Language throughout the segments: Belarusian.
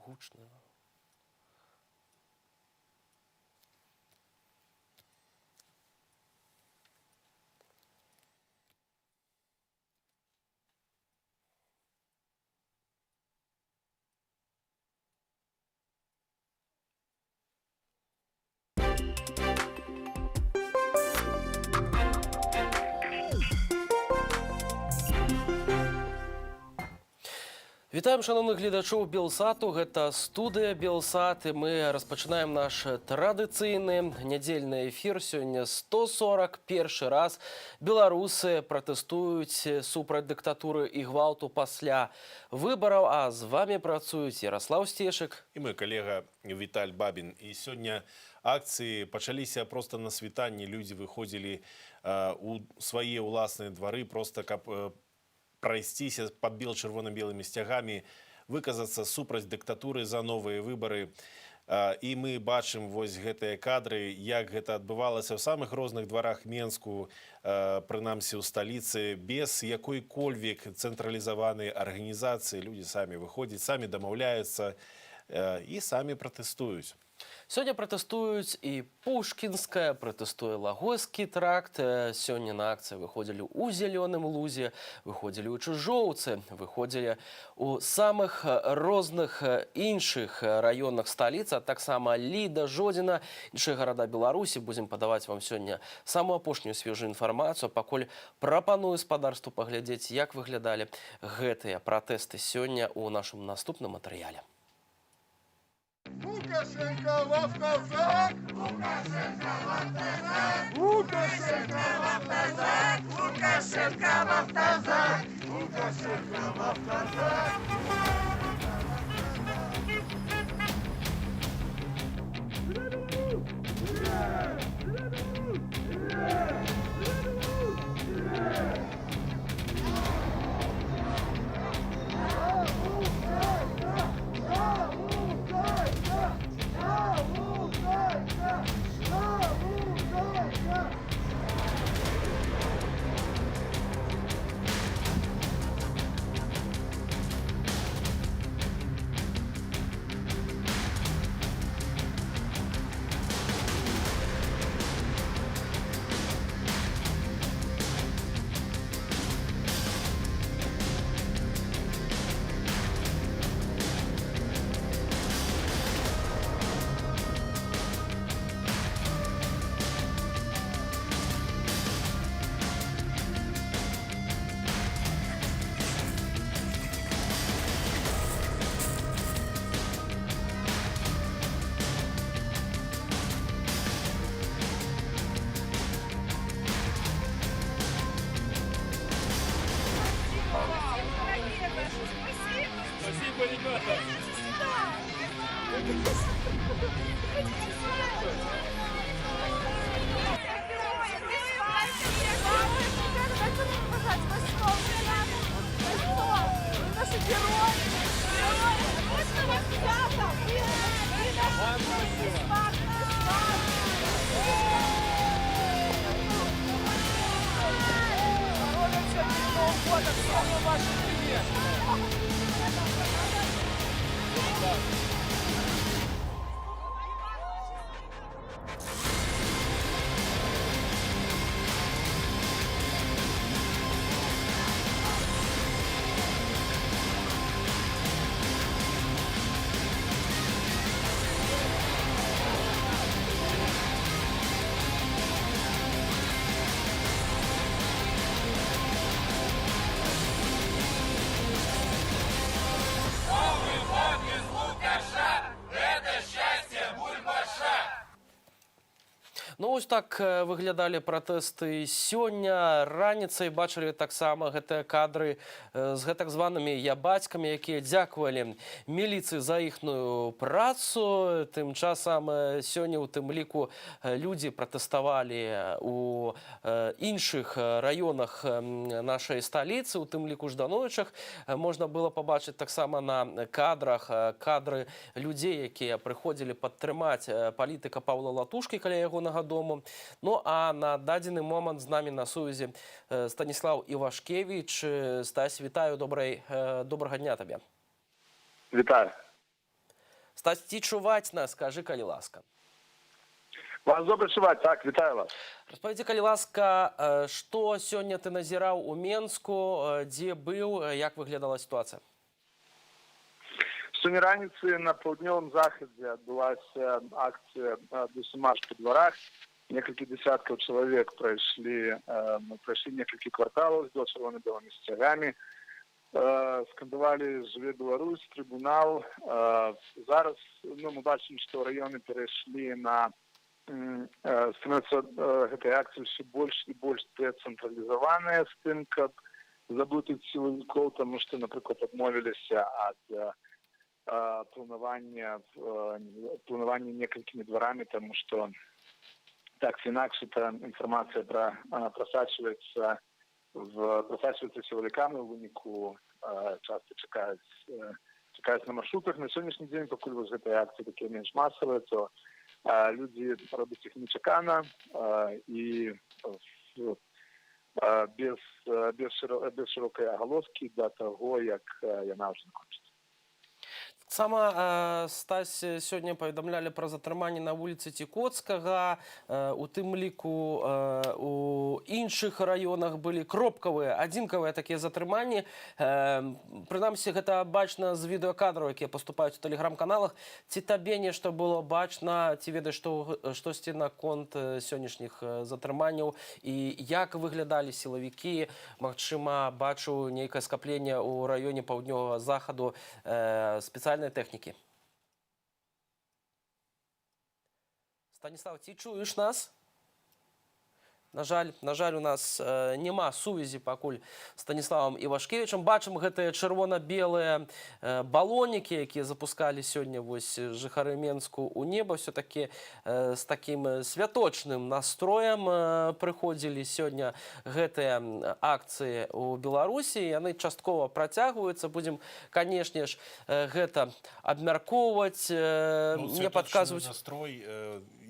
Гучна. Вітаем шаноўных гледачоў Белсату. Гэта студыя Белсат, і мы распачынаем наш традыцыйны нядзельны эфір. Сёння 141 раз беларусы пратэстуюць супраць дыктатуры і гвалту пасля выбараў, а з вами працуюць Яраслаў Сцешык і мой калега Віталь Бабін. І сёння акцыі пачаліся проста на світанні. Людзі выходзілі у свае ўласныя двары, проста каб прайсціся пад бел-чырвона-белымі сцягамі, выказацца супраць дыктатуры, за новыя выбары. І мы бачым вось гэтыя кадры, як гэта адбывалася ў самых розных дварах Менску, прынамсі ў сталіцы, без якой-кольвек цэнтралізаванай арганізацыі. Людзі самі выходзяць, самі дамаўляюцца і самі пратэстуюць. Сёння пратэстуюць і Пушкінская, пратэстуе Лагойскі тракт. Сёння на акцыі выходзілі ў Зялёным Лузе, выходзілі ў Чыжоўцы, выходзілі ў самых розных іншых раёнах сталіцы, а таксама Ліда, Жодзіна, іншыя гарада Беларусі. Будзем падаваць вам сёння самую апошнюю свежую інфармацыю. Пакуль прапаную спадарству паглядзець, як выглядалі гэтыя пратэсты сёння ў нашым наступным матэрыяле. Лукашенко в автозак! Лукашенко в автозак! Лукашенко в автозак! Лукашенко в автозак! Лукашенко в автозак! Спасибо, ребята. Идите сюда. Наши герои! Герои! Можно вас ребята? Вы наши герои! Здоровья, перед Новым годом! Самое ваше привет! Ну ось так выглядалі пратэсты сёння раніцай. Бачылі таксама гэтыя кадры з гэтак званымі ябацькамі, якія дзякавалі міліцыі за іхную працу. Тым часам сёння у тым ліку людзі пратэставалі у іншых раёнах нашай сталіцы, у тым ліку Ждановічах. Можна было пабачыць таксама на кадрах кадры людзей, якія прыходзілі падтрымаць палітыка Паўла Латушкі каля ягонага дому. Ну а на дадзены момант з намі на сувязі Станіслаў Івашкевіч. Стась, вітаю, добрага дня табе. Вітаю. Стась, ці чуваць нас, скажы, калі ласка. Вас добра чуваць, так, вітаю вас. Распавядзі, калі ласка, што сёння ты назіраў у Менску, дзе быў, як выглядала сітуацыя? Сёння раніцы на паўднёвым захадзе адбылася акцыя «Дусімарш па дварах». Некалькі десяткаў чалавек прайшлі некалькі кварталаў з чырвона-белымі сцягамі, скандавалі: «Жыве Беларусь», «Трыбунал». Зараз, ну, мы бачым, што раёны перайшлі на становятся гэтыя акцыі ўсё больш і больш дэцэнтралізаваныя, з тым, каб заблытаць сілавікоў, таму што, напрыклад, адмовіліся ад планавання некалькімі дварамі, таму што так ці інакш эта інфармацыя прасачваецца сілавікамі, у выніку часта чакаюць на маршрутах. На сённяшні дзень, пакуль вось гэтыя акцыі такія менш масавыя, то людзі робяць іх нечакана і без шырокай агалоскі да таго, як яна ўжо закончыцца. Сама Стась, сёння паведамлялі пра затрыманне на вуліцы Ціхоцкага, у тым ліку у іншых раёнах былі кропкавыя, адзінкавыя такія затрыманні. Прынамсі, гэта бачна з відэакадраў, якія паступаюць у тэлеграм-каналах. Ці табе нешта было бачна, ці ведаеш штосьці наконт сённяшніх затрыманняў і як выглядалі сілавікі? Магчыма, бачыў нейкае скапленне ў раёне паўднёвага захаду спецыяльнай тэхнікі. Станіслав, ці чуеш нас? На жаль, у нас няма сувязі пакуль з Станіславам Івашкевічам. Бачым гэтыя чырвона-белыя балонікі, якія запускалі сёння вось жыхары Менску ў неба. Все-таки з такім святочным настроем прыходзілі сёння гэтыя акцыі ў Беларусі. Яны часткова працягваюцца. Будзем, канешне ж, гэта абмяркоўваць. Ну, Мне святочны падказваюць. настрой,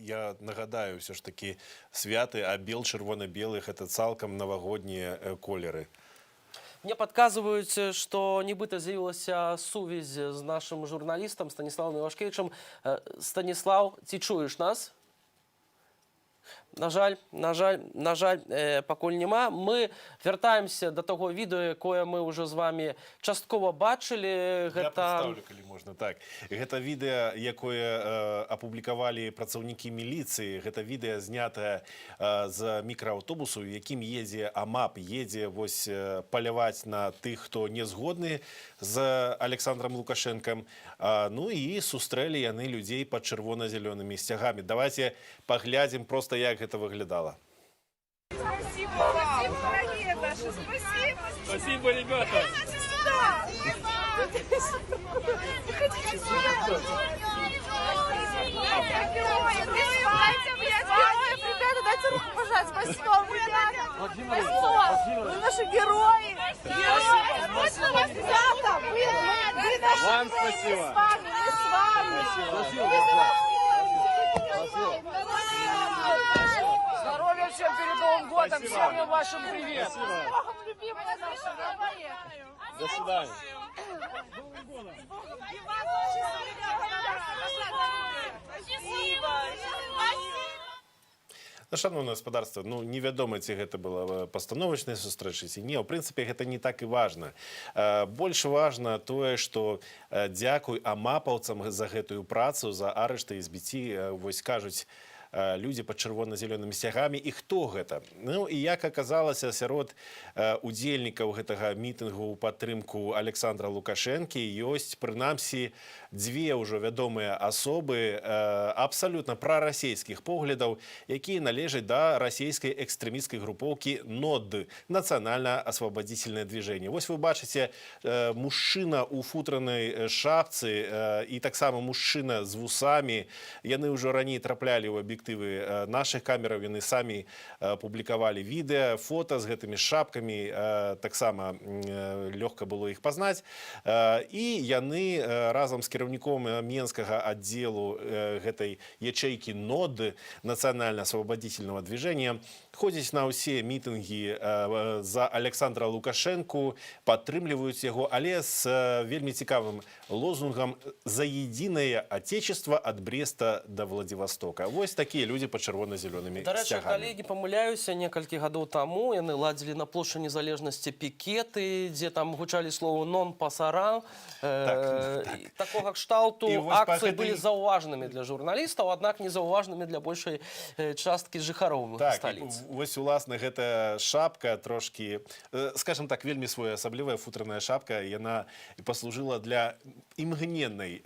я нагадаю, все ж таки святы, а бел чырвона-белых — это цалкам навагоднія колеры. Мне падказваюць, што нібыта з'явілася сувязь з нашым журналістам Станіславам Івашкевічам. Станіслав, ці чуеш нас? На жаль, пакуль няма. Мы вяртаемся да таго відэа, якое мы ўжо з вами часткова бачылі. Я Гэта прадстаўлю, калі можна, так. Гэта відэа, якое апублікавалі працаўнікі міліцыі. Гэта відэа знятае з мікрааўтобусу, якім едзе АМАП, едзе вось паляваць на тых, хто не згодны з Александром Лукашэнкам. Ну і сустрэлі яны людзей пад чырвона-зялёнымі сцягамі. Давайте паглядзім проста, як гэта выглядала. Спасибо вам, дорогие наши, спасибо. Спасибо, ребята. Выходите сюда. Выходите сюда. Герои, дайте обнять героев, ребята, дайте руку пожать. Спасибо вам, ребята. Спасибо. Вы наши герои. Герои. Можно вас, ребята? Вы наши Вам герои. Мы спасибо. с вами, мы с вами. Мы за вас молимся. Здоровья всем перед Новым годом, всем вашим привет. С Богом, любимые наши. До свидания. И вас очень. Спасибо. Спасибо. Ну, шаноўнае гаспадарства, ну, невядома, ці гэта была пастановачная сустрэча ці не. У прынцыпе, гэта не так і важна. Больш важна тое, што дзякуй амапаўцам за гэтую працу, за арышты і збіцці, вось кажуць людзі пад чырвона-зялёнымі сцягамі. І хто гэта? Ну і, як аказалася, сярод удзельнікаў гэтага мітынгу ў падтрымку Александра Лукашэнкі ёсць прынамсі дзве ўжо вядомыя асобы абсалютна прарасійскіх поглядаў, якія належаць да расійскай экстрэмісцкай групоўкі НОД, Национально-освободительное движение. Вось вы бачыце, мужчына ў футранай шапцы і таксама мужчына з вусамі, яны ўжо раней траплялі ў аб'ектыў. аб'ектывы нашых камераў. Яны самі публікавалі відэа, фота з гэтымі шапкамі, таксама лёгка было іх пазнаць. І яны разам з кіраўніком менскага аддзелу гэтай ячэйкі НОД, Национально-освободительного движения, ходзяць на ўсе мітынгі за Александра Лукашэнку, падтрымліваюць яго, але з вельмі цікавым лозунгам «За единое Отечество от Бреста до Владивостока». Вось такія людзі пад чырвона-зялёнымі Дарэчы, сцягамі. калі не памыляюся, некалькі гадоў таму яны ладзілі на плошчы Незалежнасці пікеты, дзе там гучалі словы «нон пасаран». Так. Такога кшталту І вось па акцыі гэтай- былі заўважнымі для журналістаў, аднак не заўважнымі для большай часткі жыхароў Так, і сталіцы. вось уласна гэта шапка трошкі, скажем так, вельмі своеасаблівая футраная шапка, яна і паслужыла для імгненнай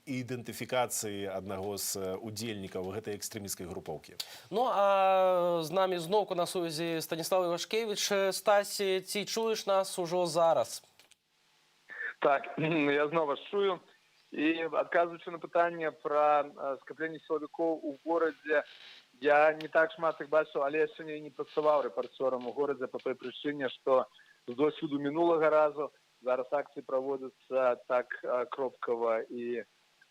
ідэнтыфікацыі аднаго з удзельнікаў гэтай экстрэмісцкай групоўкі. Ну а з намі зноўку на сувязі Станіслаў Івашкевіч. Стась, ці чуеш нас ужо зараз? Так, я зноў вас чую. І адказваючы на пытанне пра скапленне сілавікоў у горадзе, я не так шмат іх бачыў, але я сёння і не працаваў рэпарцёрам у горадзе па той прычыне, што з досведу мінулага разу зараз акцыі праводзяцца так кропкава і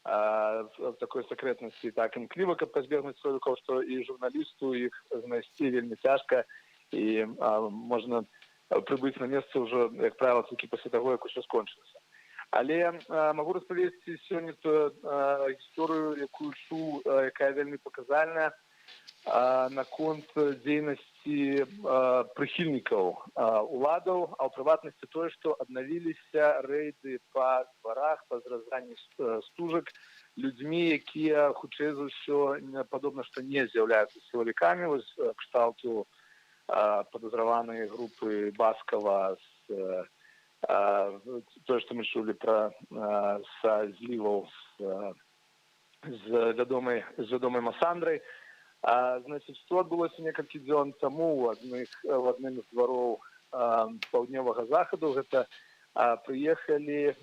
в такой сакрэтнасці, так імкліва, каб пазбегнуць сілавікоў, што і журналісту іх знайсці вельмі цяжка, і можна прыбыць на месца ўжо, як правіла, толькі пасля таго, як усё скончылася. Але магу распавесці сёння гісторыю, якую чуў, якая вельмі паказальная наконт дзейнасці прыхільнікаў уладаў, а ў прыватнасці тое, што аднавіліся рэйды па дварах, па зразанні стужак людзьмі, якія хутчэй за ўсё, падобна, што не з'яўляюцца сілавікамі, вось кшталту падазраванай групы Баскава з тое, што мы чулі пра са зліваў з вядомай Масандрай. Значит, што адбылося некалькі дзён таму у адным з двароў паўднёвага захаду? Гэта прыехалі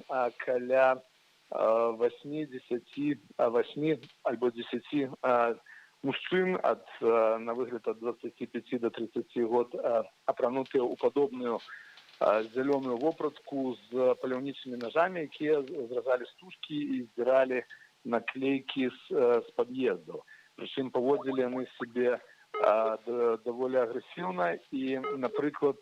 каля 8, 10, 8 альбо 10 мужчын на выгляд ад 25 до 30 год, апранутыя ў падобную зялёную вопратку, з паляўнічымі нажамі, якія зразалі стужкі і здзіралі наклейкі з пад'ездаў. Прычым паводзілі яны сябе даволі агрэсіўна і, напрыклад,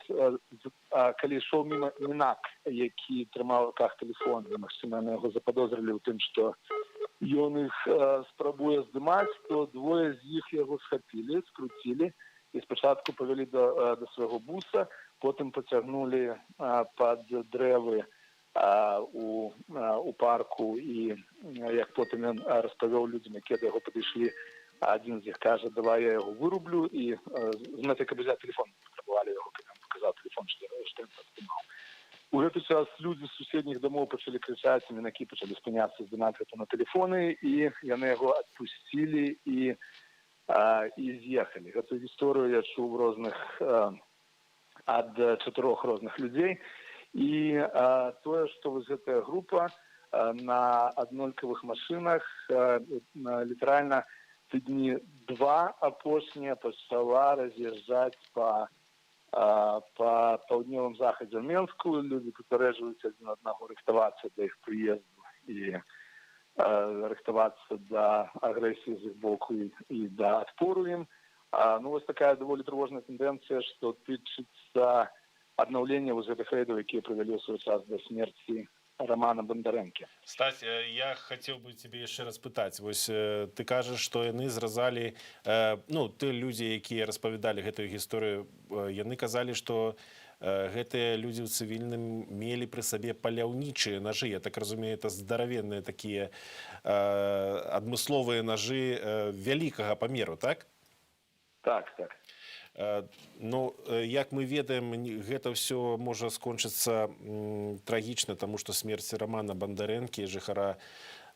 калі ішоў міма мінак, які трымаў у руках тэлефон, магчыма, яны яго западозрылі ў тым, што ён іх спрабуе здымаць, то двое з іх яго схапілі, скруцілі і спачатку павялі да свайго буса, потым пацягнулі пад дрэвы у парку і, як потым ён распавёў людзям, якія да яго падышлі, адзін з іх кажа: «Давай я яго вырублю», і з мэтай, каб узяць тэлефон, патрабавалі яго, каб ён паказаў тэлефон, што ён падтрымаў. У гэты час людзі з суседніх дамоў пачалі крычаць, мінакі пачалі спыняцца, здымаць гэта на тэлефоны, і яны яго адпусцілі і з'ехалі. Гэтую гісторыю я чуў розных ад чатырох розных людзей. І тое, што вось гэтая група на аднолькавых машынах літаральна тыдні два апошнія пачала раз'язджаць па паўднёвым захадзе ў Менску. Людзі папярэджваюць адзін аднаго рыхтавацца да іх прыезду і рыхтавацца да агрэсіі з іх боку і да адпору ім. Ну, вось такая даволі трывожная тэндэнцыя, што тычыцца аднаўлення вось гэтых рэйдаў, якія прывялі ў свой час да смерці Рамана Бандарэнкі. Стась, я хацеў бы цябе яшчэ раз пытаць. Вось ты кажаш, што яны зразалі, ну, ты людзі, якія распавядалі гэтую гісторыю, яны казалі, што гэтыя людзі ў цывільным мелі пры сабе паляўнічыя нажы. Я так разумею, это здаравенныя такія адмысловыя нажы вялікага памеру, так? Так. Ну, як мы ведаем, гэта ўсё можа скончыцца трагічна, таму што смерць Рамана Бандарэнкі, жыхара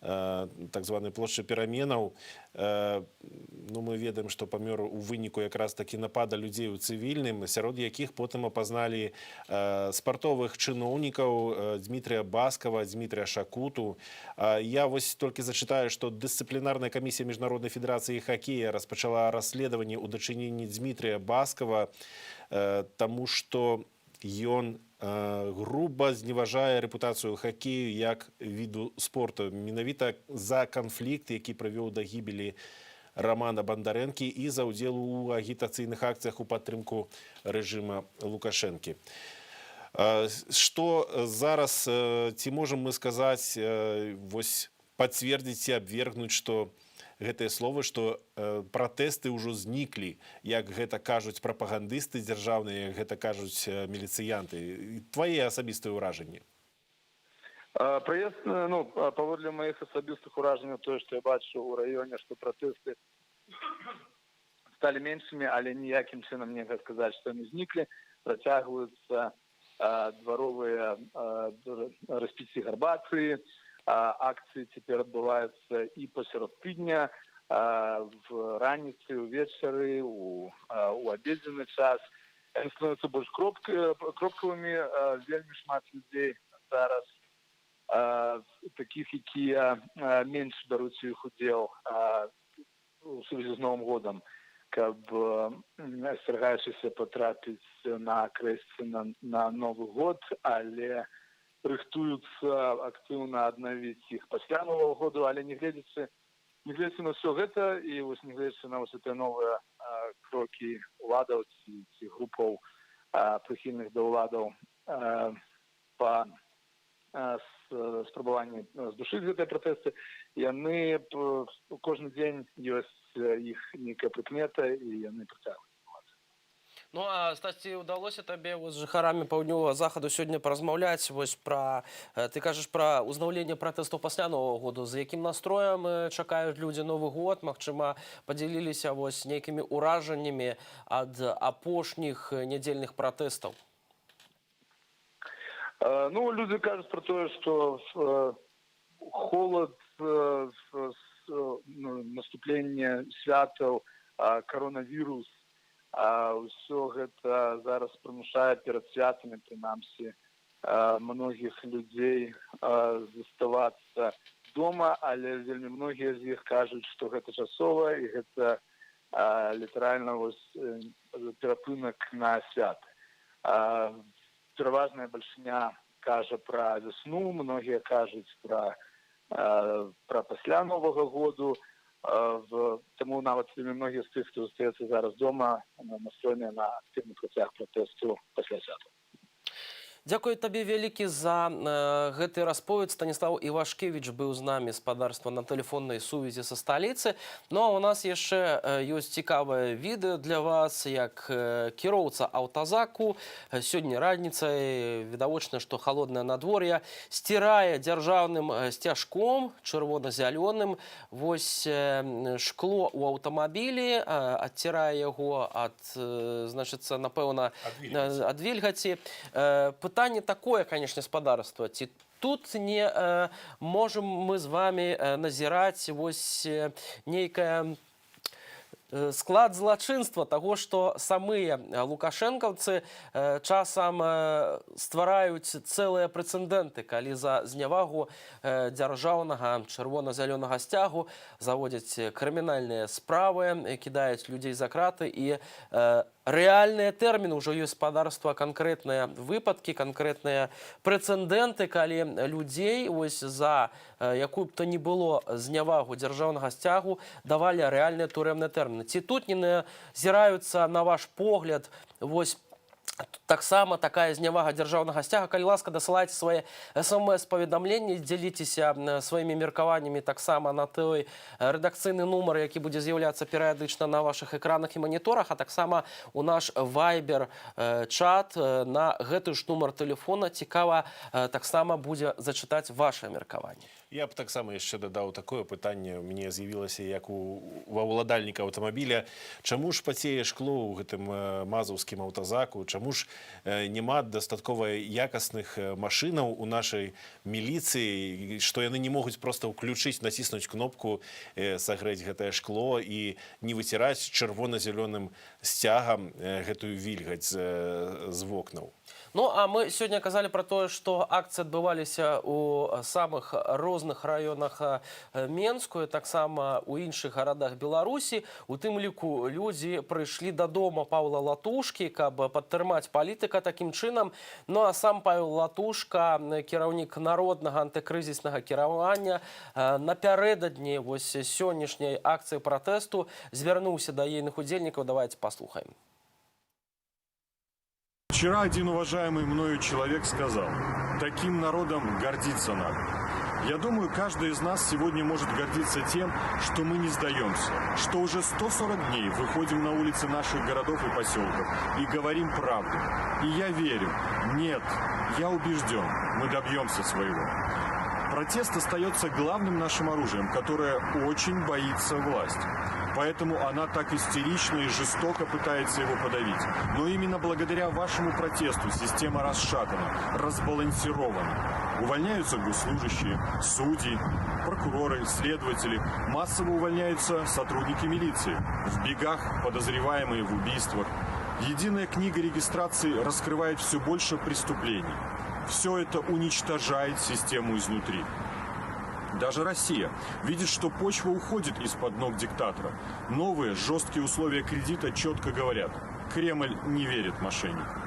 так званай плошчы пераменаў. Ну, мы ведаем, што памёр у выніку якраз такі напада людзей у цывільным, сярод якіх потым апазналі спартовых чыноўнікаў Дмітрия Баскова, Дмітрия Шакуту. Я вось толькі зачытаю, што дысцыплінарная камісія Міжнароднай федэрацыі хакея распачала расследаванне ў дачыненні Дмітрия Баскова, таму што ён груба зневажае рэпутацыю хакею як віду спорту, менавіта за канфлікт, які прывёў да гібелі Рамана Бандарэнкі, і за ўдзел у агітацыйных акцыях у падтрымку рэжыма Лукашэнкі. Што зараз, ці можам мы сказаць, вось пацвердзіць ці абвергнуць, што гэтыя словы, што пратэсты ўжо зніклі, як гэта кажуць прапагандысты дзяржаўныя, як гэта кажуць міліцыянты? Твае асабістыя ўражанні? Праезд, ну, паводле маіх асабістых уражанняў, тое, што я бачу ў раёне, што пратэсты сталі меншымі, але ніякім чынам нельга сказаць, што яны зніклі. Працягваюцца дваровыя распіцці гарбаты, акцыі цяпер адбываюцца і пасярод тыдня, в раніцы, увечары, у абедзены час. Яны становяцца больш кропкавымі, вельмі шмат людзей зараз такіх, якія менш бяруць у іх удзел у сувязі з Новым годам, каб, асцерагаючыся патрапіць на акрэсці на Новы год, але рыхтуюцца актыўна аднавіць іх пасля Нового году. Але нягледзячы на ўсё гэта і вось нягледзячы на вось гэтыя новыя крокі уладаў ці групаў, прыхільных да ўладаў, па спрабаванні здушыць гэтыя пратэсты, яны кожны дзень ёсць іх нейкая прыкмета, і яны працягваюць. Ну а, Стась, ці ўдалося табе вось з жыхарамі паўднёвага захаду сёння паразмаўляць вось пра ты кажаш пра узнаўленне пратэстаў пасля Новага году, з якім настроем чакаюць людзі Новы год? Магчыма, падзяліліся вось нейкімі ўражаннямі ад апошніх нядзельных пратэстаў? Ну, людзі кажуць пра тое, што холад, ну, наступленне святаў, каронавірус, ўсё гэта зараз прымушае перад святамі, прынамсі, многіх людзей заставацца дома, але вельмі многія з іх кажуць, што гэта часова і гэта літаральна вось перапынак на святы. Пераважная бальшыня кажа пра вясну, многія кажуць пра пасля Новага году. Таму нават вельмі многія з тых, хто застаецца зараз дома, настроеныя на актыўны працяг пратэсту пасля святаў. Дзякуй табе вялікі за гэты расповед. Станіслав Івашкевич быў з намі, спадарства, на тэлефоннай сувязі са сталіцы. Ну а у нас яшчэ ёсць цікавае відэа для вас, як кіроўца аўтазаку сёння раніцай, відавочна, што халоднае надвор'е, сцірае дзяржаўным сцяжком чырвона-зялёным вось шкло ў аўтамабілі, адцірае яго ад, значыцца, напэўна, Ад вільгаці. Ад вільгаці. Пытанне такое, конечно, спадарства: ці тут не можам мы з вами назіраць вось нейкае склад злачынства таго, што самыя лукашэнкаўцы часам ствараюць цэлыя прэцэдэнты, калі за знявагу дзяржаўнага чырвона-зялёнага сцягу заводзяць крымінальныя справы, кідаюць людзей за краты і рэальныя тэрміны? Ўжо ёсць, спадарства, канкрэтныя выпадкі, канкрэтныя прэцэдэнты, калі людзей ось за якую б то ні было знявагу дзяржаўнага сцягу давалі рэальныя турэмныя тэрміны. Ці тут не назіраюцца, на ваш погляд, вось таксама такая знявага дзяржаўнага сцяга? Калі ласка, дасылайце свае смс-паведамленні, дзяліцеся сваімі меркаваннямі таксама на той рэдакцыйны нумар, які будзе з'яўляцца перыядычна на вашых экранах і маніторах, а таксама у наш вайбер чат на гэты ж нумар тэлефона. Цікава таксама будзе зачытаць ваше меркаванне. Я б таксама яшчэ дадаў такое пытанне, у мяне з'явілася як у ва ўладальніка аўтамабіля: чаму ж пацее шкло ў гэтым мазаўскім аўтазаку, чаму ж няма дастаткова якасных машынаў у нашай міліцыі, што яны не могуць проста ўключыць, націснуць кнопку, сагрэць гэтае шкло і не выціраць чырвона-зялёным сцягам гэтую вільгаць з вокнаў? Ну а мы сёння казалі пра тое, што акцыі адбываліся ў самых розных раёнах Менску і таксама ў іншых гарадах Беларусі. У тым ліку людзі прыйшлі да дома Паўла Латушкі, каб падтрымаць палітыка такім чынам. Ну а сам Павел Латушка, кіраўнік Народнага антыкрызіснага кіравання, напярэдадні вось сённяшняй акцыі пратэсту звярнуўся да ейных удзельнікаў. Давайте паслухаем. Вчера один уважаемый мною человек сказал: «Таким народом гордиться надо». Я думаю, каждый из нас сегодня может гордиться тем, что мы не сдаемся, что уже 140 дней выходим на улицы наших городов и поселков и говорим правду. И я верю, нет, я убежден, мы добьемся своего. Протест остается главным нашим оружием, которое очень боится власть. Поэтому она так истерично и жестоко пытается его подавить. Но именно благодаря вашему протесту система расшатана, разбалансирована. Увольняются госслужащие, судьи, прокуроры, следователи. Массово увольняются сотрудники милиции. В бегах подозреваемые в убийствах. Единая книга регистрации раскрывает все больше преступлений. Все это уничтожает систему изнутри. Даже Россия видит, что почва уходит из-под ног диктатора. Новые жесткие условия кредита четко говорят: Кремль не верит мошенникам.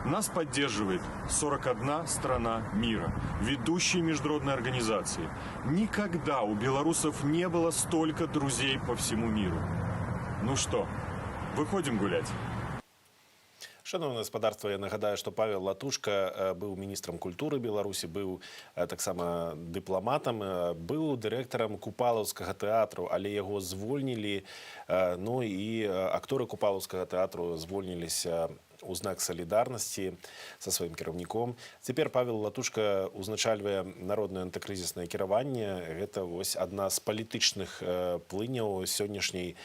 Нас поддерживает 41 страна мира, ведущие международные организации. Никогда у белорусов не было столько друзей по всему миру. Ну что, выходим гулять? Шаноўнае спадарства, я нагадаю, што Павел Латушка быў міністрам культуры Беларусі, быў таксама дыпламатам, быў дырэктарам Купалаўскага тэатру, але яго звольнілі. Ну і акторы Купалаўскага тэатру звольніліся у знак салідарнасці са сваім кіраўніком. Цяпер Павел Латушка узначальвае Народнае антыкрызіснае кіраванне. Гэта вось адна з палітычных плыняў сённяшняй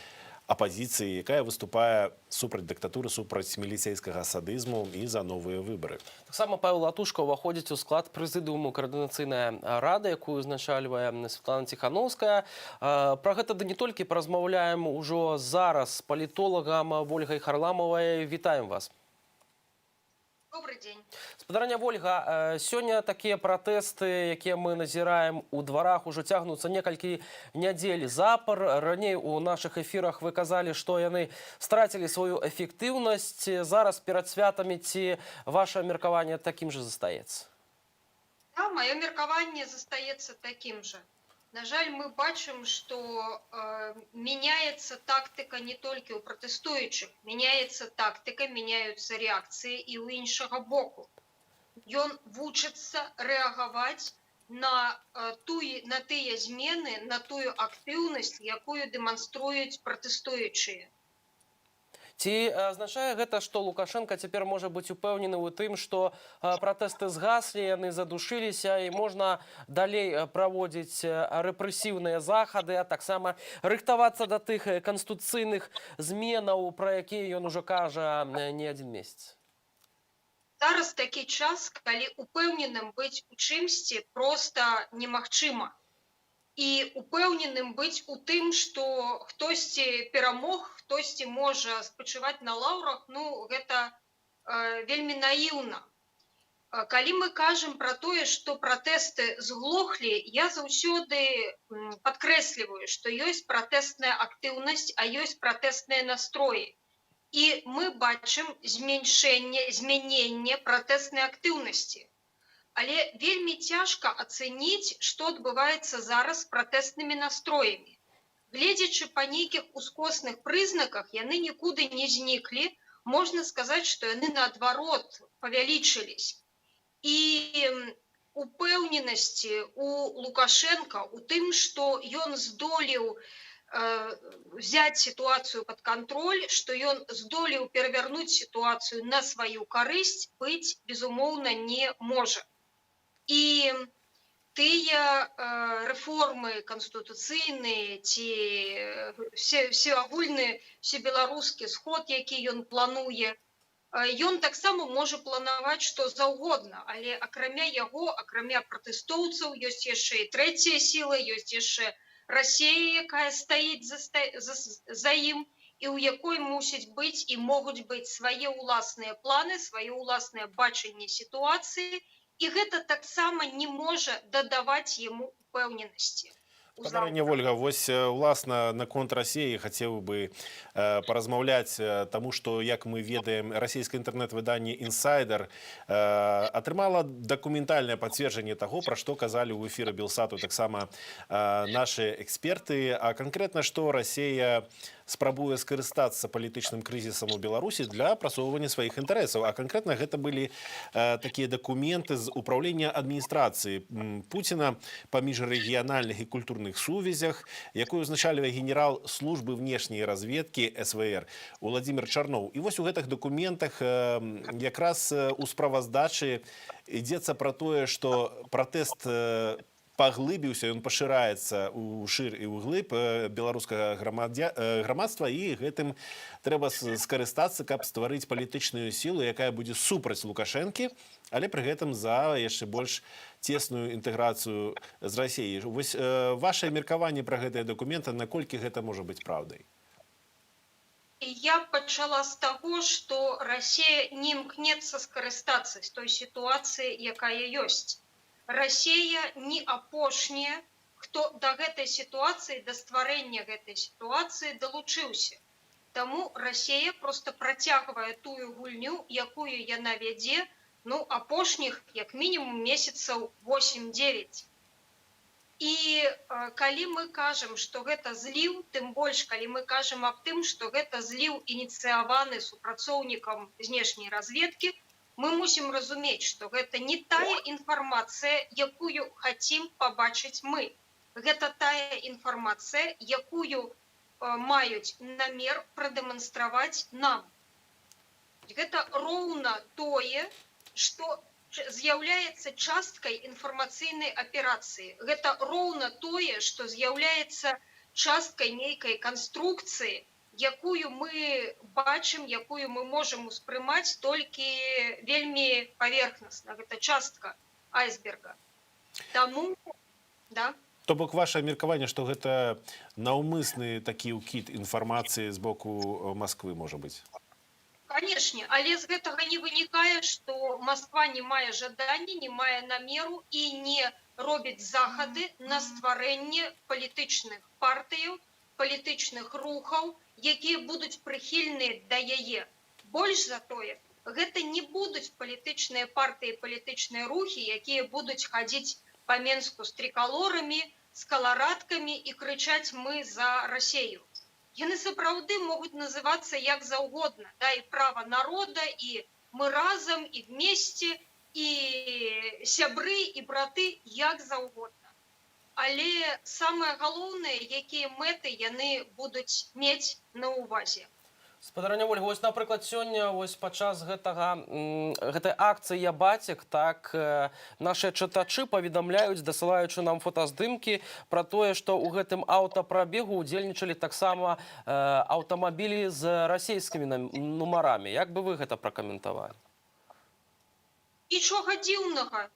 апазіцыі, якая выступае супраць дыктатуры, супраць міліцейскага садызму і за новыя выбары. Таксама Павел Латушка ўваходзіць у склад прэзідыуму Каардынацыйная рада, якую узначальвае Святлана Ціханоўская. Пра гэта ды не толькі паразмаўляем ужо зараз з палітолагам Вольгай Харламавай. Вітаем вас. Добрый день. Спадарня Вольга, сёння такія пратэсты, якія мы назіраем у дварах, ужо цягнуцца некалькі нядзель запар. Раней у нашых эфірах вы казалі, што яны страцілі сваю эфектыўнасць. Зараз, перад святамі, ці ваше меркаванне такім жа застаецца? Да, маё меркаванне застаецца такім жа. На жаль, мы бачым, што мяняецца тактыка не толькі ў пратэстуючых, мяняецца тактыка, мяняюцца рэакцыі і ў іншага боку. Ён вучыцца рэагаваць на тыя змены, на тую актыўнасць, якую дэманструюць пратэстуючыя. Ці азначае гэта, што Лукашэнка цяпер можа быць упэўнены ў тым, што пратэсты згаслі, яны задушыліся і можна далей праводзіць рэпрэсіўныя захады, а таксама рыхтавацца да тых канстытуцыйных зменаў, пра якія ён ужо кажа не адзін месяц? Зараз такі час, калі упэўненым быць у чымсьці проста немагчыма. І упэўненым быць у тым, што хтосьці перамог, хтосьці можа спачываць на лаўрах, ну, гэта вельмі наіўна. Калі мы кажам пра тое, што пратэсты зглохлі, я заўсёды падкрэсліваю, што ёсць пратэсная актыўнасць, а ёсць пратэсныя настроі. І мы бачым змяншэнне, змяненне пратэснай актыўнасці. Але вельмі цяжка ацэніць, што адбываецца зараз з пратэснымі настроямі. Гледзячы па нейкіх ускосных прызнаках, яны нікуды не зніклі, можна сказаць, што яны наадварот павялічылись. І упэўненасці у Лукашенко у тым, што ён здолеў взять ситуацию под контроль, што ён здолеў перавярнуць сітуацыю на сваю карысць, быць, безумоўна, не можа. І Тыя рэформы канстытуцыйныя ці всеагульны всебеларускі сход, які ён плануе, ён таксама можа планаваць што заўгодна, але акрамя яго, акрамя пратэстоўцаў, ёсць яшчэ і трэцяя сіла, ёсць яшчэ Расія, якая стаіць за ім і ў якой мусіць быць і могуць быць свае ўласныя планы, сваё ўласнае бачанне сітуацыі, і гэта таксама не можа дадаваць яму упэўненасці у Спадарыня заўтра. Вольга, вось уласна наконт Расіі хацеў бы паразмаўляць, таму што, як мы ведаем, расійскае інтэрнэт-выданне «Інсайдер» атрымала дакументальнае пацверджанне таго, пра што казалі ў эфіры Белсату таксама нашы эксперты, а канкрэтна, што Расія спрабуе скарыстацца палітычным крызісам у Беларусі для прасоўвання сваіх інтарэсаў. А канкрэтна гэта былі такія дакументы з упраўлення адміністрацыі Пуціна па міжрэгіянальных і культурных сувязях, якую узначальвае генерал службы внешней разведки СВР Владимир Чарноў. І вось у гэтых дакументах якраз у справаздачы ідзецца пра тое, што пратэст паглыбіўся, ён пашыраецца ўшыр і ўглыб беларускага грамадства, і гэтым трэба скарыстацца, каб стварыць палітычную сілу, якая будзе супраць Лукашэнкі, але пры гэтым за яшчэ больш цесную інтэграцыю з Расіяй. Вось ваше меркаванне пра гэтыя дакументы, наколькі гэта можа быць праўдай? Я пачала з таго, што Расія не імкнецца скарыстацца з той сітуацыі, якая ёсць. Расія не апошняя, хто да гэтай сітуацыі, да стварэння гэтай сітуацыі далучыўся. Таму Расія проста працягвае тую гульню, якую яна вядзе, ну, апошніх як мінімум месяцаў 8-9. І калі мы кажам, што гэта зліў, тым больш калі мы кажам аб тым, што гэта зліў, ініцыяваны супрацоўнікам знешняй разведкі, мы мусім разумець, што гэта не тая інфармацыя, якую хацім пабачыць мы. Гэта тая інфармацыя, якую маюць намер прадэманстраваць нам. Гэта роўна тое, што з'яўляецца часткай інфармацыйнай аперацыі. Гэта роўна тое, што з'яўляецца часткай нейкай канструкцыі, якую мы бачым, якую мы можам успрымаць толькі вельмі паверхнасна. Гэта частка айсберга. Таму да. То бок ваше меркаванне, што гэта наўмысны такі ўкід інфармацыі з боку Масквы можа быць? Канешне, але з гэтага не вынікае, што Масква не мае жадання, не мае намеру і не робіць захады на стварэнне палітычных партыяў, палітычных рухаў, якія будуць прыхільныя да яе. Больш за тое, гэта не будуць палітычныя партыі, палітычныя рухі, якія будуць хадзіць па Менску з трикалорамі, з каларадкамі і крычаць: «Мы за Расею». Яны сапраўды могуць называцца як заўгодна, да, і «Права народа», і «Мы разам», і «Вместе», і «Сябры», і «Браты», як заўгодна. Але самае галоўнае, якія мэты яны будуць мець на ўвазе. Спадарыня Вольга, вось, напрыклад, сёння вось падчас гэтай акцыі «Я бацік», так, нашыя чытачы паведамляюць, дасылаючы нам фотаздымкі пра тое, што ў гэтым аўтапрабегу удзельнічалі таксама аўтамабілі з расійскімі нумарамі. Як бы вы гэта пракаментавалі? Нічога дзіўнага.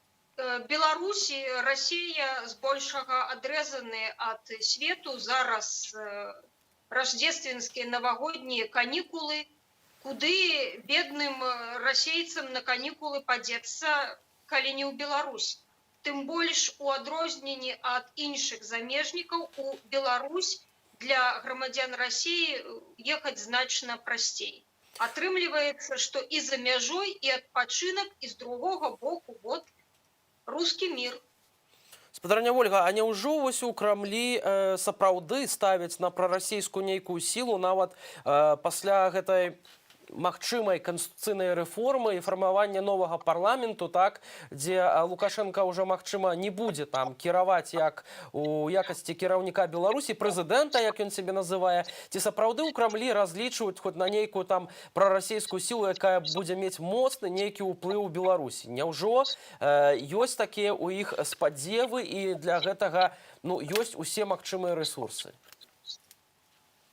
Беларусь і Расія збольшага адрэзаны ад свету. Зараз рождественскія, навагоднія канікулы. Куды бедным расейцам на канікулы падзецца, калі не ў Беларусь? Тым больш, у адрозненні ад іншых замежнікаў, у Беларусь для грамадзян Расіі ехаць значна прасцей. Атрымліваецца, што і за мяжой і адпачынак, і з другога боку вот русский мир. Спадарыня Вольга, а няўжо вось у Крамлі сапраўды ставяць на прарасійскую нейкую сілу нават пасля гэтай Магчымай канстытуцыйнай рэформы і фармавання новага парламенту, так, дзе Лукашэнка ўжо, магчыма, не будзе там кіраваць як у якасці кіраўніка Беларусі, прэзідэнта, як ён сябе называе, ці сапраўды ў Крамлі разлічваюць хоць на нейкую там прарасійскую сілу, якая будзе мець моцны нейкі ўплыў у Беларусі? Няўжо ёсць такія ў іх спадзевы і для гэтага, ну, ёсць усе магчымыя рэсурсы?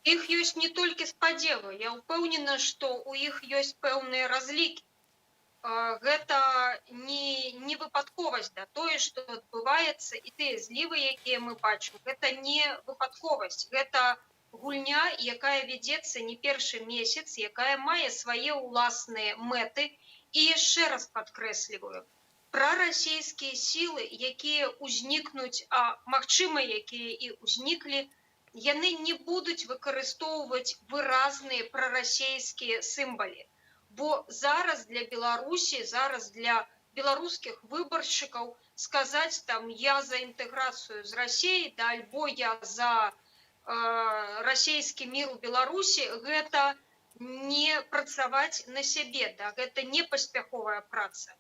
Іх ёсць не толькі спадзевы, я ўпэўнена, што ў іх ёсць пэўныя разлікі. Гэта не выпадковасць, да, тое, што адбываецца, і тыя злівы, якія мы бачым, гэта не выпадковасць, гэта гульня, якая вядзецца не першы месяц, якая мае свае ўласныя мэты. І яшчэ раз падкрэсліваю, прарасійскія сілы, якія ўзнікнуць, а магчыма, якія і ўзніклі, яны не будуць выкарыстоўваць выразныя прарасійскія сімвалы. Бо зараз для Беларусі, зараз для беларускіх выбаршчыкаў сказаць там: «Я за інтэграцыю з Расіяй», да, альбо «Я за расійскі мір у Беларусі», гэта не працаваць на сябе, да, гэта не паспяховая праца.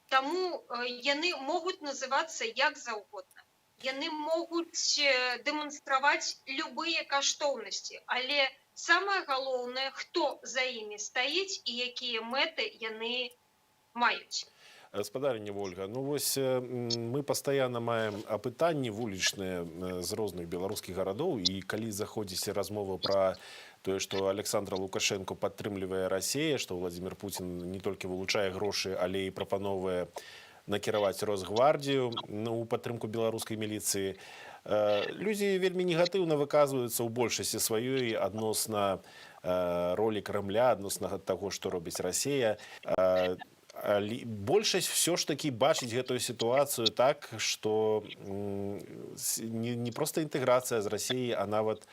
Таму яны могуць называцца як заўгодна. Яны могуць дэманстраваць любыя каштоўнасці, але самае галоўнае, хто за імі стаіць і якія мэты яны маюць. Спадарыня Вольга, ну вось мы пастаянна маем апытанні вулічныя з розных беларускіх гарадоў, і калі заходзіць размова пра тое, што Аляксандра Лукашэнку падтрымлівае Расея, што Уладзімір Пуцін не толькі вылучае грошы, але і прапановвае накіраваць Росгвардію, ну, у падтрымку беларускай міліцыі. Людзі вельмі негатыўна выказваюцца ў большасці сваёй адносна ролі Крамля, адносна таго, што робіць Расея. Большасць усё ж такі бачыць гэтую сітуацыю так, што не проста інтэграцыя з Расіяй, а нават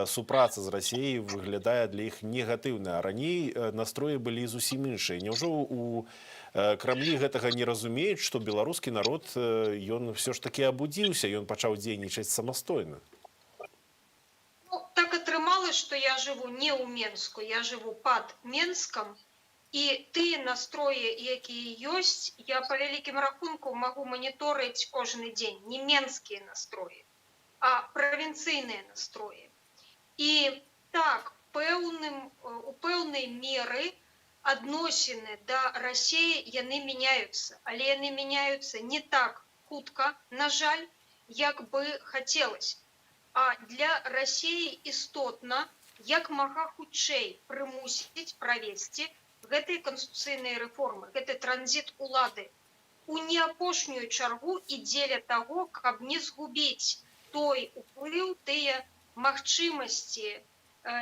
супраца з Расіяй выглядае для іх негатыўна. А раней настроі былі зусім іншыя. Няўжо у Крамлі гэтага не разумеюць, што беларускі народ, ён усё ж такі абудзіўся, ён пачаў дзейнічаць самастойна? Ну, так атрымалось, што я жыву не ў Менску, я жыву пад Менскам, і тыя настроі, якія ёсць, я па вялікім рахунку магу маніторыць кожны дзень. Не менскія настроі, а правінцыйныя настроі. І так, у пэўнай меры адносіны да Расіі, яны мяняюцца, але яны мяняюцца не так хутка, на жаль, як бы хацелось. А для Расіі істотна як мага хутчэй прымусіць правесці гэтыя канстытуцыйныя рэформы, гэты транзіт улады. У не апошнюю чаргу і дзеля таго, каб не згубіць той уплыў, тыя магчымасці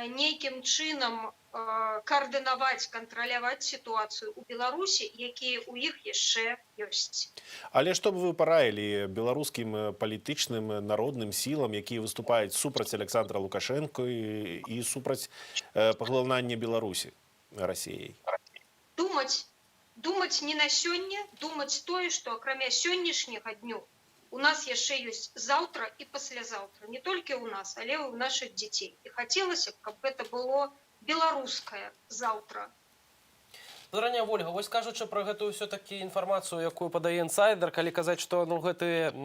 нейкім чынам каардынаваць, кантраляваць сітуацыю ў Беларусі, якія ў іх яшчэ ёсць. Але што б вы параілі беларускім палітычным, народным сілам, якія выступаюць супраць Аляксандра Лукашэнкі і супраць паглынання Беларусі Расіяй? Думаць, думаць не на сёння, думаць тое, што акрамя сённяшняга дню у нас яшчэ ёсць заўтра і паслязаўтра, не толькі ў нас, але і ў нашых дзяцей. І хацелася б, каб гэта было беларускае заўтра. Спадарыня Вольга, вось кажучы пра гэтую ўсё-такі інфармацыю, якую падае інсайдер, калі казаць, што, ну, гэты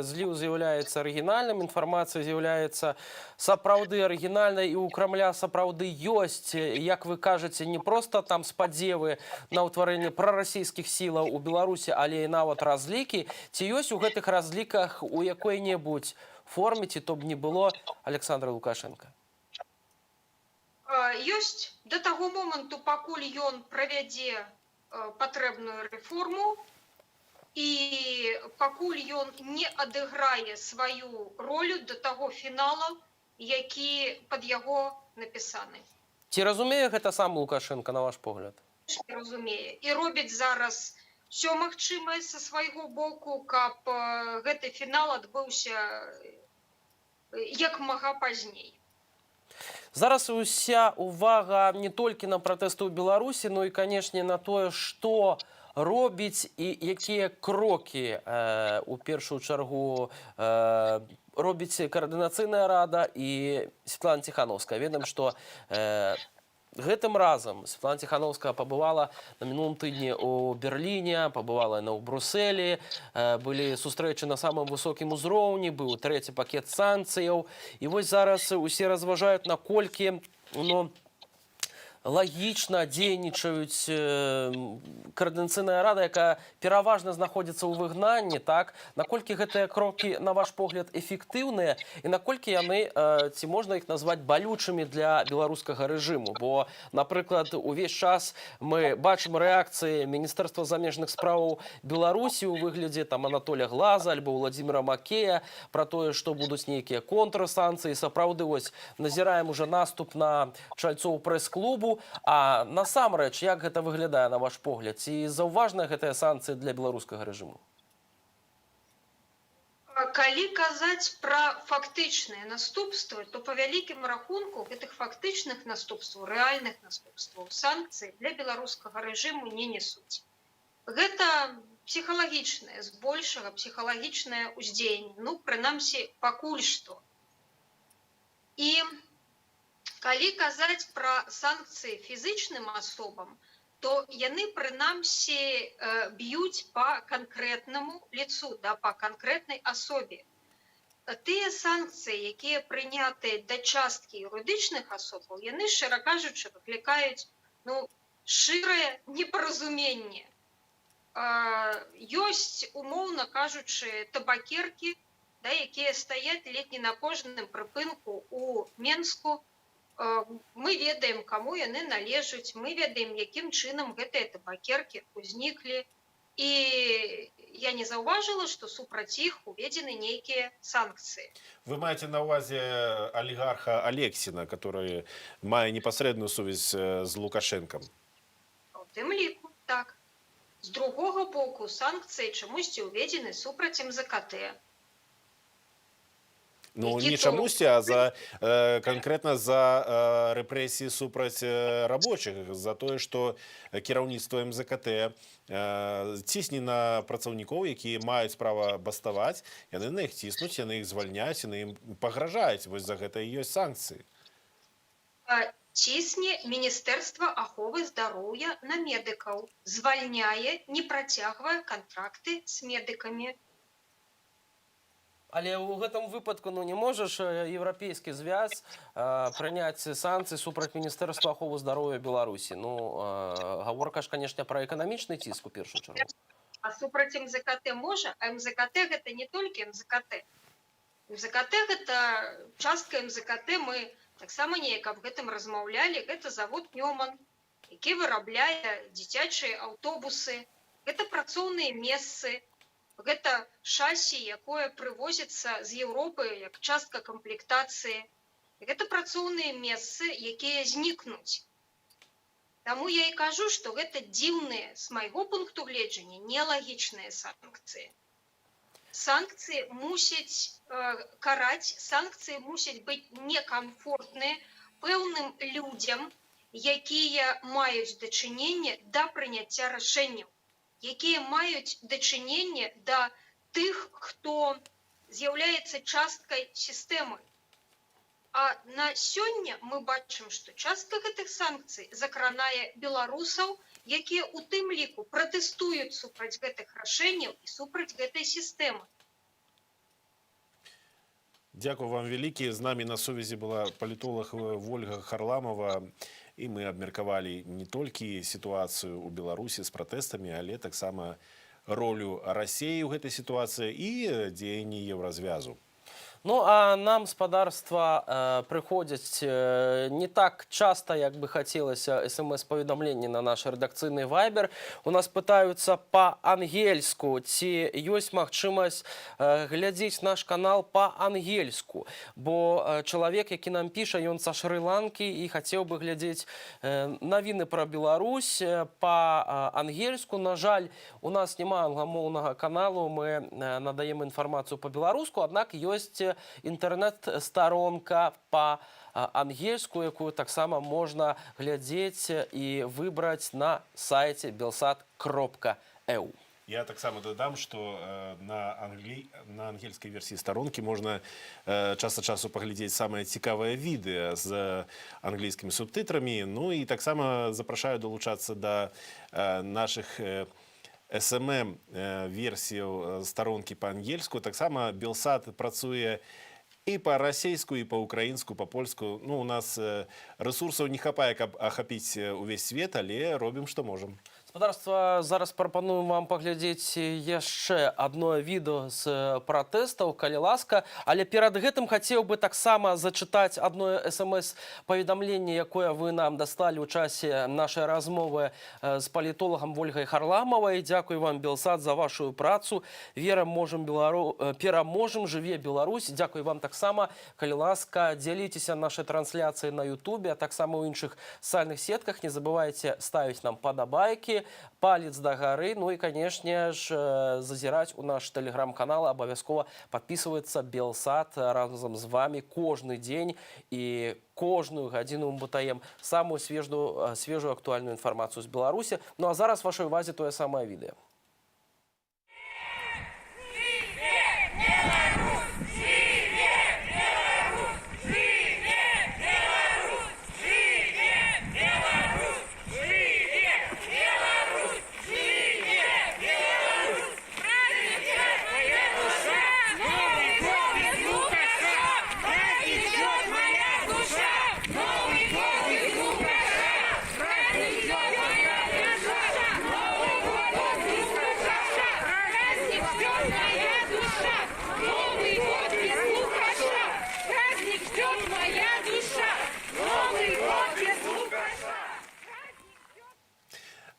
зліў з'яўляецца арыгінальным, інфармацыя з'яўляецца сапраўды арыгінальнай і ў Крамля сапраўды ёсць, як вы кажаце, не проста там спадзевы на ўтварэнне прарасійскіх сілаў у Беларусі, але і нават разлікі. Ці ёсць у гэтых разліках у якой-небудзь форме, ці то б не было, Аляксандра Лукашэнка? Ёсць да таго моманту, пакуль ён правядзе патрэбную рэформу і пакуль ён не адыграе сваю ролю да таго фінала, які пад яго напісаны. Ці разумее гэта сам Лукашэнка, на ваш погляд? Разумее і робіць зараз усё магчымае са свайго боку, каб гэты фінал адбыўся як мага пазней. Зараз уся увага не толькі на пратэсты ў Беларусі, но і, канешне, на тое, што робіць і якія крокі у першую чаргу робіць Каардынацыйная рада і Святлана Ціханоўская. Ведаем, што Гэтым разам Святлана Ціханоўская пабывала на мінулым тыдні ў Берліне, пабывала яна ў Брусэлі, былі сустрэчы на самым высокім узроўні, быў трэці пакет санкцыяў. І вось зараз усе разважаюць, наколькі, ну, лагічна дзейнічаюць Каардынацыйная рада, якая пераважна знаходзіцца ў выгнанні, так, наколькі гэтыя крокі, на ваш погляд, эфектыўныя і наколькі яны, ці можна іх назваць балючымі для беларускага рэжыму? Бо, напрыклад, увесь час мы бачым рэакцыі Міністэрства замежных справаў Беларусі ў выглядзе там Анатоля Глаза альбо Уладзіміра Макея пра тое, што будуць нейкія контрсанкцыі. Сапраўды, вось назіраем уже наступ на чальцоў прэс-клубу. А насамрэч, як гэта выглядае, на ваш погляд? Ці заўважныя гэтыя санкцыі для беларускага рэжыму? А калі казаць пра фактычныя наступствы, то па вялікім рахунку гэтых фактычных наступстваў, рэальных наступстваў санкцыі для беларускага рэжыму не несуць. Гэта псіхалагічнае, збольшага псіхалагічнае ўздзеянне, ну, прынамсі, пакуль што. І калі казаць пра санкцыі фізычным асобам, то яны прынамсі б'юць па канкрэтнаму лицу, да, па канкрэтнай асобе. Тыя санкцыі, якія прынятыя да часткі юрыдычных асобаў, яны, шчыра кажучы, выклікаюць, ну, шчырае непаразуменне. Ёсць, умоўна кажучы, табакеркі, да, якія стаяць ледзь не на кожным прыпынку у Менску. Мы ведаем, каму яны належаць, мы ведаем, якім чынам гэтыя табакеркі ўзніклі. І я не заўважыла, што супраць іх уведзены нейкія санкцыі. Вы маеце на ўвазе алігарха Алексіна, который мае непасрэдную сувязь з Лукашэнкам? У тым ліку, так. З другога боку, санкцыі чамусьці ўведзены супраць МЗКТ. Ну, Які не то- чамусьці, а канкрэтна за рэпрэсіі супраць рабочых, за тое, што кіраўніцтва МЗКТ цісне на працаўнікоў, якія маюць права баставаць, яны на іх ціснуць, яны іх звальняюць, яны ім пагражаюць. Вось за гэта і ёсць санкцыі. Цісне Міністэрства аховы здароўя на медыкаў, звальняе, не працягвае кантракты з медыкамі. Але ў гэтым выпадку, ну, не можаш Еўрапейскі звяз прыняць санкцыі супраць Міністэрства аховы здароўя Беларусі? Ну, гаворка ж, канешне, пра эканамічны ціск у першую чаргу. А супраць МЗКТ можа, а МЗКТ гэта не толькі МЗКТ. МЗКТ гэта частка МЗКТ, мы таксама неяк аб гэтым размаўлялі, гэта завод Нёман, які вырабляе дзіцячыя аўтобусы, гэта працоўныя месцы, гэта шасі, якое прывозіцца з Еўропы як частка камплектацыі. Гэта працоўныя месцы, якія знікнуць. Таму я і кажу, што гэта дзіўныя, з майго пункту гледжання, нелагічныя санкцыі. Санкцыі мусяць караць, санкцыі мусяць быць некамфортныя пэўным людзям, якія маюць дачыненне да прыняцця рашэнняў, якія маюць дачыненне да тых, хто з'яўляецца часткай сістэмы. А на сёння мы бачым, што частка гэтых санкцый закранае беларусаў, якія ў тым ліку пратэстуюць супраць гэтых рашэнняў і супраць гэтай сістэмы. Дзякую вам вялікі. З намі на сувязі была палітолаг Вольга Харламова. І мы абмеркавалі не толькі сітуацыю ў Беларусі з пратэстамі, але таксама ролю Расеі ў гэтай сітуацыі і дзеянні Еўразвязу. Ну а нам, спадарства, прыходзяць не так часта, як бы хацелася, смс-паведамленні на наш рэдакцыйны вайбер. У нас пытаюцца па-ангельску, ці ёсць магчымасць глядзець наш канал па-ангельску. Бо чалавек, які нам піша, ён са Шры-Ланкі і хацеў бы глядзець навіны пра Беларусь па-ангельску. На жаль, у нас няма англамоўнага каналу, мы надаем інфармацыю па-беларуску, аднак ёсць інтэрнэт-старонка па-ангельску, якую таксама можна глядзець і выбраць на сайце belsat.eu. Я таксама дадам, што на ангельскай версіі старонкі можна час ад часу паглядзець самае цікавае відэа з англійскімі субтытрамі. Ну і таксама запрашаю далучацца да нашых SMM версіяў старонкі па-ангельску. Таксама Белсат працуе і па-расейску, і па-украінску, па-польску. Ну, у нас рэсурсаў не хапае, каб ахапіць увесь свет, але робім, што можам. Спадарства, зараз прапануем вам паглядзець яшчэ адно відэо з пратэстаў, калі ласка. Але перад гэтым хацеў бы таксама зачытаць адно смс-паведамленне, якое вы нам даслалі ў часе нашай размовы з палітолагам Вольгай Харламавай. «Дзякуй вам, Белсат, за вашу працу. Верам, можам, пераможам, жыве Беларусь». Дзякуй вам таксама. Калі ласка, дзяліцеся нашай трансляцыяй на Ютубе, а таксама ў іншых сацыяльных сетках. Не забывайце ставіць нам падабайкі, палец да гары, ну і, конечно ж, зазіраць у наш тэлеграм-канал, абавязкова падпісвацца. Белсат разам з вами кожны дзень і кожную гадзіну мы даем самую свежую актуальную інфармацыю з Беларусі. Ну а зараз вашай увазе тое самае відэа. Моя душа! Новый год без Лукаша! Праздник ждет моя душа! Новый год без Лукаша! Праздник ждет моя душа! Новый год без Лукаша! Праздник ждет моя душа! Новый год без Лукаша! Праздник ждет моя душа! Новый год без Лукаша!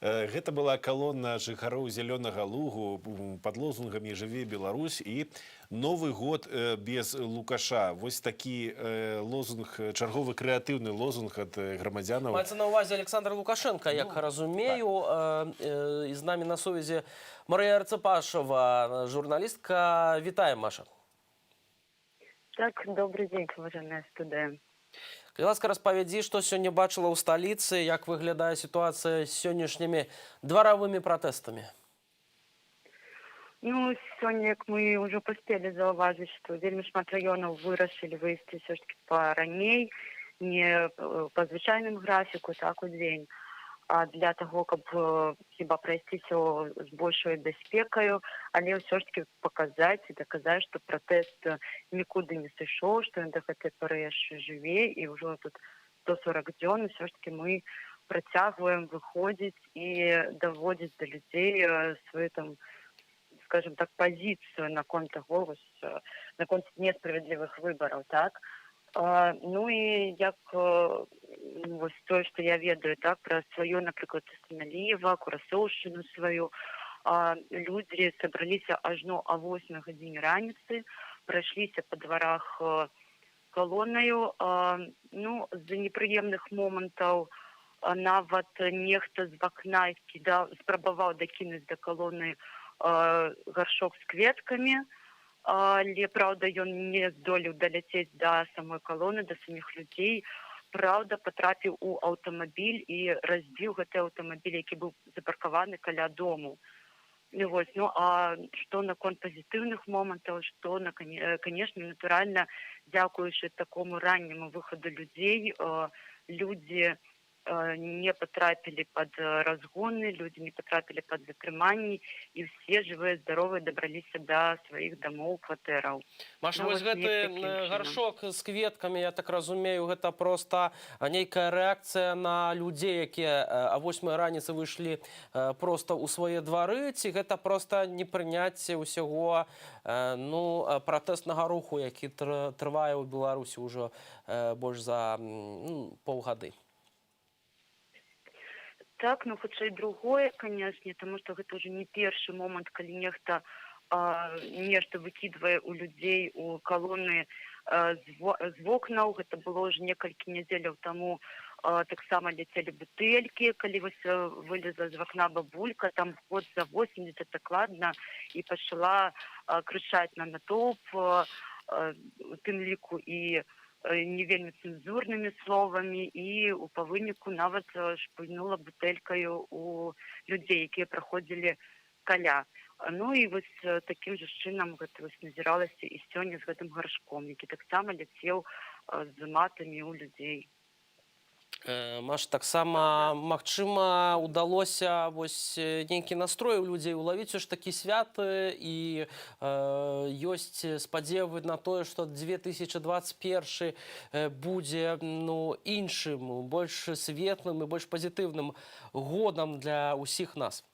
Гэта была калона жыхароў Зялёнага Лугу пад лозунгамі «Жыве Беларусь» і «Новы год без Лукаша». Вось такі лозунг, чарговы крэатыўны лозунг ад грамадзянаў. Маецца на ўвазе Александр Лукашенко, як разумею. І з намі на сувязі Марыя Арцыпашава, журналістка. Вітаем, Маша. Так, добрый день, уважаемая студия. Калі ласка, распавядзі, што сёння бачыла ў сталіцы, як выглядае сітуацыя з сённяшнімі дваравымі пратэстамі. Ну, сёння, як мы ўжо паспелі заўважыць, што вельмі шмат раёнаў вырашылі выйсці ўсё ж таки параней, не па звычайным графіку, так, у дзень, а для таго, каб хіба прайсціся з большай бяспекаю, але ўсё ж таки паказаць і даказаць, што пратэст нікуды не сышоў, што ён да гэтай пары яшчэ жыве, і ўжо тут 140 дзён ўсё ж таки мы працягваем выходзіць і даводзіць да людзей сваю там, скажем так, пазіцыю наконт таго вось, наконт несправядлівых выбараў, так. Ну і як вось тое, што я ведаю, так, пра сваё, напрыклад, Наліва, Курасоўшчыну сваю, людзі сабраліся ажно а 8 гадзіне раніцы, прайшліся па дварах калонаю. Ну, з непрыемных момантаў, нават нехта з вакна кідаў, спрабаваў дакінуць да калоны гаршок з кветкамі, але, праўда, ён не здолеў даляцець да самой калоны, да саміх людзей, праўда, патрапіў у аўтамабіль і разбіў гэты аўтамабіль, які быў запаркаваны каля дому. І вось, ну а што наконт пазітыўных момантаў, што на конечно, натуральна, дзякуючы такому ранняму выхаду людзей, людзі не патрапілі пад разгоны, людзі не патрапілі пад затрыманні, і ўсе жывыя, здаровыя дабраліся да сваіх дамоў, кватэраў. Маша, Ну, вось вось гэты неяк такім чынам. гаршок з кветкамі, я так разумею, гэта проста нейкая рэакцыя на людзей, якія а 8 раніцы выйшлі проста ў свае двары, ці гэта проста непрыняцце ўсяго ну, пратэснага руху, які трывае ў Беларусі ўжо больш за ну, паўгады? Так, ну, хутчэй другое, канешне, таму што гэта ўжо не першы момант, калі нехта нешта выкідвае ў людзей, у калоны з вокнаў. Гэта было ўжо некалькі нядзеляў таму. Таксама ляцелі бутэлькі, калі вось вылезла з вакна бабулька, там год за 80 дакладна, і пачала крычаць на натоўп, у тым ліку і не вельмі цэнзурнымі словамі, і у па выніку нават шпульнула бутэлькаю у людзей, якія праходзілі. Каля. Ну і вось такім жа чынам гэта вось назіралася і сёння з гэтым гаршком, які таксама ляцеў з матамі ў людзей. Маш, таксама, магчыма, удалося вось нейкі настрой у людзей улавіць. Усё ж такі святы і ёсць спадзевы на тое, што 2021 будзе, ну, іншым, больш светлым і больш пазітыўным годам для ўсіх нас.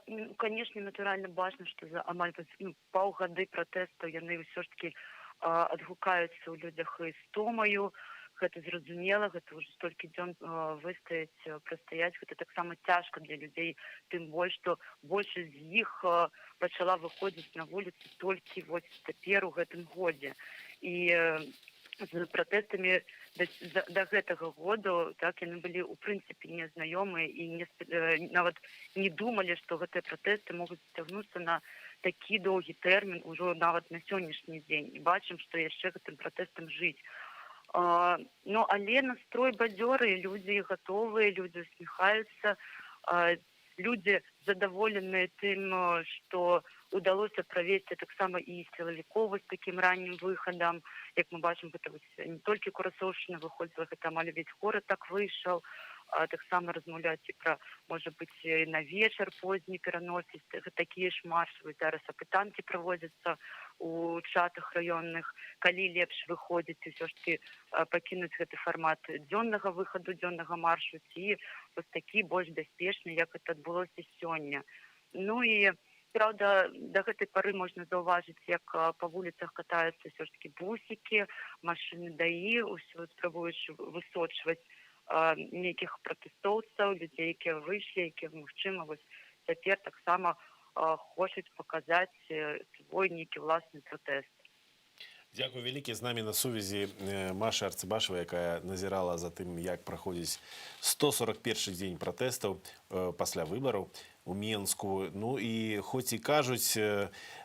Ну, конечно, натуральна, бачна, што за амаль вось, ну, паўгады пратэстаў яны ўсё ж таки адгукаюцца ў людзях і стомаю. Гэта зразумела, гэта ўжо столькі дзён выстаяць, прастаяць, гэта таксама цяжка для людзей, тым больш, што большасць з іх пачала выходзіць на вуліцы толькі вось цяпер, у гэтым годзе. І з пратэстамі да гэтага году так яны былі ў прынцыпе незнаёмыя і нават не думалі, што гэтыя пратэсты могуць цягнуцца на такі доўгі тэрмін ужо нават на сённяшні дзень. І бачым, што яшчэ гэтым пратэстам жыць. Ну, але настрой бадзёры, людзі гатовыя, людзі усміхаюцца, людзі задаволеныя тым, што удалося правесці таксама і сілавікоў вось такім раннім выхадам. Як мы бачым, гэта вось не толькі Курасоўшчына выходзіла, гэта амаль увесь горад так выйшаў. Таксама размаўляюць і пра, можа быць, і на вечар позні пераносіць такія ж маршы. Вось зараз апытанкі праводзяцца у чатах раённых, калі лепш выходзіць, усё ж таки пакінуць гэты фармат дзённага выхаду, дзённага маршу ці вось такі больш бяспечны, як это адбылося сёння. Ну і праўда, да гэтай пары можна заўважыць, як па вуліцах катаюцца ўсё ж таки бусікі, машыны ДАІ, ўсё спрабуюць высочваць нейкіх пратэстоўцаў, людзей, якія выйшлі, якія, магчыма, вось цяпер таксама хочуць паказаць свой нейкі ўласны пратэст. Дзякуй вялікі. З намі на сувязі Маша Арцыбашева, якая назірала за тым, як праходзіць 141 дзень пратэстаў пасля выбараў у Менску. Ну і хоць і кажуць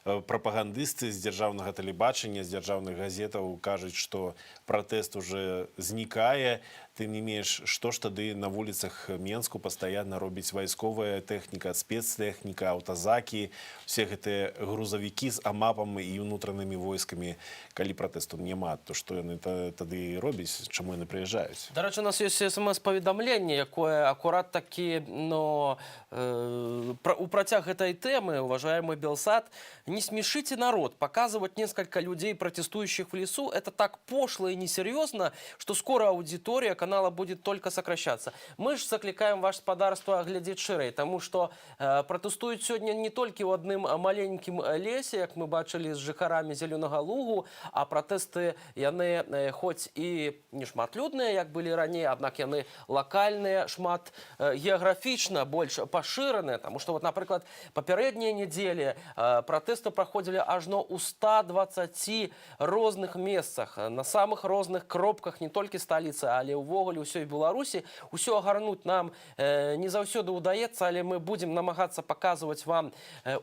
прапагандысты з дзяржаўнага тэлебачання, з дзяржаўных газетаў кажуць, што пратэст уже знікае, тым не менш, што ж тады на вуліцах Менску пастаянна робіць вайсковая тэхніка, спецтэхніка, аўтазакі, усе гэтыя грузавікі з амапам і ўнутранымі войскамі, калі пратэсту няма, то што яны тады робяць, чаму яны прыязджаюць? Дарэчы, у нас ёсць смс-паведамленне, якое акурат такі, но, у працяг гэтай тэмы. Уважаемый Белсат, не смешите народ. Показывать несколько людей, протестующих в лесу, это так пошло и несерьезно, что скоро аудитория канала будет только сокращаться. Мы ж заклікаем ваше спадарства глядзець шырэй, таму што пратэстуюць сёння не толькі ў адным маленькім лесе, як мы бачылі з жыхарамі Зялёнага Лугу, а пратэсты яны хоць і не шматлюдныя, як былі раней, аднак яны лакальныя, шмат геаграфічна больш пашыраныя, таму што вот, напрыклад, папярэднія нядзелі пратэсты праходзілі ажно ў 120 розных месцах, на самых розных кропках не толькі сталіцы, але ўвогуле ўсёй Беларусі. Усё агарнуць нам не заўсёды ўдаецца, але мы будзем намагацца паказваць вам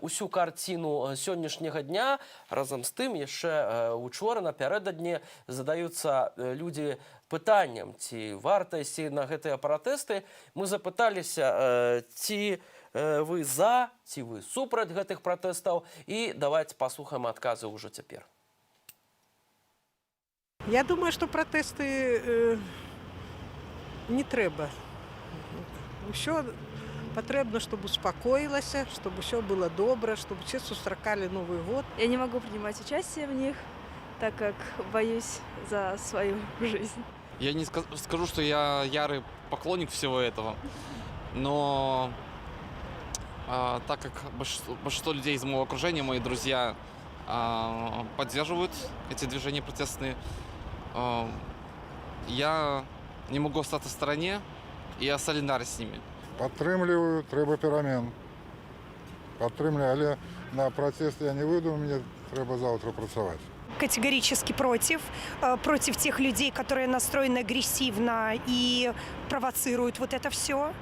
усю карціну сённяшняга дня. Разам з тым, яшчэ учора напярэдадні задаюцца людзі пытанням, ці варта ісці на гэтыя пратэсты. Мы запыталіся, ці вы за, ці вы супраць гэтых пратэстаў, і давайте паслухаем адказы ўжо цяпер. Я думаю, што пратэсты не трэба. Усё патрэбна, чтобы успокоілася, чтобы ўсё было добра, чтобы все сустракалі Новый год. Я не могу принимать участие в них, так как боюсь за свою жизнь. Я не скажу, что я ярый поклонник всего этого, но так как большинство людей из моего окружения, мои друзья, поддерживают эти движения протестные, я не могу остаться в стороне, и я солидарен с ними. Падтрымліваю, трэба перамен. Падтрымліваю, але на пратэст я не выйду, мне трэба заўтра працаваць. Категорически против, против тех людей, которые настроены агрессивно и провоцируют вот это все.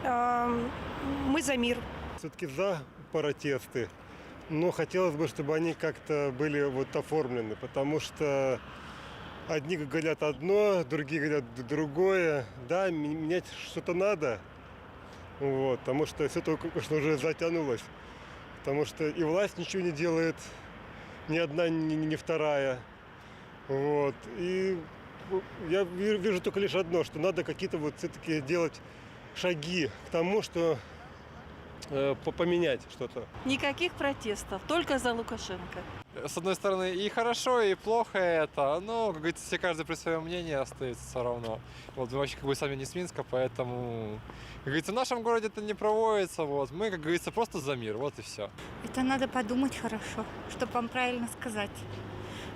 Мы за мир. Все-таки за протесты, но хотелось бы, чтобы они как-то были вот оформлены, потому что одни говорят одно, другие говорят другое. Да, менять что-то надо, Вот, потому что все это, конечно, уже затянулось. Потому что и власть ничего не делает, ни одна, ни вторая. Вот. И я вижу только лишь одно, что надо какие-то вот все-таки делать шаги к тому, что поменять что-то. Никаких протестов, только за Лукашенко. С одной стороны, и хорошо, и плохо это, но, как говорится, все каждый при своем мнении остается все равно. Вот, мы вообще как бы сами не с Минска, поэтому, как говорится, в нашем городе это не проводится, вот. Мы, как говорится, просто за мир, вот и все. Это надо подумать хорошо, чтобы вам правильно сказать.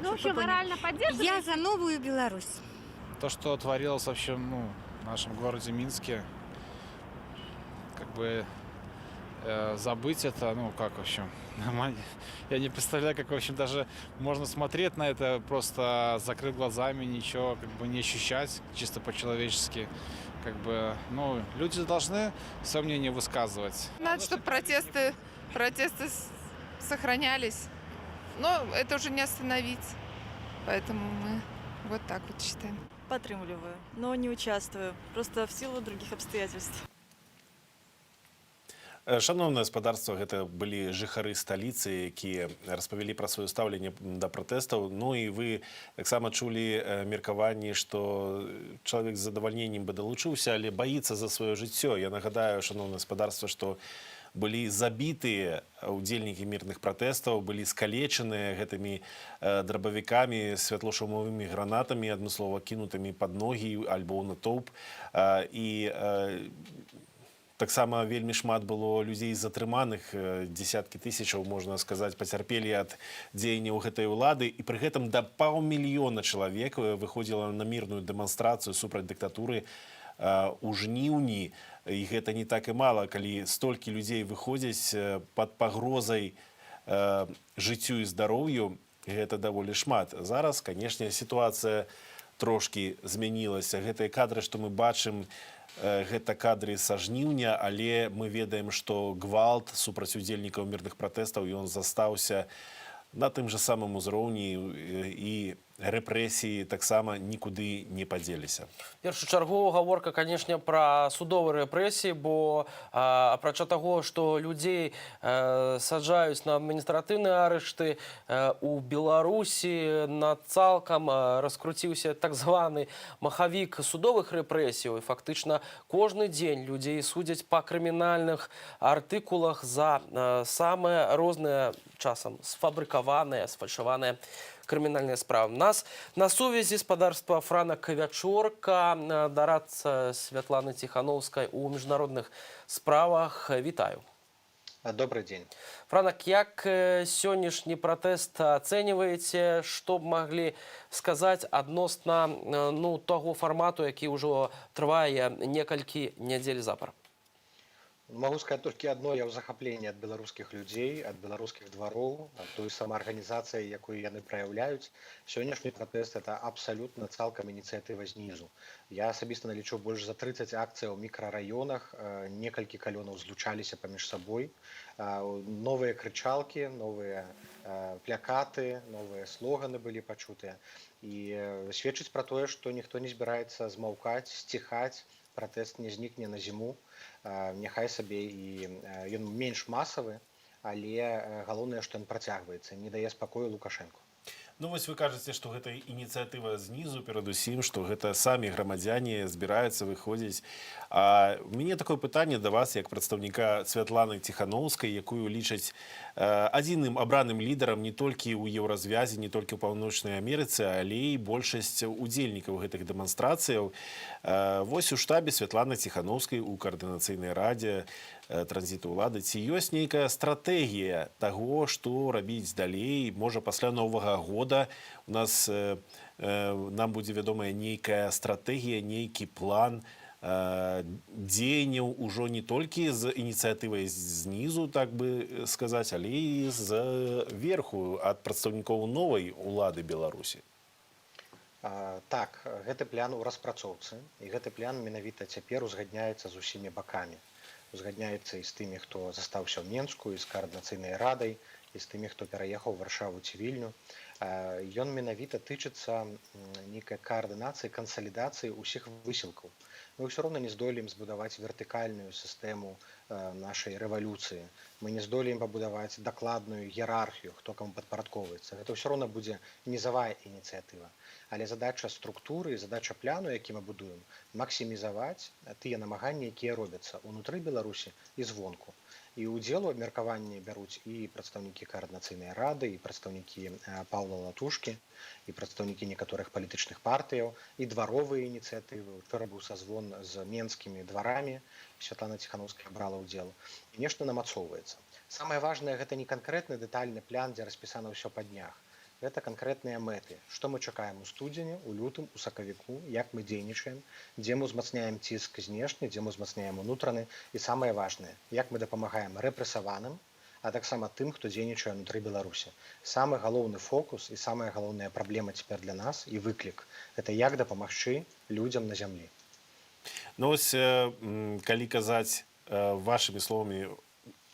Ну, в общем, Чтобы вы поняли. морально поддерживаете? Я за новую Беларусь. То, что творилось вообще, ну, в нашем городе Минске, как бы забыть это, ну, как, в общем, нормально. Я не представляю, как, в общем, даже можно смотреть на это, просто закрыв глазами, ничего как бы не ощущать, чисто по-человечески. Как бы, ну, люди должны свое мнение высказывать. Надо, чтобы протесты сохранялись. Но это уже не остановить. Поэтому мы вот так вот считаем. Падтрымліваю, но не участвую. Просто в силу других обстоятельств. Шаноўнае спадарства, гэта былі жыхары сталіцы, якія распавялі пра сваё стаўленне да пратэстаў. Ну і вы таксама чулі меркаванні, што чалавек з задавальненнем бы далучыўся, але баіцца за сваё жыццё. Я нагадаю, шаноўнае спадарства, што былі забітыя удзельнікі мірных пратэстаў, былі скалечаныя гэтымі драбавікамі, святлошумавымі гранатамі, адмыслова кінутымі пад ногі альбо ў натоўп. І таксама вельмі шмат было людзей затрыманых, десяткі тысячаў, можна сказаць, пацярпелі ад дзеянняў гэтай улады, і пры гэтым да паўмільёна чалавек выходзіла на мірную дэманстрацыю супраць дыктатуры у жніўні, і гэта не так і мала, калі столькі людзей выходзяць пад пагрозай жыццю і здароўю, гэта даволі шмат. Зараз, канешне, сітуацыя трошкі змянілася. Гэтыя кадры, што мы бачым, гэта кадры са жніўня, але мы ведаем, што гвалт супраць удзельнікаў мірных пратэстаў, ён застаўся на тым жа самым узроўні, і рэпрэсіі таксама нікуды не падзеліся. Першачаргова гаворка, канешне, пра судовыя рэпрэсіі, бо апрача таго, што людзей саджаюць на адміністратыўныя арышты, у Беларусі на цалкам раскруціўся так званы махавік судовых рэпрэсіяў, і фактычна кожны дзень людзей судзяць па крымінальных артыкулах за самыя розныя, часам сфабрыкаваныя, сфальшаваныя крымінальныя справы. У нас на сувязі спадарства Франак Вячорка, дарадца Святланы Ціхановскай у міжнародных справах. Вітаю. Добрый день. Франак, як сённяшні пратэст ацэньваеце, што б маглі сказаць адносна ну, таго фармату, які ўжо трывае некалькі нядзель запар? Могу сказать толькі одно: я ў захапленні ад беларускіх людзей, ад беларускіх двароў, ад той самаарганізацыі, якую яны праяўляюць. Сённяшні пратэст — это абсалютна цалкам ініцыятыва знізу. Я асабіста налічу больш за 30 акцый у мікрараёнах, некалькі калёнаў злучаліся паміж сабой. Новыя крычалкі, новыя плякаты, новыя слоганы былі пачутыя. І сведчыць пра тое, што ніхто не збіраецца змаўкаць, сціхаць, пратэст не знікне на зіму. Няхай сабе і ён менш масавы, але галоўнае, што ён працягваецца, не дае спакою Лукашэнку. Ну вось вы кажаце, што гэта ініцыятыва знізу перадусім, што гэта самі грамадзяне збіраюцца, выходзіць. А у мяне такое пытанне да вас як прадстаўніка Святланы Ціхановскай, якую лічаць адзіным абраным лідарам не толькі ў Еўразвязе, не толькі ў Паўночнай Амерыцы, але і большасць удзельнікаў гэтых дэманстрацыяў. Вось у штабе Святланы Ціхановскай, у каардынацыйнай радзе транзіту ўлады, ці ёсць нейкая стратэгія таго, што рабіць далей? Можа, пасля Новага года у нас нам будзе вядомая нейкая стратэгія, нейкі план дзеянняў ужо не толькі з ініцыятывай знізу, так бы сказаць, але і з верху, ад прадстаўнікоў новай улады Беларусі? Так, гэты план у распрацоўцы, і гэты план менавіта цяпер узгадняецца з усімі бакамі. Узгадняецца і з тымі, хто застаўся ў Менску, і з каардынацыйнай радай, і з тымі, хто пераехаў у Варшаву ці Вільню. Ён менавіта тычыцца нейкай каардынацыі, кансалідацыі ўсіх высілкаў. Мы ўсё роўна не здолеем збудаваць вертыкальную сістэму нашай рэвалюцыі. Мы не здолеем пабудаваць дакладную іерархію, хто каму падпарадкоўваецца. Гэта ўсё роўна будзе нізавая ініцыятыва. Але задача структуры, задача пляну, які мы будуем, максімізаваць тыя намаганні, якія робяцца ўнутры Беларусі і звонку. І ўдзел у абмеркаванні бяруць і прадстаўнікі Каардынацыйнай рады, і прадстаўнікі Паўла Латушкі, і прадстаўнікі некаторых палітычных партыяў, і дваровыя ініцыятывы. Учора быў созвон з менскімі дварамі, Святлана Ціханоўская брала ўдзел. І нешта намацоўваецца. Самае важнае — гэта не канкрэтны дэтальны плян, дзе распісана ўсё па днях. Гэта канкрэтныя мэты. Што мы чакаем у студзені, у лютым, у сакавіку, як мы дзейнічаем, дзе мы ўзмацняем ціск знешні, дзе мы ўзмацняем унутраны, і самае важнае, як мы дапамагаем рэпрэсаваным, а таксама тым, хто дзейнічае ўнутры Беларусі. Самы галоўны фокус і самая галоўная праблема цяпер для нас і выклік — гэта як дапамагчы людзям на зямлі. Ну ось, калі казаць вашымі словамі,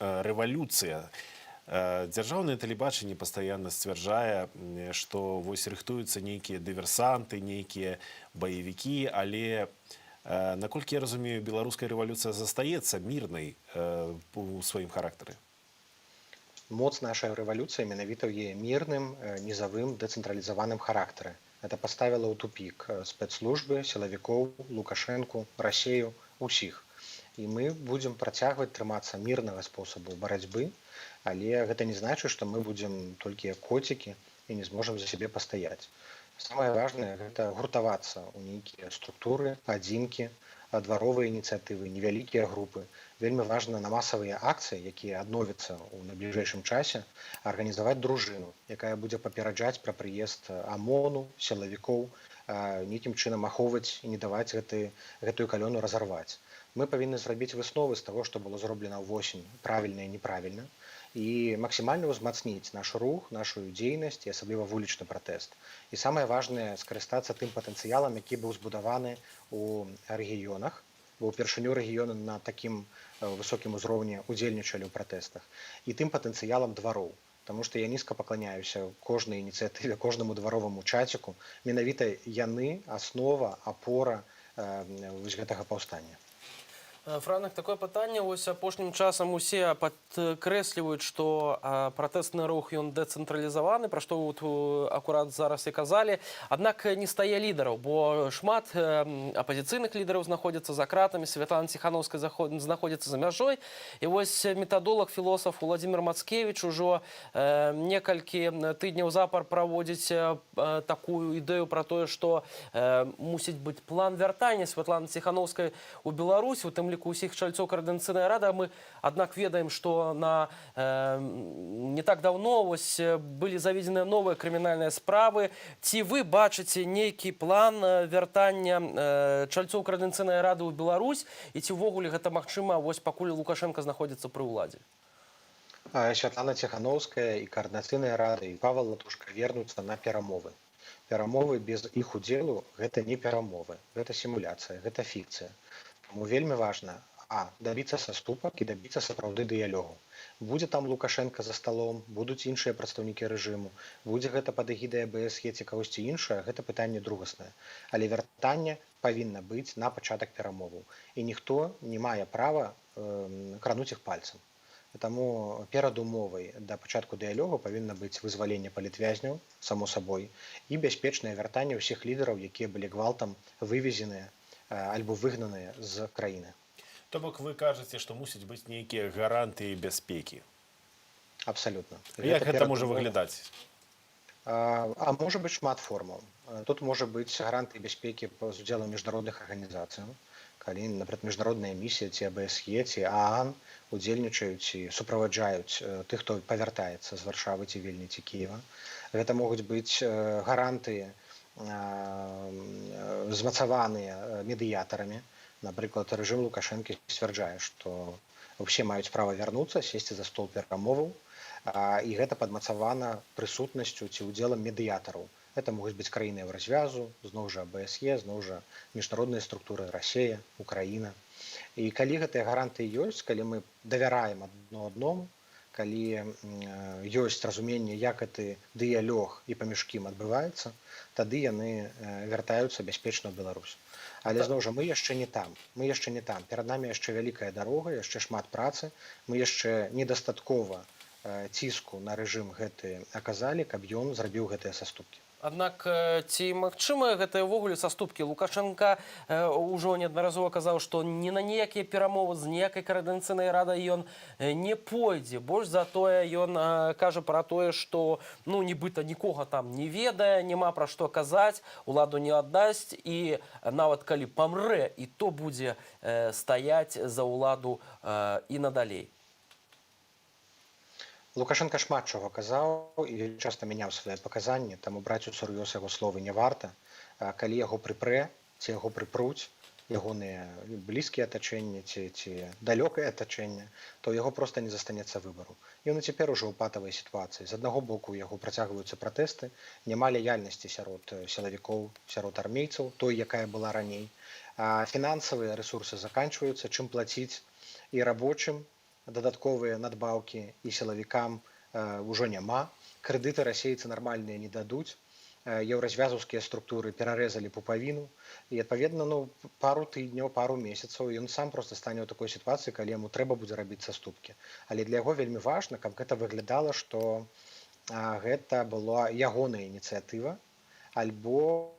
рэвалюцыя. Дзяржаўнае тэлебачанне пастаянна сцвярджае, што вось рыхтуюцца нейкія дыверсанты, нейкія баевікі, але, наколькі я разумею, беларуская рэвалюцыя застаецца мірнай у сваім характары. Моц нашай рэвалюцыі менавіта ў яе мірным, нізавым, дэцэнтралізаваным характары. Это паставіла ў тупік спецслужбы, сілавікоў, Лукашэнку, Расею, усіх. І мы будзем працягваць трымацца мірнага спосабу барацьбы, але гэта не значыць, што мы будзем толькі як коцікі і не зможам за сябе пастаяць. Самае важнае — гэта гуртавацца ў нейкія структуры, адзінкі, дваровыя ініцыятывы, невялікія групы. Вельмі важна на масавыя акцыі, якія адновяцца ў найбліжэйшым часе, арганізаваць дружыну, якая будзе папераджаць пра прыезд АМОНу, сілавікоў, нейкім чынам ахоўваць і не даваць гэтую калёну разарваць. Мы павінны зрабіць высновы з таго, што было зроблена ўвосень, правільна і неправільна, і максімальна ўзмацніць наш рух, нашу дзейнасць і асабліва вулічны пратэст. І самае важнае — скарыстацца тым патэнцыялам, які быў збудаваны ў рэгіёнах, бо ўпершыню рэгіёны на такім высокім узроўні удзельнічалі ў пратэстах, і тым патэнцыялам двароў. Таму што я нізка пакланяюся кожнай ініцыятыве, кожнаму двароваму чаціку. Менавіта яны аснова, апора вось гэтага паўстання. Франак, такое пытанне. Вось апошнім часам усе падкрэсліваюць, што пратэстны рух, ён дэцэнтралізаваны, пра што вот акурат зараз і казалі. Аднак не стае лідараў, бо шмат апазіцыйных лідараў знаходзяцца за кратамі, Святлана Ціханоўская знаходзіцца за мяжой. І вось метадолаг, філосаф Уладзімір Мацкевіч ужо некалькі тыдняў запар праводзіць такую ідэю пра тое, што мусіць быць план вяртання Святланы Ціханоўскай у Беларусь, у тым ліку усіх чальцоў Каардынацыйнай рады. Мы, аднак, ведаем, што не так даўно вось былі заведзеныя новыя крымінальныя справы. Ці вы бачыце нейкі план вяртання чальцоў Каардынацыйнай рады ў Беларусь і ці ўвогуле гэта магчыма, вось пакуль Лукашэнка знаходзіцца пры ўладзе? Святлана Ціханоўская і Каардынацыйная рада, і Павел Латушка вернуцца на перамовы. Перамовы без іх удзелу — гэта не перамовы, гэта сімуляцыя, гэта фікцыя. Таму вельмі важна дабіцца саступак і дабіцца сапраўды дыялогу. Будзе там Лукашэнка за сталом, будуць іншыя прадстаўнікі рэжыму, будзе гэта пад эгідай АБСЕ ці кагосьці іншае, гэта пытанне другаснае. Але вяртанне павінна быць на пачатак перамоваў. І ніхто не мае права крануць іх пальцам. Таму перадумовай да пачатку дыялогу павінна быць вызваленне палітвязняў, само сабой, і бяспечнае вяртанне ўсіх лідараў, якія былі гвалтам вывезеныя альбо выгнаныя з краіны. То бок вы кажаце, што мусіць быць нейкія гарантыі бяспекі. Абсалютна. Як Гэта гэта можа перадумова. выглядаць? А можа быць шмат формаў. Тут можа быць гарантыі бяспекі з удзелам міжнародных арганізацыяў, калі, напрыклад, міжнародная місія ці АБСЕ ці ААН удзельнічаюць і суправаджаюць тых, хто павяртаецца з Варшавы ці Вільні ці Кіева. Гэта могуць быць гарантыі, змацаваныя медыятарамі. Напрыклад, рэжым Лукашэнкі сцвярджае, што ўсе маюць права вярнуцца, сесці за стол перамоваў, і гэта падмацавана прысутнасцю ці ўдзелам медыятараў. Это могуць быць краіны Еўразвязу, зноў жа АБСЕ, зноў жа міжнародныя структуры, Расея, Украіна. І калі гэтыя гарантыі ёсць, калі мы давяраем адно адному, Калі ёсць разуменне, як гэты дыялог і паміж кім адбываецца, тады яны вяртаюцца бяспечна ў Беларусь. Але зноў жа, мы яшчэ не там, мы яшчэ не там. Перад намі яшчэ вялікая дарога, яшчэ шмат працы. Мы яшчэ недастаткова ціску на рэжым гэты аказалі, каб ён зрабіў гэтыя саступкі. Аднак ці магчымыя гэтыя ўвогуле саступкі? Лукашэнка ўжо неаднаразова казаў, што ні на ніякія перамовы з ніякай каардынацыйнай радай ён не пойдзе. Больш за тое, ён кажа пра тое, што, ну, нібыта нікога там не ведае, няма пра што казаць, уладу не аддасць і нават калі памрэ, і то будзе стаяць за ўладу і надалей. Лукашэнка шмат чаго казаў і часта мяняў свае паказанні, таму браць усур'ёз яго словы не варта. Калі яго прыпрэ ці яго прыпруць ягоныя блізкія атачэнні ці далёкае атачэнне, то ў яго проста не застанецца выбару. Ён і цяпер ужо ў патавай сітуацыі. З аднаго боку, у яго працягваюцца пратэсты, няма лаяльнасці сярод сілавікоў, сярод армейцаў, той, якая была раней. А фінансавыя рэсурсы заканчваюцца, чым плаціць і рабочым дадатковыя надбаўкі, і сілавікам ўжо няма. Крэдыты расейцы нармальныя не дадуць. Еўразвязаўскія структуры перарэзалі пупавіну. І адпаведна, ну, пару тыдняў, пару месяцаў ён сам проста стане ў такой сітуацыі, калі яму трэба будзе рабіць саступкі. Але для яго вельмі важна, каб гэта выглядала, што гэта была ягоная ініцыятыва, альбо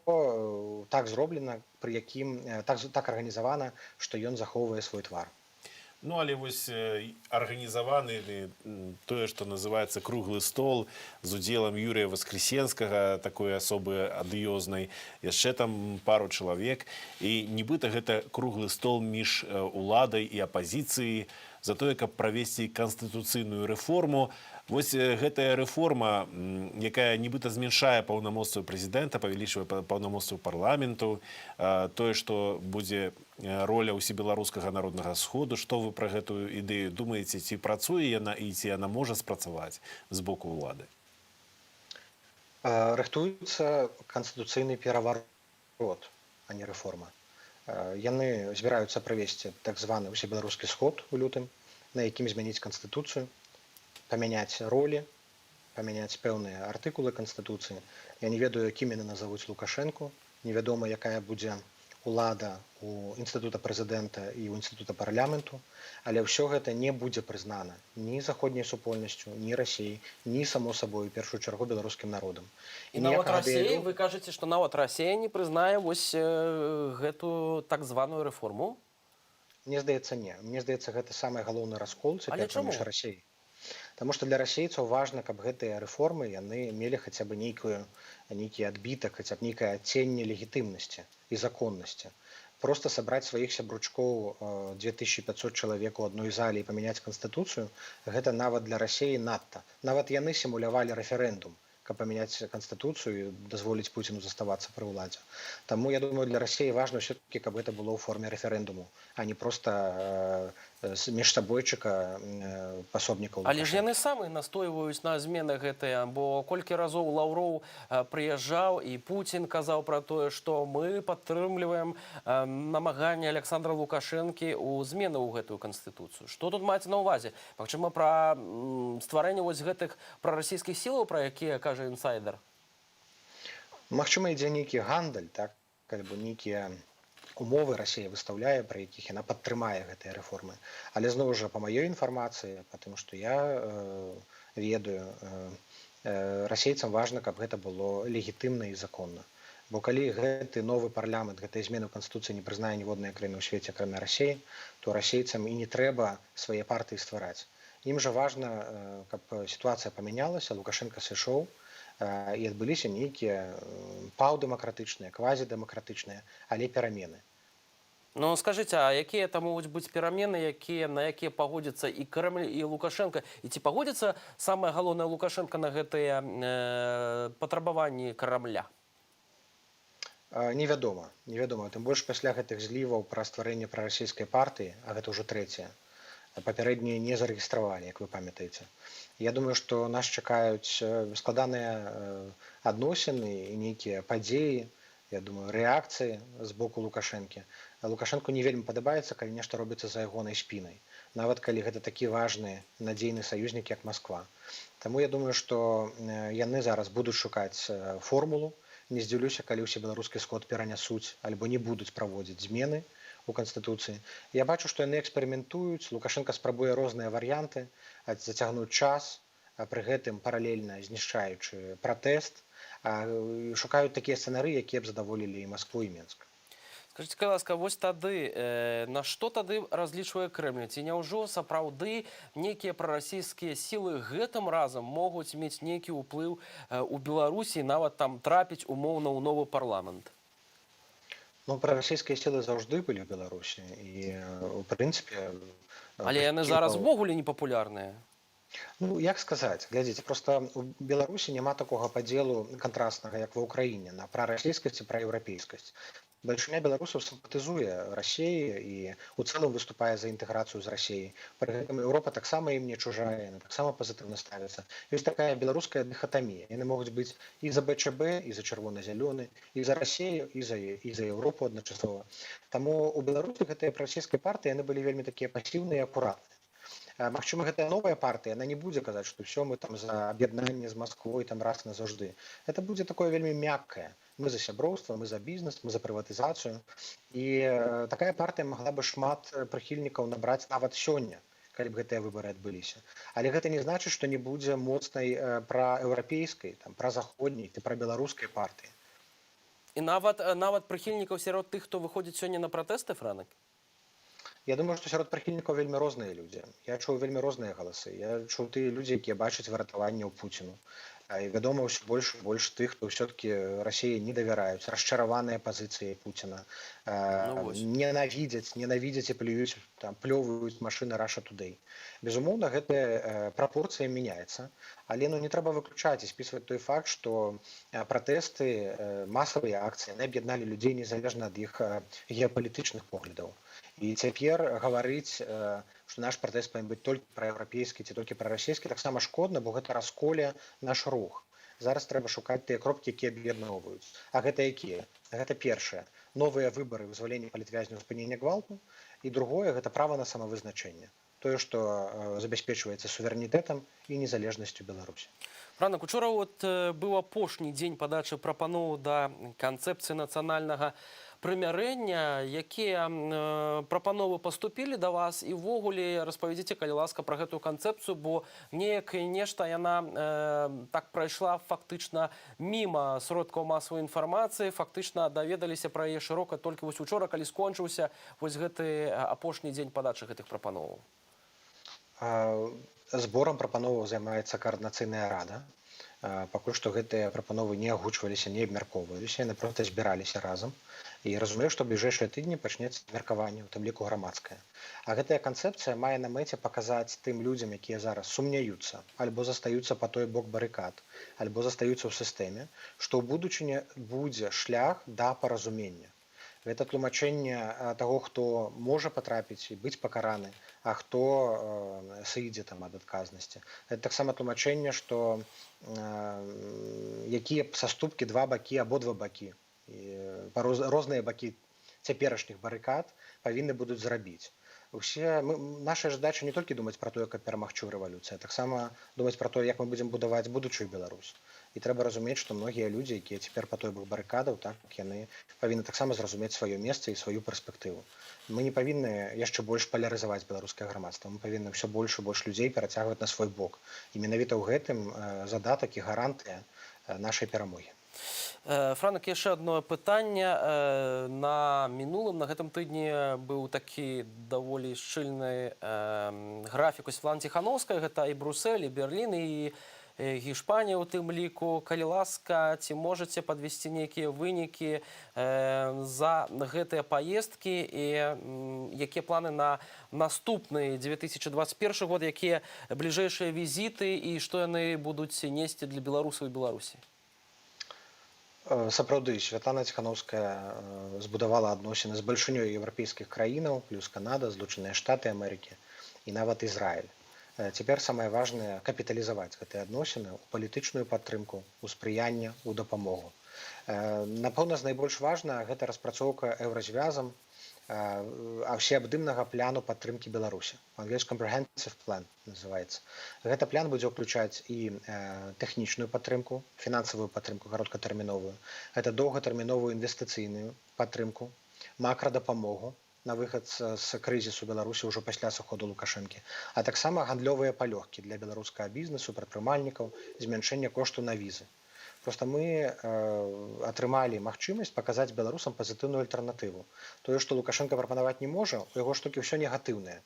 так зроблена, пры якім так арганізавана, што ён захоўвае свой твар. Ну, але вось арганізаваны тое, што называецца круглы стол з удзелам Юрыя Васкрасенскага, такой асобы адыёзнай, яшчэ там пару чалавек. І нібыта гэта круглы стол між уладай і апазіцыяй за тое, каб правесці канстытуцыйную рэформу. Вось гэтая рэформа, якая нібыта змяншае паўнамоцтва прэзідэнта, павялічвае паўнамоцтва парламенту, тое, што будзе роля ўсебеларускага народнага сходу. Што вы пра гэтую ідэю думаеце? Ці працуе яна і ці яна можа спрацаваць з боку ўлады? Рыхтуецца канстытуцыйны пераварот, а не рэформа. Яны збіраюцца правесці так званы ўсебеларускі сход у лютым, на якім змяніць канстытуцыю, памяняць ролі, памяняць пэўныя артыкулы канстытуцыі. Я не ведаю, якім яны назавуць Лукашэнку, невядома, якая будзе улада у інстытута прэзідэнта і ў інстытута парламенту, але ўсё гэта не будзе прызнана ні заходняй супольнасцю, ні Расіяй, ні, само сабой, у першую чаргу беларускім народам. І нават ніякага Расія, дыялогу вы кажаце, што нават Расія не прызнае вось гэту так званую рэформу? Мне здаецца, не. Мне здаецца, гэта самы галоўны раскол Але цяпер паміж чаму? Расіяй. Таму што для расейцаў важна, каб гэтыя рэформы яны мелі хаця бы нейкі адбітак, хаця б нейкае адценне легітымнасці і законнасці. Проста сабраць сваіх сябручкоў 2500 чалавек у адной зале і памяняць канстытуцыю, гэта нават для Расеі надта. Нават яны сімулявалі рэферэндум, каб памяняць канстытуцыю і дазволіць Пуціну заставацца пры ўладзе. Таму я думаю, для Расеі важна ўсё-такі, каб гэта было ў форме рэферэндуму, а не проста міжсабойчыка пасобнікаў Але ж Лукашэнкі. яны самі настойваюць на змены гэтыя, бо колькі разоў Лаўроў прыязджаў, і Пуцін казаў пра тое, што мы падтрымліваем намаганне Аляксандра Лукашэнкі ў змены ў гэтую канстытуцыю. Што тут маецца на ўвазе? Магчыма, пра стварэнне вось гэтых прарасійскіх сілаў, пра якія кажа інсайдер? Магчыма, ідзе нейкі гандаль, так, альбо нейкія умовы Расія выстаўляе, пры якіх яна падтрымае гэтыя рэформы. Але зноў жа, па маёй інфармацыі, па тым, што я ведаю, расейцам важна, каб гэта было легітымна і законна. Бо калі гэты новы парламент, гэтыя змены ў канстытуцыі не прызнае ніводная краіна ў свеце, акрамя Расеі, то расейцам і не трэба свае партыі ствараць. Ім жа важна, каб сітуацыя памянялася, Лукашэнка сышоў, і адбыліся нейкія паўдэмакратычныя, квазідэмакратычныя, але перамены. Ну, скажыце, а якія там могуць быць перамены, на якія пагодзіцца і Крэмль, і Лукашэнка? І ці пагодзіцца, самае галоўнае, Лукашэнка на гэтыя патрабаванні Крамля? Невядома, невядома. Тым больш пасля гэтых зліваў пра стварэнне прарасійскай партыі, а гэта ўжо трэцяе, папярэднія не зарэгістравалі, як вы памятаеце. Я думаю, што нас чакаюць складаныя адносіны і нейкія падзеі, я думаю, рэакцыі з боку Лукашэнкі. Лукашэнку не вельмі падабаецца, калі нешта робіцца за ягонай спінай. Нават калі гэта такі важны, надзейны саюзнік, як Масква. Таму я думаю, што яны зараз будуць шукаць формулу. Не здзіўлюся, калі ўсе беларускі сход перанясуць альбо не будуць праводзіць змены у канстытуцыі. Я бачу, што яны эксперыментуюць, Лукашэнка спрабуе розныя варыянты, зацягнуць час, а пры гэтым паралельна знішчаючы пратэст, шукаюць такія сцэнары, якія б задаволілі і Маскву, і Менск. Скажыце, калі ласка, вось тады на што тады разлічвае Крэмль? Ці няўжо сапраўды нейкія прарасійскія сілы гэтым разам могуць мець нейкі ўплыў у Беларусі, нават там трапіць умоўна ў новы парламент? Ну, прарасійскія сілы заўжды былі ў Беларусі і у прынцыпе Але яны зараз увогуле не папулярныя. Ну, як сказаць, глядзіце, просто у Беларусі няма такога падзелу кантраснага, як ва Ўкраіне, на прарасійскасць і праеўрапейскасць. Бальшыня беларусаў сімпатызуе Расеі і у цэлым выступае за інтэграцыю з Расеяй. Пры гэтым Еўропа таксама ім не чужая, яна таксама пазітыўна ставіцца. Ёсць такая беларуская дыхатамія. Яны могуць быць і за БЧБ, і за чырвона-зялёны, і за Расею, і за Еўропу адначасова. Таму у Беларусі гэтыя прарасійскія партыі, яны былі вельмі такія пасіўныя і акуратныя. Магчыма, гэтая новая партыя, она не будзе казаць, што ўсё, мы там за аб'яднанне з Масквой там раз назаўжды. Это будзе такое вельмі мяккае. Мы за сяброўства, мы за бізнес, мы за прыватызацыю. І такая партыя магла бы шмат прыхільнікаў набраць нават сёння, калі б гэтыя выбары адбыліся. Але гэта не значыць, што не будзе моцнай праеўрапейскай, там, празаходняй ці прабеларускай партыі. І нават прыхільнікаў сярод тых, хто выходзіць сёння на пратэсты, Франак? Я думаю, што сярод прыхільнікаў вельмі розныя людзі. Я чуў вельмі розныя галасы. Я чуў тыя людзі, якія бачаць выратаванне ў Пуціну. І вядома, ўсё больш і больш тых, хто ўсё-такі Расіі не давяраюць, расчараваныя пазіцыяй Пуціна, Ну вось. ненавідзяць і плююць, там, плёўваюць машыны Russia Today. Безумоўна, гэтая прапорцыя мяняецца, але, ну, не трэба выключаць і спісваць той факт, што пратэсты, масавыя акцыі, яны аб'ядналі людзей незалежна ад іх геапалітычных поглядаў. І цяпер гаварыць, што наш пратэст павінен быць толькі праеўрапейскі ці толькі прарасійскі, таксама шкодна, бо гэта расколе наш рух. Зараз трэба шукаць тыя кропкі, якія аб'ядноўваюць. А гэта якія? Гэта першае — новыя выбары, вызваленне палітвязняў, спынення гвалту, і другое — гэта права на самавызначэнне. Тое, што забяспечваецца суверэнітэтам і незалежнасцю Беларусі. Франак, учора от быў апошні дзень падачы прапаноў да канцэпцыі нацыянальнага прымірэння. Якія прапановы паступілі да вас і ўвогуле распавядзіце, калі ласка, пра гэтую канцэпцыю, бо неяк нешта яна так прайшла фактычна міма сродкаў масавай інфармацыі, фактычна даведаліся пра яе шырока толькі вось учора, калі скончыўся вось гэты апошні дзень падачы гэтых прапановаў. Зборам прапановаў займаецца каардынацыйная рада. Пакуль што гэтыя прапановы не агучваліся, не абмяркоўваліся, яны проста збіраліся разам. І разумею, што бліжэйшыя тыдні пачнецца абмеркаванне, у тым ліку грамадскае. А гэтая канцэпцыя мае на мэце паказаць тым людзям, якія зараз сумняюцца альбо застаюцца па той бок барыкад, альбо застаюцца ў сістэме, што ў будучыні будзе шлях да паразумення. Гэта тлумачэнне таго, хто можа патрапіць і быць пакараны, а хто сыдзе там ад адказнасці. Гэта таксама тлумачэнне, што якія б саступкі два бакі, абодва бакі, і розныя бакі цяперашніх барыкад павінны будуць зрабіць. Усе мы, наша задача не толькі думаць пра тое, каб перамагчы ў рэвалюцыі, а таксама думаць пра тое, як мы будзем будаваць будучую Беларусь. І трэба разумець, што многія людзі, якія цяпер па той бок барыкадаў, так, яны павінны таксама зразумець сваё месца і сваю перспектыву. Мы не павінны яшчэ больш палярызаваць беларускае грамадства. Мы павінны ўсё больш і больш людзей перацягваць на свой бок. І менавіта ў гэтым задатак і гарантыя нашай перамогі. Франак, яшчэ одно пытанне. На мінулым, на гэтым тыдні быў такі даволі шчыльны графік у Святланы Ціханоўскай. Гэта і Брусель, і Берлін, і Гішпанія ў тым ліку. Калі ласка, ці можаце падвесці нейкія вынікі за гэтыя паездкі і якія планы на наступны 2021 год, якія бліжэйшыя візіты і што яны будуць несці для беларусаў і Беларусі? Сапраўды, Святлана Ціханоўская збудавала адносіны з бальшынёй еўрапейскіх краінаў, плюс Канада, Злучаныя Штаты Амерыкі і нават Ізраіль. Цяпер самае важнае — капіталізаваць гэтыя адносіны ў палітычную падтрымку, у спрыянне, у дапамогу. Напэўна, з найбольш важна гэта распрацоўка еўразвязам Усеабдымнага пляну падтрымкі Беларусі, по-английски comprehensive plan называется. Гэта план будзе ўключаць і тэхнічную падтрымку, фінансавую падтрымку кароткатэрміновую, гэта доўгатэрміновую інвестыцыйную падтрымку, макрадапамогу на выхад з крызісу Беларусі ўжо пасля сыходу Лукашэнкі, а таксама гандлёвыя палёгкі для беларускага бізнесу, прадпрымальнікаў, змяншэнне кошту на візы. Просто мы атрымалі магчымасць паказаць беларусам пазітыўную альтэрнатыву. Тое, што Лукашэнка прапанаваць не можа, у яго штукі ўсё негатыўнае.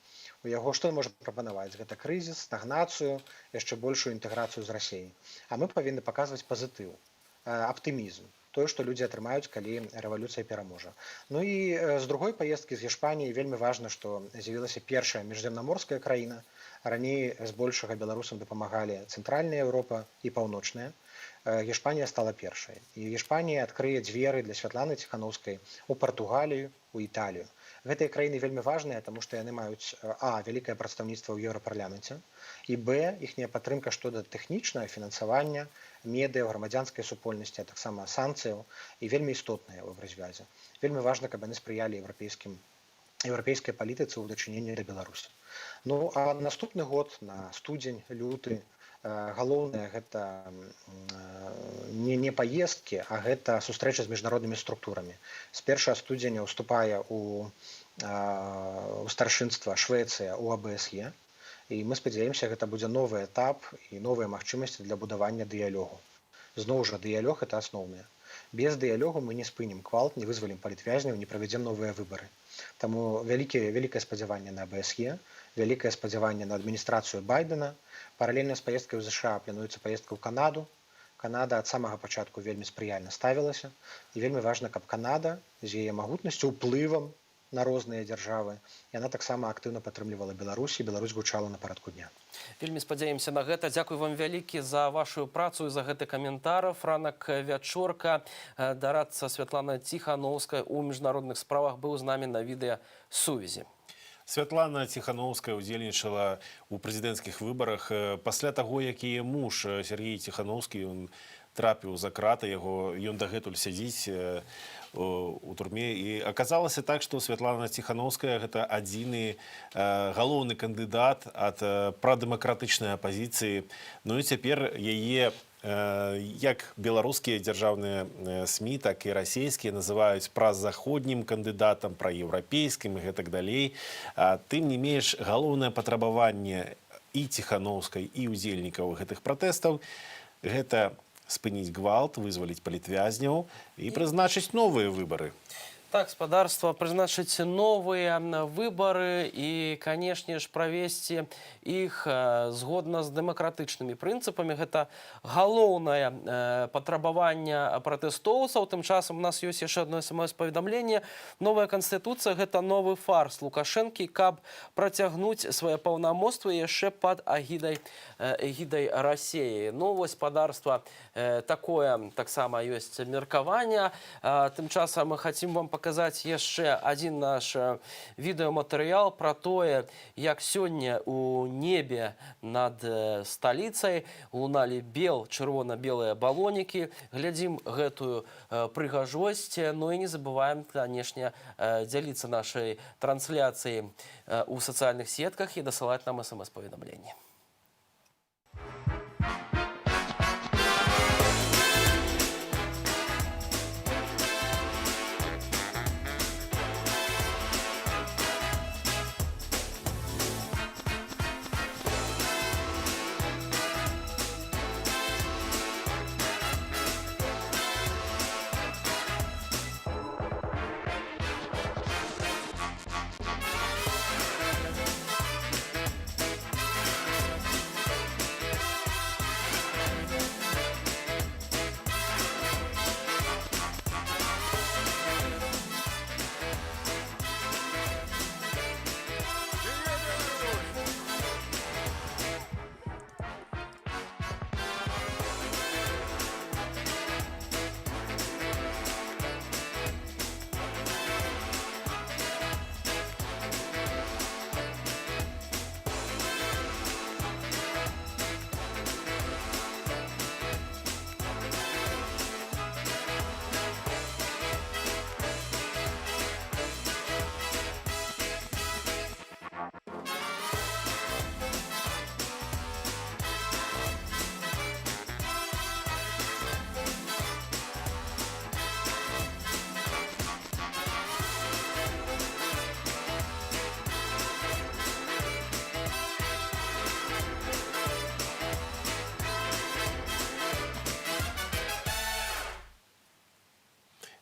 У яго што можа прапанаваць? Гэта крызіс, стагнацыю, яшчэ большую інтэграцыю з Расеяй. А мы павінны паказваць пазітыў, аптымізм, тое, што людзі атрымаюць, калі рэвалюцыя пераможа. Ну і з другой паездкі, з Іспаніі, вельмі важна, што з'явілася першая міжземнаморская краіна. Раней збольшага беларусам дапамагалі Цэнтральная Еўропа і Паўночная. Іспанія стала першай. І Іспанія адкрые дзверы для Святланы Ціхановскай у Партугалію, у Італію. Гэтыя краіны вельмі важныя, таму што яны маюць а вялікае прадстаўніцтва ў Еўрапарламенце і б іхняя падтрымка щодо тэхнічнага фінансавання медыа, грамадзянскай супольнасці, а таксама санкцыяў і вельмі істотная ў еўразвязе. Вельмі важна, каб яны спрыялі еўрапейскай палітыцы ў дачыненні да Беларусі. Ну а наступны год, на студзень, люты, галоўнае гэта не паездкі, а гэта сустрэча з міжнароднымі структурамі. З 1 студзеня ўступае у старшынства Швецыя ў АБСЕ, і мы спадзяемся, гэта будзе новы этап і новыя магчымасці для будавання дыялогу. Зноў жа, дыялог это асноўнае. Без дыялогу мы не спынім квалт, не вызвалім палітвязняў, не правядзем новыя выбары. Таму вялікае спадзяванне на АБСЕ, вялікае спадзяванне на адміністрацыю Байдэна. Паралельна з паездкай у ЗША плануецца паездка ў Канаду. Канада ад самага пачатку вельмі спрыяльна ставілася, і вельмі важна, каб Канада з яе магутнасцю, уплывам на розныя дзяржавы, яна таксама актыўна падтрымлівала Беларусь, і Беларусь гучала на парадку дня. Вельмі спадзяемся на гэта. Дзякуй вам вялікі за вашу працу і за гэты каментар. Франак Вячорка, дарадца Святлана Ціхановская ў міжнародных справах, быў з намі на відэасувязі. Святлана Ціхановская ўдзельнічала ў прэзідэнцкіх выбарах пасля таго, як яе муж Сяргей Ціхановскі, ён трапіў за краты, яго ён дагэтуль сядзіць у турме, і аказалася так, што Святлана Ціхановская гэта адзіны галоўны кандыдат ад прадэмакратычнай апазіцыі. Ну і цяпер яе як беларускія дзяржаўныя СМІ, так і расійскія называюць празаходнім кандыдатам, праеўрапейскім і гэтак далей. Тым не менш, галоўнае патрабаванне і Ціхановскай, і ўдзельнікаў гэтых пратэстаў гэта спыніць гвалт, вызваліць палітвязняў і прызначыць новыя выбары. Так, спадарства, прызначыць новыя выбары і, канешне ж, правесці іх згодна з дэмакратычнымі прынцыпамі. Гэта галоўнае патрабаванне пратэстоўцаў. Тым часам у нас ёсць яшчэ одно смс-паведамленне. Новая канстытуцыя — гэта новы фарс Лукашэнкі, каб працягнуць свае паўнамоцтвы яшчэ пад эгідай Расеі. Ну вось, спадарства, такое таксама ёсць меркаванне. Тым часам мы хацім вам паказаць яшчэ адзін наш відэаматэрыял пра тое, як сёння у небе над сталіцай луналі чырвона-белыя балонікі. Глядзім гэтую прыгажосць. Ну і не забываем, канешне, дзяліцца нашай трансляцыяй у сацыяльных сетках і дасылаць нам смс-паведамленні.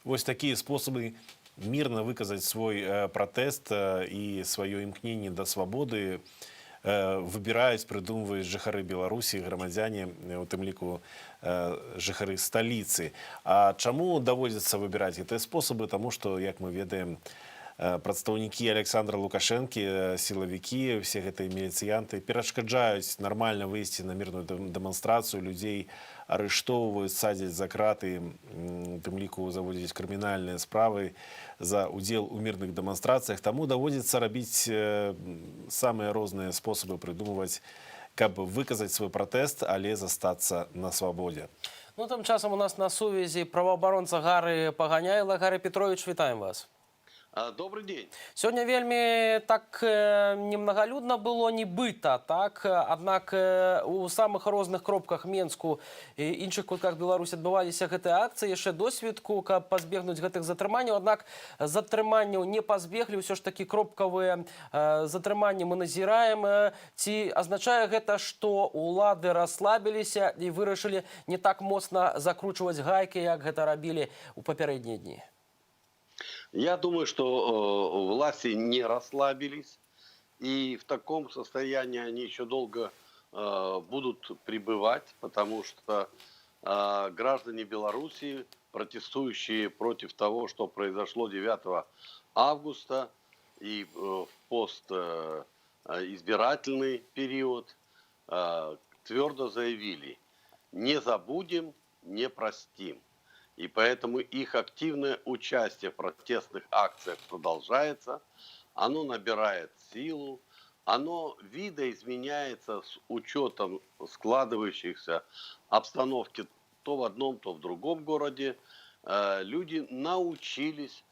Вось такія спосабы мірна выказаць свой пратэст і сваё імкненне да свабоды выбіраюць, прыдумваюць жыхары Беларусі, грамадзяне, у тым ліку жыхары сталіцы. А чаму даводзіцца выбіраць гэтыя спосабы? Таму што, як мы ведаем, прадстаўнікі Александра Лукашэнкі, сілавікі, все гэтыя міліцыянты перашкаджаюць нармальна выйсці на мірную дэманстрацыю, людзей арыштоўваюць, садзяць за краты, у тым ліку заводзяць крымінальныя справы за удзел у мірных дэманстрацыях. Таму даводзіцца рабіць самыя розныя спосабы прыдумваць, каб выказаць свой пратэст, але застацца на свабодзе. Ну, тым часам у нас на сувязі праваабаронца Гары Паганяйла. Гары Петрович, вітаем вас. Добрый день. Сёння вельмі так немнагалюдна было нібыта, так, аднак у самых розных кропках Менску і іншых кутках Беларусі адбываліся гэтыя акцыі яшчэ досведку, каб пазбегнуць гэтых затрыманняў, аднак затрыманняў не пазбеглі, ўсё ж такі кропкавыя затрыманні мы назіраем. Ці азначае гэта, што улады расслабіліся і вырашылі не так моцна закручваць гайкі, як гэта рабілі ў папярэднія дні? Я думаю, что власти не расслабились, и в таком состоянии они еще долго будут пребывать, потому что граждане Беларуси, протестующие против того, что произошло 9 августа и в постизбирательный период, твердо заявили: не забудем, не простим. И поэтому их активное участие в протестных акциях продолжается, оно набирает силу, оно видоизменяется с учетом складывающихся обстановки то в одном, то в другом городе. Люди научились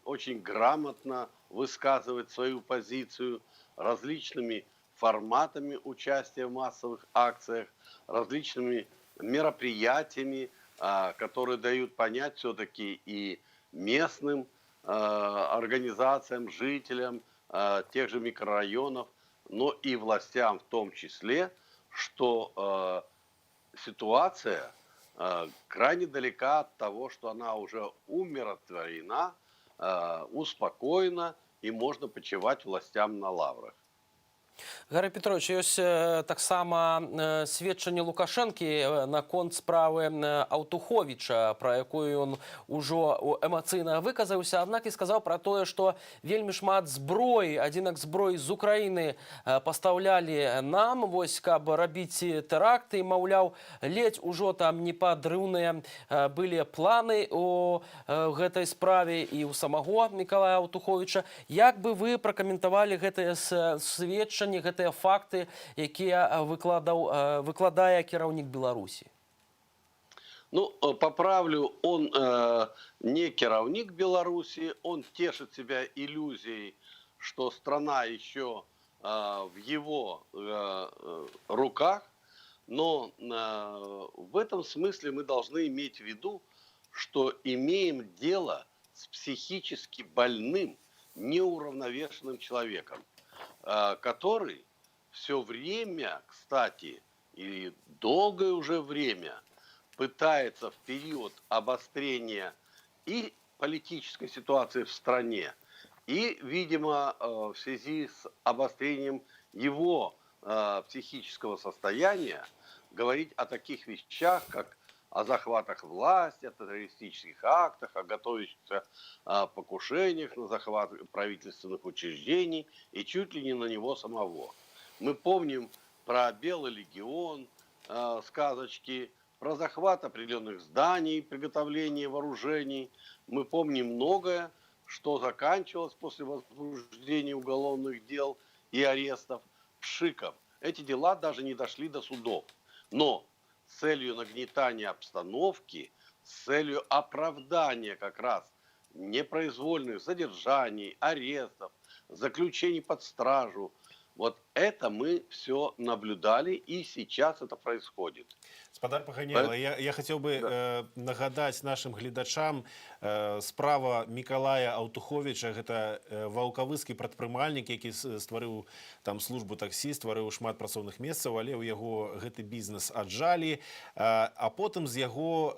очень грамотно высказывать свою позицию различными форматами участия в массовых акциях, различными мероприятиями, которые дают понять все-таки и местным организациям, жителям тех же микрорайонов, но и властям в том числе, что ситуация крайне далека от того, что она уже умиротворена, успокоена и можно почивать властям на лаврах. Гары Петрович, ёсць таксама сведчанне Лукашэнкі наконт справы Аўтуховіча, пра якую ён ужо эмацыйна выказаўся, аднак і сказаў пра тое, што вельмі шмат зброі, адзінак зброі з Украіны пастаўлялі нам, вось, каб рабіць тэракты, маўляў, ледзь ужо там непадрыўныя былі планы у гэтай справе і ў самого Мікалая Аўтуховіча. Як бы вы пракаментавалі гэтыя сведчанні, гэтыя факты, якія выкладае кіраўнік Беларусі? Ну, поправлю, он не кіраўнік Беларуси, он тешит себя иллюзией, что страна еще в его руках, но в этом смысле мы должны иметь в виду, что имеем дело с психически больным, неуравновешенным человеком, который все время, кстати, и долгое уже время пытается в период обострения и политической ситуации в стране, и, видимо, в связи с обострением его психического состояния говорить о таких вещах, как о захватах власти, о террористических актах, о готовящихся покушениях на захват правительственных учреждений и чуть ли не на него самого. Мы помним про Белый легион, сказочки, про захват определенных зданий, приготовление вооружений. Мы помним многое, что заканчивалось после возбуждения уголовных дел и арестов пшиком. Эти дела даже не дошли до судов. Но с целью нагнетания обстановки, с целью оправдания как раз непроизвольных задержаний, арестов, заключений под стражу. Вот это мы все наблюдали, и сейчас это происходит. Спадар Паганяйла, я хацеў бы нагадаць нашым гледачам справа Мікалая Аўтуховіча. Гэта ваўкавыскі прадпрымальнік, які стварыў там службу таксі, стварыў шмат працоўных месцаў, але ў яго гэты бізнес аджалі, а потым з яго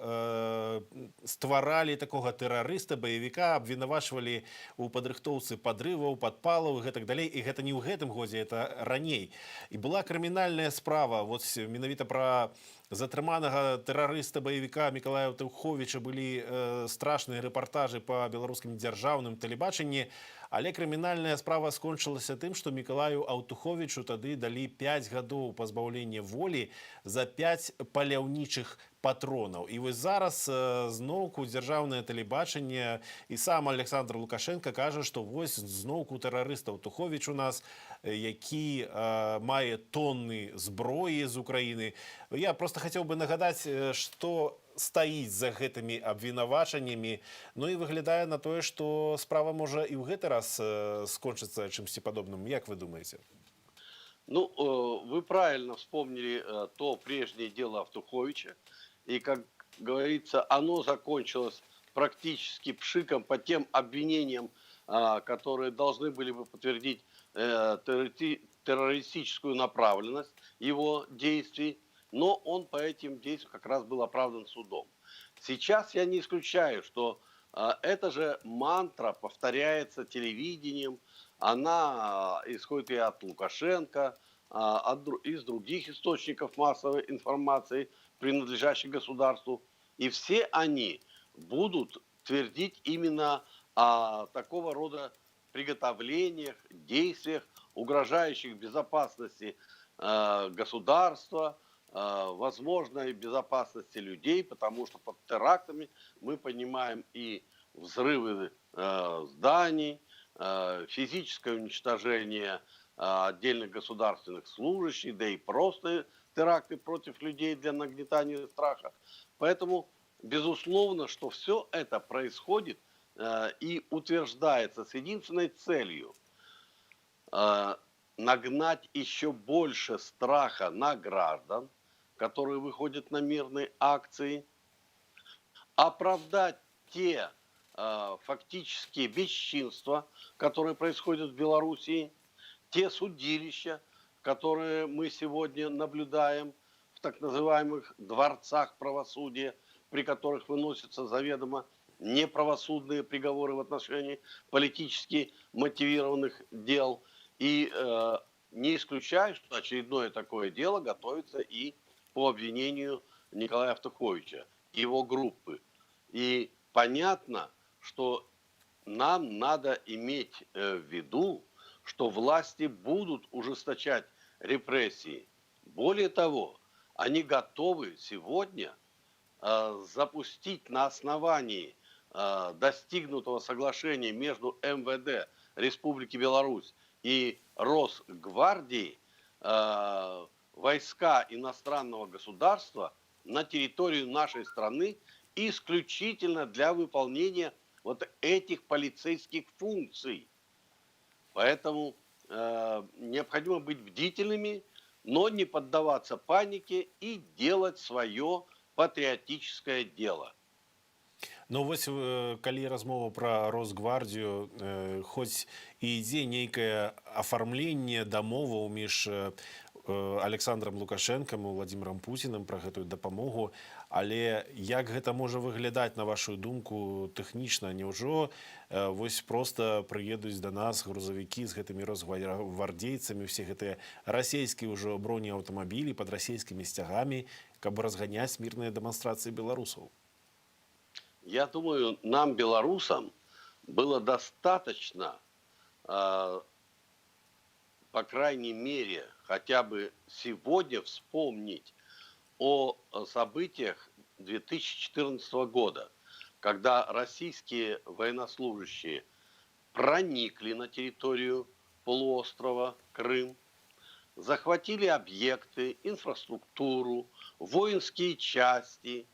стваралі такога тэрарыста, баевіка, абвінавачвалі ў падрыхтоўцы падрываў, падпалаў і гэтак далей. І гэта не ў гэтым годзе, это раней. І была крымінальная справа вот менавіта пра затрыманага тэрарыста, баевіка Мікалая Аўтуховіча. Былі страшныя рэпартажы па беларускім дзяржаўным тэлебачанні, але крымінальная справа скончылася тым, што Мікалаю Аўтуховічу тады далі 5 гадоў пазбаўлення волі за 5 паляўнічых патронаў. І вось зараз зноўку дзяржаўнае тэлебачанне і сам Аляксандр Лукашэнка кажа, што вось зноўку тэрарыст Аўтуховіч у нас, які мае тонны зброі з Украіны. Я проста хацеў бы нагадаць, што стаіць за гэтымі абвінавачаннямі. Ну і выглядае на тое, што справа можа і ў гэты раз скончыцца чымсьці падобным. Як вы думаеце? Ну, вы правильно вспомнили то прежнее дело Автуховича. И, как говорится, оно закончилось практически пшиком по тем обвинениям, которые должны были бы подтвердить террористическую направленность его действий. Но он по этим действиям как раз был оправдан судом. Сейчас я не исключаю, что эта же мантра повторяется телевидением, она исходит и от Лукашенко, из других источников массовой информации, принадлежащих государству. И все они будут твердить именно о такого рода приготовлениях, действиях, угрожающих безопасности государства, возможной безопасности людей, потому что под терактами мы понимаем и взрывы зданий, физическое уничтожение отдельных государственных служащих, да и просто теракты против людей для нагнетания страха. Поэтому, безусловно, что все это происходит и утверждается с единственной целью нагнать еще больше страха на граждан, которые выходят на мирные акции, оправдать те фактические бесчинства, которые происходят в Белоруссии, те судилища, которые мы сегодня наблюдаем в так называемых дворцах правосудия, при которых выносятся заведомо неправосудные приговоры в отношении политически мотивированных дел. И не исключаю, что очередное такое дело готовится и по обвинению Николая Автуховича и его группы. И понятно, что нам надо иметь в виду, что власти будут ужесточать репрессии. Более того, они готовы сегодня запустить на основании достигнутого соглашения между МВД Республики Беларусь и Росгвардией войска иностранного государства на территорию нашей страны исключительно для выполнения вот этих полицейских функций. Поэтому необходимо быть бдительными, но не поддаваться панике и делать свое патриотическое дело. Ну вось калі размова пра Росгвардію, хоць і ідзе нейкае афармленне дамоваў між Аляксандрам Лукашэнкам і Уладзімірам Пуціным пра гэтую дапамогу, але як гэта можа выглядаць, на вашу думку, тэхнічна? Няўжо вось проста прыедуць да нас грузавікі з гэтымі росгвардзейцамі, усе гэтыя расійскія ўжо бронеаўтамабілі пад расійскімі сцягамі, каб разганяць мірныя дэманстрацыі беларусаў? Я думаю, нам, белорусам, было достаточно, по крайней мере, хотя бы сегодня вспомнить о событиях 2014 года, когда российские военнослужащие проникли на территорию полуострова Крым, захватили объекты, инфраструктуру, воинские части,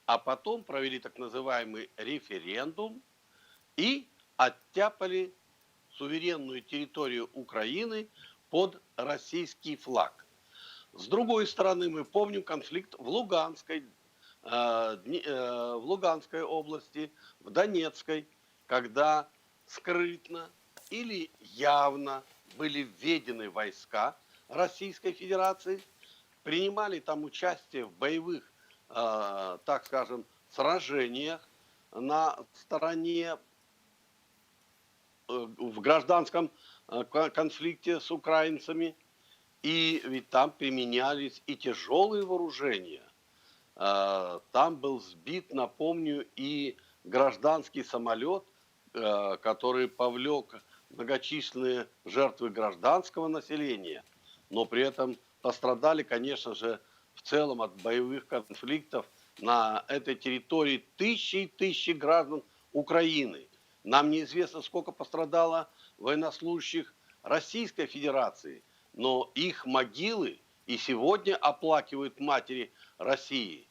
а потом провели так называемый референдум и оттяпали суверенную территорию Украины под российский флаг. С другой стороны, мы помним конфликт в Луганской области, в Донецкой, когда скрытно или явно были введены войска Российской Федерации, принимали там участие в боевых, так скажем, сражениях на стороне в гражданском конфликте с украинцами. И ведь там применялись и тяжелые вооружения. Там был сбит, напомню, и гражданский самолет, который повлек многочисленные жертвы гражданского населения, но при этом пострадали, конечно же, в целом от боевых конфликтов на этой территории тысячи и тысячи граждан Украины. Нам неизвестно, сколько пострадало военнослужащих Российской Федерации, но их могилы и сегодня оплакивают матери России.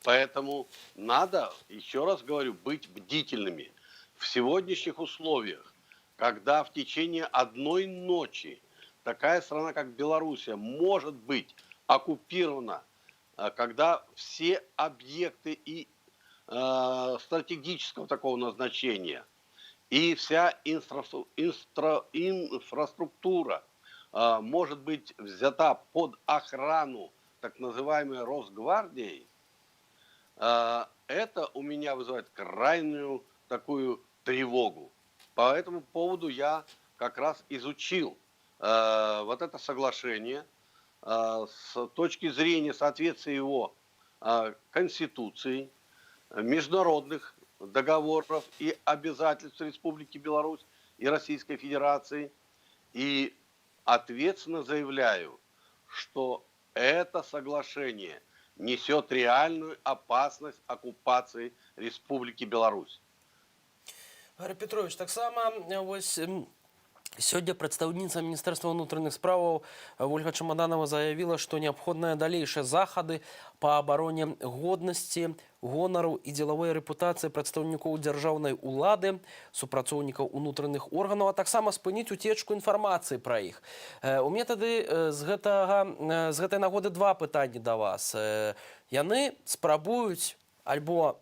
Поэтому надо, еще раз говорю, быть бдительными. В сегодняшних условиях, когда в течение одной ночи такая страна, как Белоруссия, может быть оккупирована, когда все объекты и стратегического такого назначения и вся инфраструктура может быть взята под охрану так называемой Росгвардией, это у меня вызывает крайнюю такую тревогу. По этому поводу я как раз изучил вот это соглашение с точки зрения соответствия его Конституции, международных договоров и обязательств Республики Беларусь и Российской Федерации. И ответственно заявляю, что это соглашение несет реальную опасность оккупации Республики Беларусь. Гары Пятровіч, таксама вось сёння прадстаўніца Міністэрства ўнутраных справаў Вольга Чамаданова заявіла, што неабходныя далейшыя захады па абароне годнасці, гонару і дзелавой рэпутацыі прадстаўнікоў дзяржаўнай улады, супрацоўнікаў унутраных органаў, а таксама спыніць уцечку інфармацыі пра іх. У мяне тады з гэтай нагоды два пытанні да вас. Яны спрабуюць альбо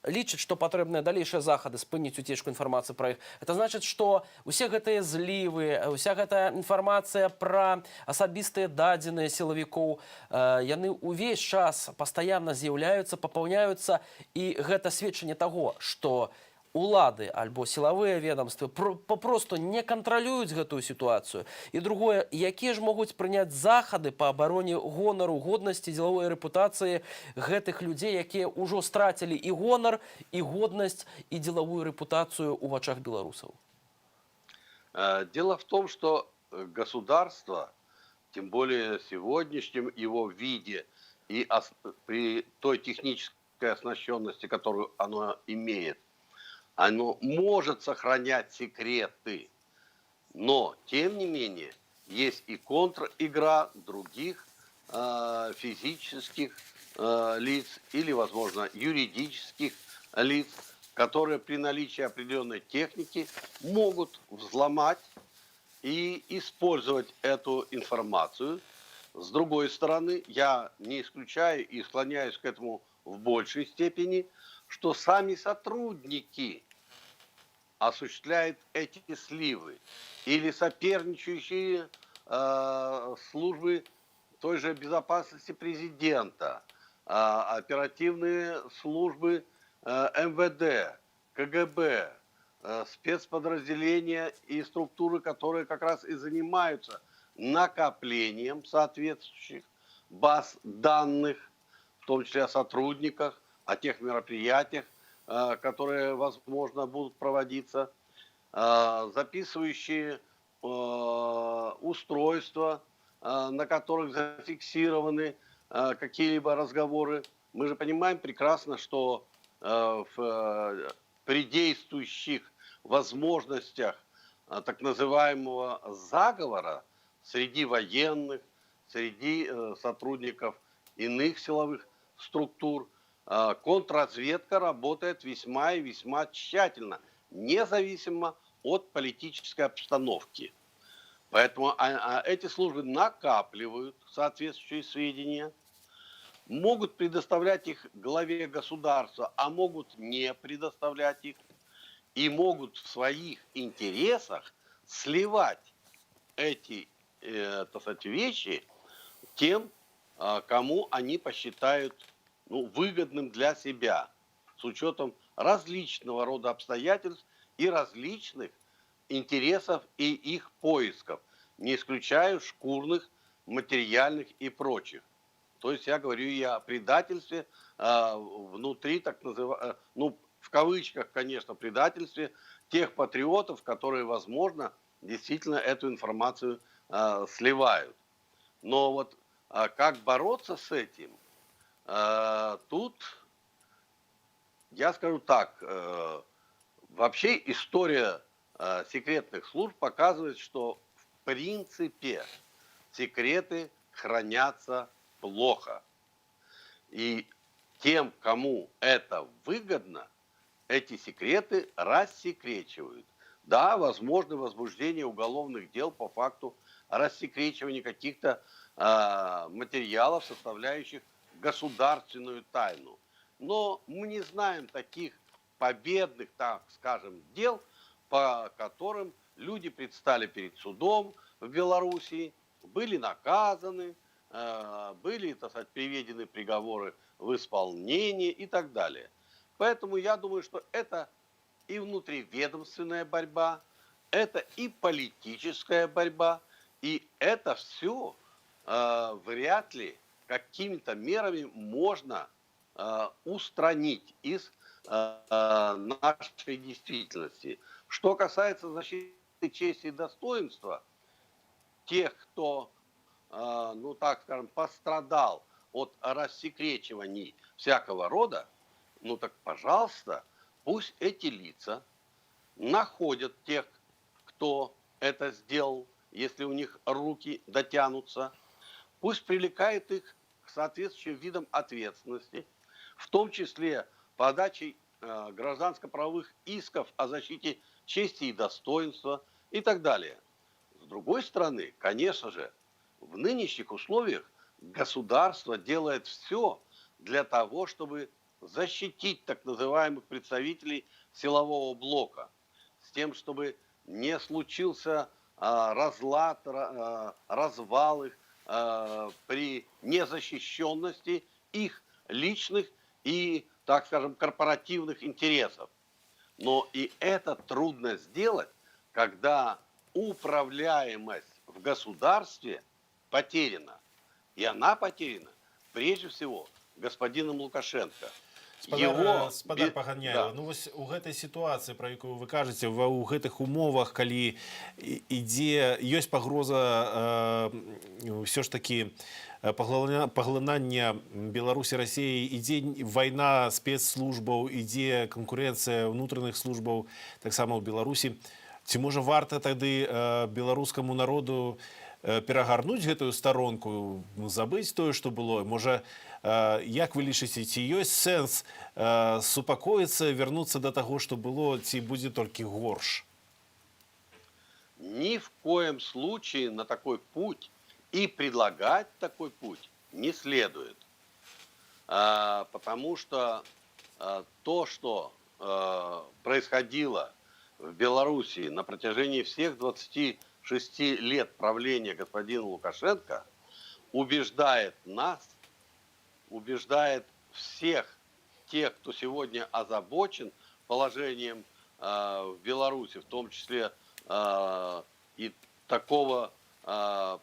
лічаць, што патрэбныя далейшыя захады спыніць уцечку інфармацыі пра іх. Это значыць, што усе гэтыя злівы, уся гэтая інфармацыя пра асабістыя дадзеныя сілавікоў, яны ўвесь час пастаянна з'яўляюцца, папаўняюцца, і гэта сведчанне таго, што улады альбо сілавыя ведомствы папросту не кантралююць гэтую сітуацыю. І другое, якія ж могуць прыняць захады па абароне гонару, годнасці, дзелавой рэпутацыі гэтых людзей, якія ўжо страцілі і гонар, і годнасць, і дзелавую рэпутацыю ў вачах беларусаў? Дело в том, что государство, тем более в сегодняшнем его виде и при той технической оснащенности, которую оно имеет, оно может сохранять секреты, но, тем не менее, есть и контр-игра других физических лиц или, возможно, юридических лиц, которые при наличии определенной техники могут взломать и использовать эту информацию. С другой стороны, я не исключаю и склоняюсь к этому в большей степени, что сами сотрудники осуществляют эти сливы или соперничающие службы той же безопасности президента, оперативные службы МВД, КГБ, спецподразделения и структуры, которые как раз и занимаются накоплением соответствующих баз данных, в том числе о сотрудниках, о тех мероприятиях, которые, возможно, будут проводиться, записывающие устройства, на которых зафиксированы какие-либо разговоры. Мы же понимаем прекрасно, что в при действующих возможностях так называемого заговора среди военных, среди сотрудников иных силовых структур, контрразведка работает весьма и весьма тщательно, независимо от политической обстановки. Поэтому эти службы накапливают соответствующие сведения, могут предоставлять их главе государства, а могут не предоставлять их, и могут в своих интересах сливать эти, так сказать, вещи тем, кому они посчитают, ну, выгодным для себя, с учетом различного рода обстоятельств и различных интересов и их поисков, не исключая шкурных, материальных и прочих. То есть я говорю и о предательстве внутри, так называемого, ну, в кавычках, конечно, предательстве тех патриотов, которые, возможно, действительно эту информацию сливают. Но вот как бороться с этим, тут я скажу так, вообще история секретных служб показывает, что в принципе секреты хранятся плохо. И тем, кому это выгодно, эти секреты рассекречивают. Да, возможно возбуждение уголовных дел по факту рассекречивания каких-то материалов, составляющих государственную тайну. Но мы не знаем таких победных, так скажем, дел, по которым люди предстали перед судом в Белоруссии, были наказаны, были, так сказать, приведены приговоры в исполнение и так далее. Поэтому я думаю, что это и внутриведомственная борьба, это и политическая борьба, и это все вряд ли какими-то мерами можно устранить из нашей действительности. Что касается защиты чести и достоинства тех, кто, ну так скажем, пострадал от рассекречиваний всякого рода, ну так, пожалуйста, пусть эти лица находят тех, кто это сделал, если у них руки дотянутся, пусть привлекают их к соответствующим видам ответственности, в том числе подачей гражданско-правовых исков о защите чести и достоинства и так далее. С другой стороны, конечно же, в нынешних условиях государство делает все для того, чтобы защитить так называемых представителей силового блока, с тем, чтобы не случился разлад, развал их при незащищенности их личных и, так скажем, корпоративных интересов. Но и это трудно сделать, когда управляемость в государстве потеряна. И она потеряна, прежде всего, господином Лукашенко. Спадар, спадар Паганяева, ну вось у гэтай сітуацыі, пра якую вы кажаце, у гэтых умовах, калі ідзе, ёсць пагроза ўсё ж такі паглынання Беларусі Расіі, ідзе вайна спецслужбаў, ідзе канкурэнцыя ўнутраных службаў таксама ў Беларусі. Ці можа, варта тады беларускаму народу перагарнуць гэтую старонку, ну, забыць тое, што было? Можа, як вы лічыце, ці ёсць сэнс супакоіцца, вярнуцца да таго, што было, ці будзе толькі горш? Ни в коем случае на такой путь и предлагать такой путь не следует. Потому что то, что происходило в Белоруссии на протяжении всех 26 лет правления господина Лукашенко, убеждает нас, убеждает всех тех, кто сегодня озабочен положением в Беларуси, в том числе и такого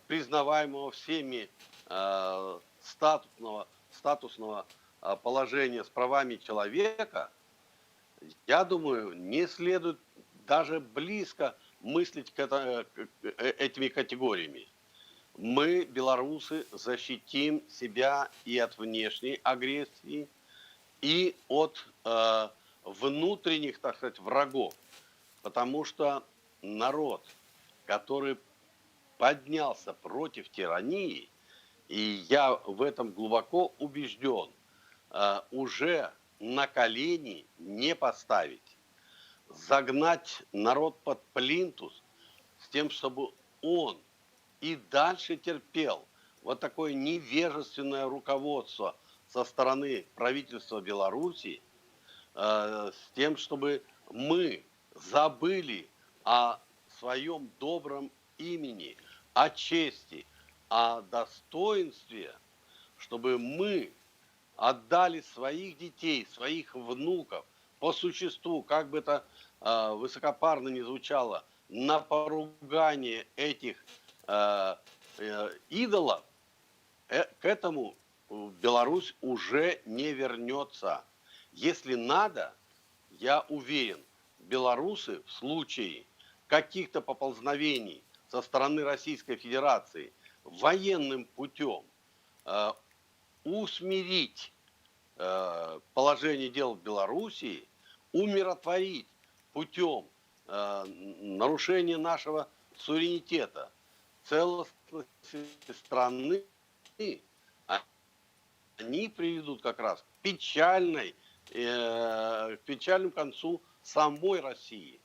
признаваемого всеми статусного положения с правами человека, я думаю, не следует даже близко мыслить этими категориями. Мы, белорусы, защитим себя и от внешней агрессии, и от внутренних, так сказать, врагов. Потому что народ, который поднялся против тирании, и я в этом глубоко убежден, уже на колени не поставить. Загнать народ под плинтус с тем, чтобы он и дальше терпел вот такое невежественное руководство со стороны правительства Беларуси, с тем, чтобы мы забыли о своем добром имени, о чести, о достоинстве, чтобы мы отдали своих детей, своих внуков по существу, как бы это высокопарно ни звучало, на поругание этих идолов, к этому Беларусь уже не вернется. Если надо, я уверен, белорусы в случае каких-то поползновений со стороны Российской Федерации военным путем усмирить положение дел в Белоруссии, умиротворить путем нарушения нашего суверенитета, целостности страны, они приведут как раз к печальному концу самой России.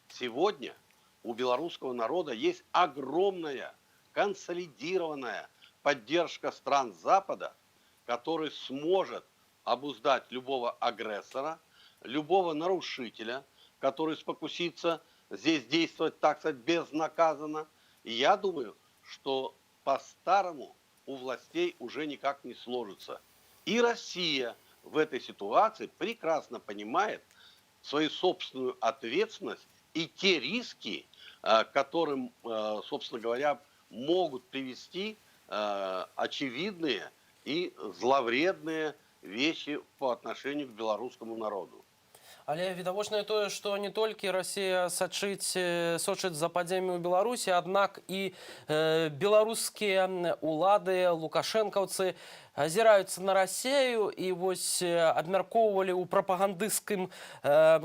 Сегодня у белорусского народа есть огромная консолидированная поддержка стран Запада, который сможет обуздать любого агрессора, любого нарушителя, который спокусится здесь действовать, так сказать, безнаказанно. И я думаю, что по-старому у властей уже никак не сложится. И Россия в этой ситуации прекрасно понимает свою собственную ответственность и те риски, которым, собственно говоря, могут привести очевидные и зловредные вещи по отношению к белорусскому народу. Але відавочна і тое, што не толькі Расія сочыць за падзеямі ў Беларусі, аднак і беларускія улады, лукашэнкаўцы азіраюцца на Расею і вось абмяркоўвалі ў прапагандысцкім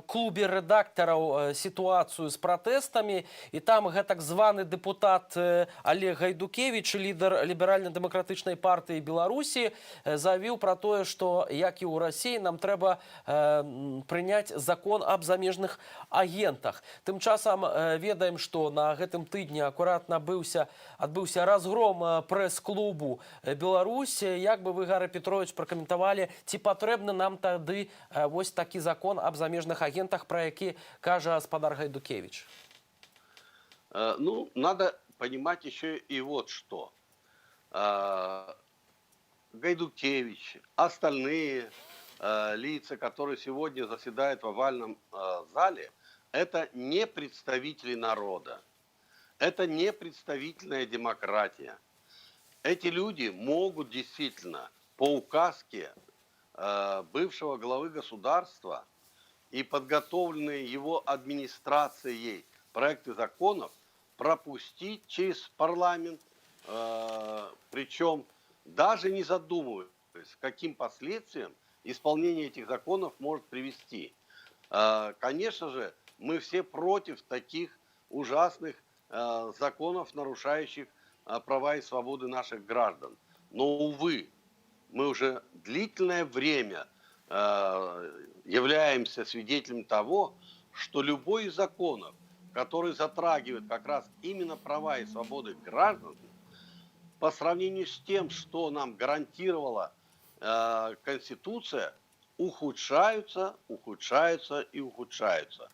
клубе рэдактараў сітуацыю з пратэстамі, і там гэтак званы дэпутат Алег Гайдукевіч, лідар ліберальна-дэмакратычнай партыі Беларусі, заявіў пра тое, што, як і ў Расіі, нам трэба прыняць закон аб замежных агентах. Тым часам ведаем, што на гэтым тыдні акуратна адбыўся разгром прэс-клубу Беларусь. Як бы вы, Гары Пятровіч, пракаментавалі, ці патрэбны нам тады вось такі закон аб замежных агентах, пра які кажа спадар Гайдукевіч? Ну, надо понимать еще и вот что. Гайдукевич, остальные лица, которые сегодня заседают в овальном зале, это не представители народа. Это не представительная демократия. Эти люди могут действительно по указке бывшего главы государства и подготовленные его администрацией проекты законов пропустить через парламент, причем даже не задумываясь, к каким последствиям исполнение этих законов может привести. Конечно же, мы все против таких ужасных законов, нарушающих права и свободы наших граждан. Но, увы, мы уже длительное время являемся свидетелем того, что любой из законов, который затрагивает как раз именно права и свободы граждан, по сравнению с тем, что нам гарантировала Конституция, ухудшаются, ухудшаются и ухудшаются.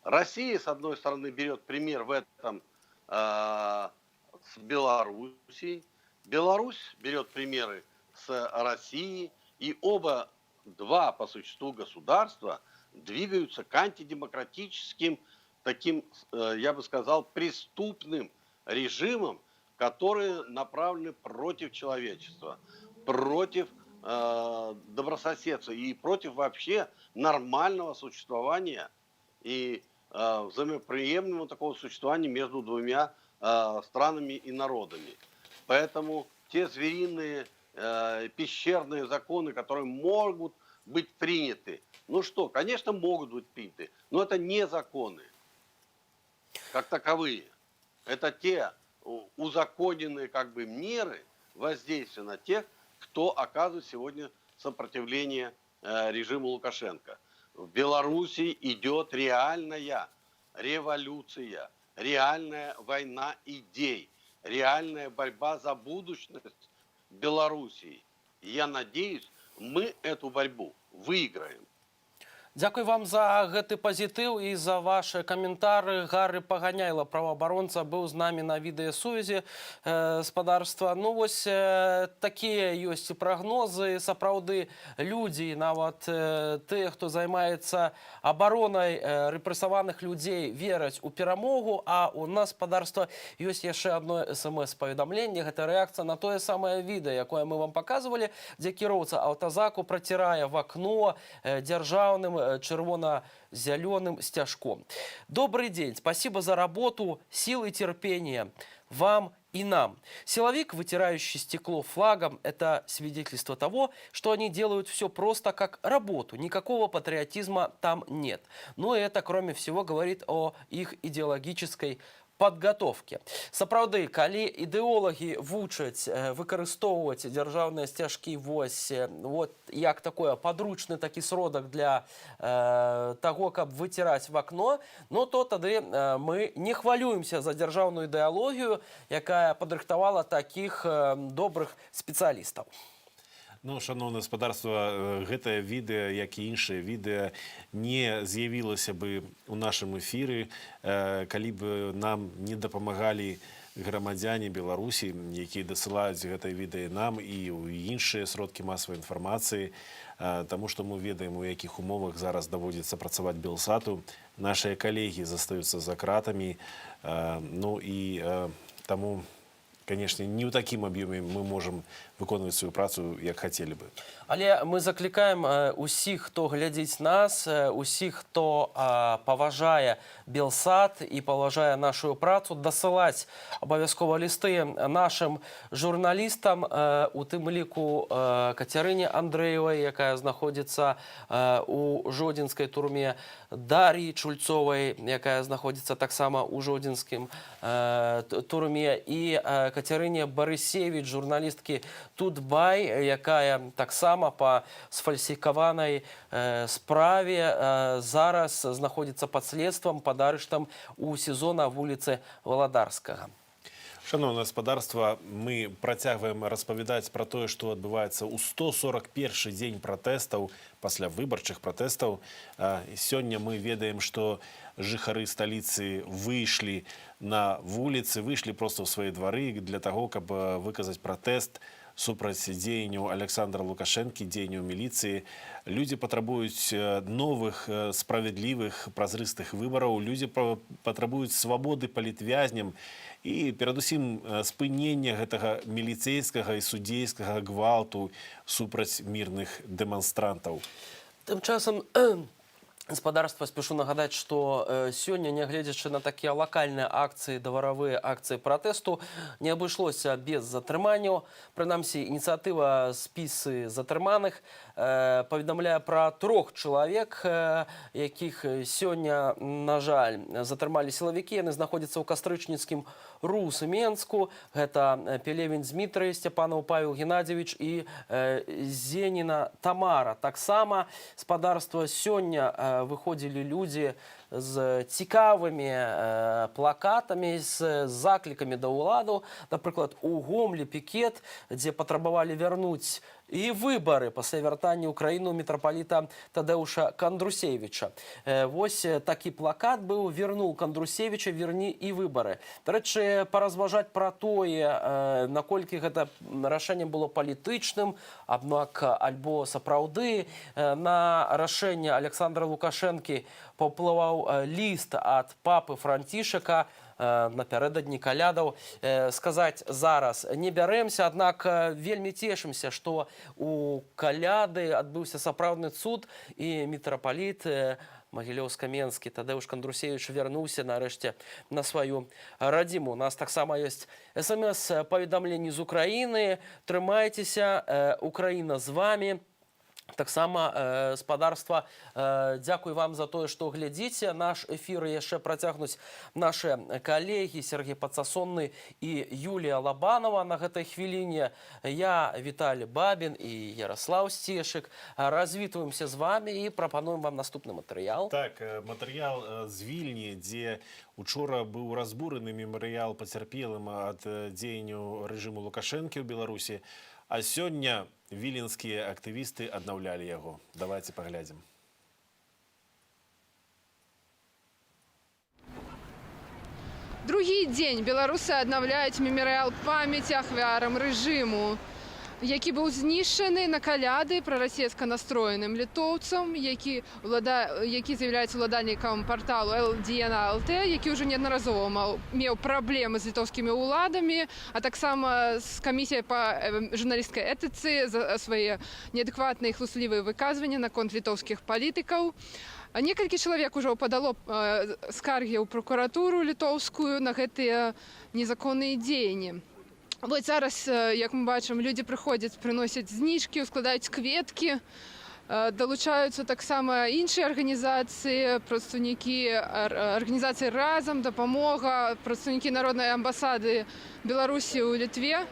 Россия, с одной стороны, берет пример в этом с Белоруссией. Беларусь берет примеры с Россией. И оба, два по существу государства, двигаются к антидемократическим, таким, я бы сказал, преступным режимам, которые направлены против человечества, против добрососедства и против вообще нормального существования и взаимоприемлемого такого существования между двумя странами и народами. Поэтому те звериные, пещерные законы, которые могут быть приняты, ну что, конечно, могут быть приняты, но это не законы как таковые. Это те узаконенные как бы меры воздействия на тех, кто оказывает сегодня сопротивление режиму Лукашенко. В Беларуси идет реальная революция. Реальная война идей, реальная борьба за будущность Белоруссии. И я надеюсь, мы эту борьбу выиграем. Дзякуй вам за гэты пазітыў і за вашы каментары. Гары Паганяйла, праваабаронца, быў з намі на відэасувязі, спадарства. Ну вось такія ёсць і прагнозы. Сапраўды, людзі, нават тыя, хто займаецца абаронай рэпрэсаваных людзей, вераць у перамогу. А у нас, спадарства, ёсць яшчэ одно смс-паведамленне. Гэта рэакцыя на тое самае відэа, якое мы вам паказвалі, дзе кіроўца аўтазаку працірае вакно дзяржаўным чырвона-зялёным сцяжком. «Добрый день, спасибо за работу, сил и терпения вам и нам. Силовик, вытирающий стекло флагом, это свидетельство того, что они делают все просто как работу. Никакого патриотизма там нет. Но это, кроме всего, говорит о их идеологической подготовке». Сапраўды, калі ідэолагі вучаць выкарыстоўваць дзяржаўныя сцяжкі вось вот як такое падручны такі сродак для таго, каб выціраць вакно, ну то тады мы не хвалюемся за дзяржаўную ідэалогію, якая падрыхтавала такіх добрых спецыялістаў. Ну, шаноўнае спадарства, гэтае відэа, як і іншыя відэа, не з'явілася бы ў нашым эфіры, калі б нам не дапамагалі грамадзяне Беларусі, якія дасылаюць гэтае відэа нам і ў іншыя сродкі масавай інфармацыі, таму што мы ведаем, у якіх умовах зараз даводзіцца працаваць Белсату. Нашыя калегі застаюцца за кратамі, ну і таму, конечно, не ў такім аб'ёме мы можам выконваць сваю працу, як хацелі бы. Але мы заклікаем усіх, хто глядзіць нас, усіх, хто паважае Белсат і паважае нашу працу, дасылаць абавязкова лісты нашым журналістам, у тым ліку Кацярыне Андрэевай, якая знаходзіцца у жодзінскай турме, Дар'і Чульцовай, якая знаходзіцца таксама ў жодзінскім турме, і Кацярыне Барысевіч, журналісткі Тутбай, якая таксама па сфальсіфікаванай справе зараз знаходзіцца пад следствам, пад арыштам у СІЗО на вуліцы Валадарскага. Шаноўнае спадарства, мы працягваем распавядаць пра тое, што адбываецца ў 141 дзень пратэстаў, пасля выбарчых пратэстаў. Сёння мы ведаем, што жыхары сталіцы выйшлі на вуліцы, выйшлі проста ў свае двары для таго, каб выказаць пратэст супраць дзеянняў Аляксандра Лукашэнкі, дзеянняў міліцыі. Людзі патрабуюць новых справядлівых, празрыстых выбараў, людзі патрабуюць свабоды палітвязням і перадусім спынення гэтага міліцэйскага і судзейскага гвалту супраць мірных дэманстрантаў. Тым часам, спадарства, спешу нагадаць, што сёння, нягледзячы на такія лакальныя акцыі, дваравыя акцыі пратэсту, не абышлося без затрыманняў. Прынамсі, ініцыятыва «Спісы затрыманых» паведамляе пра трох чалавек, якіх сёння, на жаль, затрымалі сілавікі. Яны знаходзяцца ў кастрычніцкім РУС Менску. Гэта Пелевін Дмітрый, Сцяпанаў Павел Геннадзевіч і Зеніна Тамара. Таксама, спадарства, сёння выходзілі людзі з цікавымі плакатамі, з заклікамі да ўладу. Напрыклад, у Гомлі пікет, дзе патрабавалі вярнуць і выбары пасля вяртання ў краіну мітрапаліта Тадэуша Кандрусевіча. Вось такі плакат быў: «Вернул Кондрусевича, верни и выборы». Дарэчы, паразважаць пра тое, наколькі гэта рашэнне было палітычным, аднак альбо сапраўды на рашэнне Аляксандра Лукашэнкі паўплываў ліст ад папы Францішака напярэдадні калядаў, сказаць зараз не бярэмся, аднак вельмі цешымся, што у каляды адбыўся сапраўдны цуд і мітрапаліт Магілёўска-Менскі Тадэуш Кандрусевіч вярнуўся нарэшце на сваю радзіму. У нас таксама ёсць смс паведамленні з Украіны. Трымайцеся, Украіна з вами. Таксама, спадарства, дзякуй вам за тое, што глядзіце наш эфір. Яшчэ працягнуць нашы калегі Сергей Пацасонны і Юлія Лабанова. На гэтай хвіліне я, Віталь Бабін, і Ярослаў Сцешык развітваемся з вами і прапануем вам наступны матэрыял. Так, матэрыял з Вільні, дзе учора быў разбураны мемарыял пацярпелым ад дзеянняў рэжыму Лукашэнкі ў Беларусі, а сёння віленскія актывісты аднаўлялі яго. Давайте паглядзім. Другі дзень беларусы аднаўляюць мемарыял памяці ахвярам рэжыму, які быў знішчаны на Каляды прарасійска настроеным літоўцам, які з'яўляецца уладальнікам парталу LDNLT, які ўжо неаднаразова меў праблемы з літоўскімі ўладамі, а таксама з камісіяй па журналісцкай этыцы за свае неадэкватныя і хлуслівыя выказванні наконт літоўскіх палітыкаў. А некалькі чалавек ужо падало скаргі ў пракуратуру літоўскую на гэтыя незаконныя дзеянні. Вот зараз, як мы бачым, людзі прыходзяць, прыносяць знічкі, ускладаюць кветкі, далучаюцца таксама іншыя арганізацыі, прадстаўнікі арганізацыі «Разам», «Дапамога», прадстаўнікі народнай амбасады Беларусі ў Літве.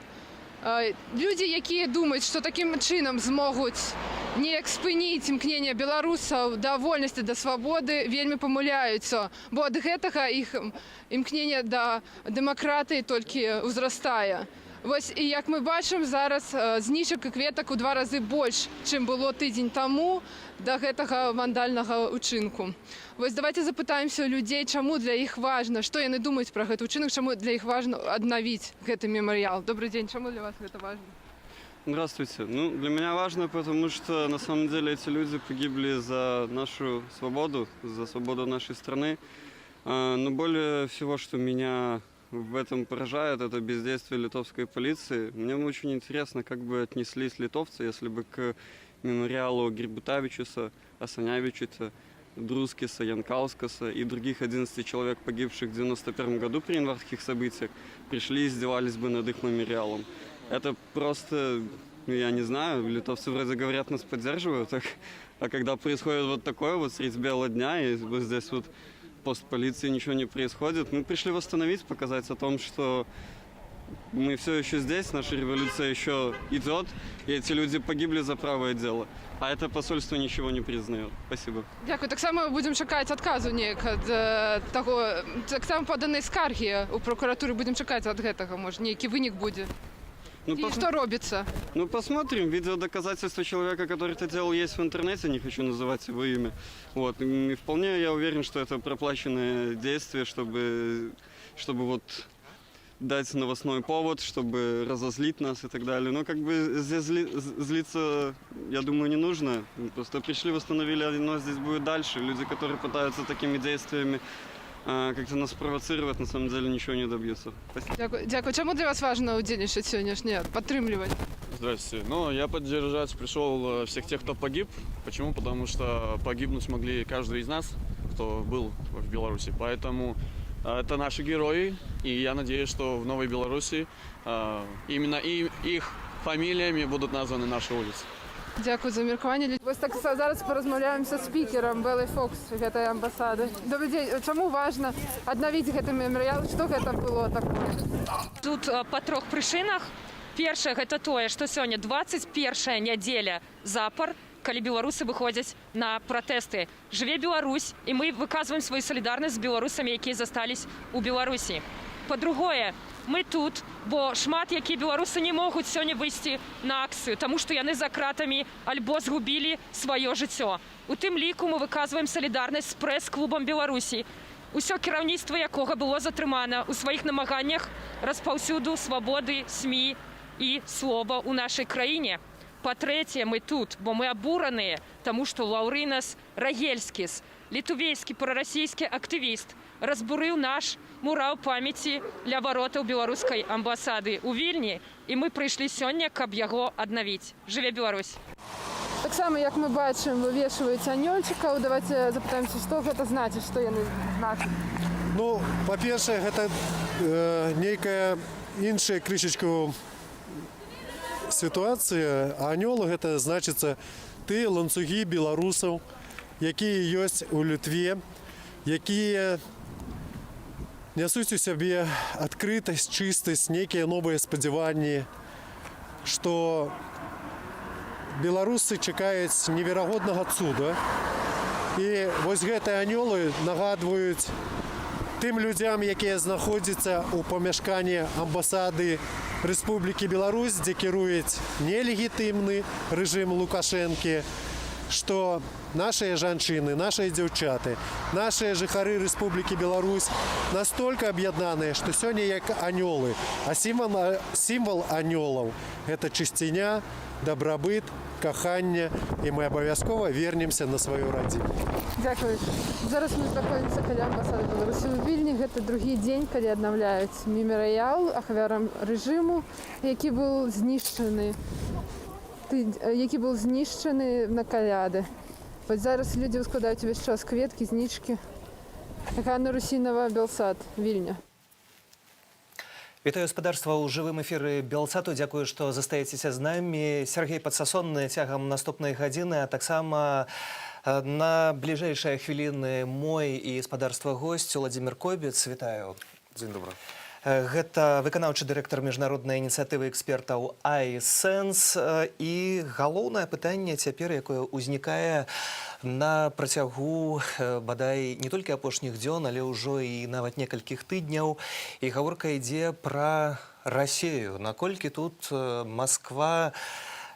Людзі, якія думаюць, што такім чынам змогуць неяк спыніць імкненне беларусаў да вольнасці, да свабоды, вельмі памыляюцца, бо ад гэтага іх імкненне да дэмакратыі толькі ўзрастае. Вось і, як мы бачым зараз, знічак і кветак у два разы больш, чым было тыдзень таму да гэтага вандальнага ўчынку. Вось давайте запытаемся ў людзей, чаму для іх важна, што яны думаюць пра гэты ўчынак, чаму для іх важна аднавіць гэты мемарыял. Добрый дзень, чаму для вас гэта важна? Здравствуйте. Ну, для меня важно, потому что на самом деле эти люди погибли за нашу свободу, за свободу нашей страны. Но более всего, что меня в этом поражает, это бездействие литовской полиции. Мне очень интересно, как бы отнеслись литовцы, если бы к мемориалу Гербутавичуса, Асанявичуса, Друскиса, Янкаускаса и других 11 человек, погибших в 91 году при январских событиях, пришли и издевались бы над их мемориалом. Это просто, ну, я не знаю, литовцы вроде говорят, нас поддерживают, а когда происходит вот такое вот средь бела дня, и вот здесь вот пост полиции, ничего не происходит, мы пришли восстановить, показать о том, что мы все еще здесь, наша революция еще идет, и эти люди погибли за правое дело. А это посольство ничего не признает. Спасибо. Дзякуй. Таксама будзем чакаць адказу неяк ад таго, таксама паданай скаргі ў пракуратуры, будзем чакаць ад гэтага, можа, нейкі вынік будзе. Ну, І што робіцца? Ну, посмотрим. Видеодоказательства человека, который это делал, есть в интернете, не хочу называть его имя. Вот. И вполне я уверен, что это проплаченное действие, чтобы вот дать новостной повод, чтобы разозлить нас и так далее. Но как бы здесь злиться, я думаю, не нужно. Мы просто пришли, восстановили, но здесь будет дальше. Люди, которые пытаются такими действиями как-то нас провоцировать, на самом деле ничего не добьются. Спасибо. Дзякуй. Дзякуй. Чаму для вас важна ўдзельнічаць сённяшняе, падтрымліваць? Здравствуйте. Ну, я поддержать пришел всех тех, кто погиб. Почему? Потому что погибнуть могли каждый из нас, кто был в Беларуси. Поэтому это наши герои, и я надеюсь, что в Новой Беларуси именно их фамилиями будут названы наши улицы. Дзякуй за меркаванне. Вось так зараз паразмаўляем са спікерам Белай Фокс гэтай амбасады. Добрый дзень. Чаму важна аднавіць гэты мемарыял? Што гэта было такое? Тут па трох прычынах. Першае, гэта тое, што сёння 21 нядзеля запар, калі беларусы выходзяць на пратэсты. Жыве Беларусь, і мы выказваем сваю салідарнасць з беларусамі, якія застались у Беларусі. Па-другое, мы тут, бо шмат якія беларусы не могуць сёння выйсці на акцыю, таму што яны за кратамі альбо згубілі сваё жыццё. У тым ліку мы выказваем салідарнасць з прэс-клубам Беларусі, усё кіраўніцтва якога было затрымана ў сваіх намаганнях распаўсюду свабоды СМІ і слова ў нашай краіне. Па-трэцяе, мы тут, бо мы абураныя, таму што Лаўрынас Рагельскіс, літувейскі прарасійскі актывіст, разбурыў наш мурал памяці ля варотаў беларускай амбасады ў Вільні, і мы прыйшлі сёння, каб яго аднавіць. Жыве Беларусь! Таксама, як мы бачым, вывешваюць анёльчыкаў. Давайте запытаемся, што гэта значыць, што яны значаць. Ну, па-першае, гэта нейкая іншая крышачку сітуацыя. Анёл гэта значыцца Тыя ланцугі беларусаў, якія ёсць у Літве, якія нясуць у сябе адкрытасць, чыстасць, нейкія новыя спадзяванні, што беларусы чакаюць неверагоднага цуда. І вось гэтыя анёлы нагадваюць тым людзям, якія знаходзяцца ў памяшканні амбасады Рэспублікі Беларусь, дзе кіруюць нелегітымны рэжым Лукашэнкі, што нашыя жанчыны, нашыя дзяўчаты, нашыя жыхары Рэспублікі Беларусь настолько аб'яднаныя, што сёння як анёлы, а сімвал анёлаў — гэта чысціня, дабрабыт, каханне, і мы абавязкова вернемся на сваю радзіму. Дзякую. Зараз мы знаходзімся каля амбасады Беларусі ў Вільні. Гэта другі дзень, калі аднаўляюць мемарыял ахвярам рэжыму, які быў знішчаны на Каляды. Вось зараз людзі ўскладаюць увесь час кветкі, знічкі. Ганна Русінова, Белсат, Вільня. Вітаю, спадарства, ў жывым эфіры Белсату. Дзякую, што застаецеся з намі. Сяргей Падсасонны цягам наступнай гадзіны, а таксама на бліжэйшыя хвіліны мой і спадарства госць Уладзімір Кобец. Вітаю. Дзень добры. Гэта выканаўчы дырэктар міжнароднай ініцыятывы экспертаў iSense. І галоўнае пытанне цяпер, якое ўзнікае на працягу бадай не толькі апошніх дзён, але ўжо і нават некалькіх тыдняў, і гаворка ідзе пра Расею. Наколькі тут Масква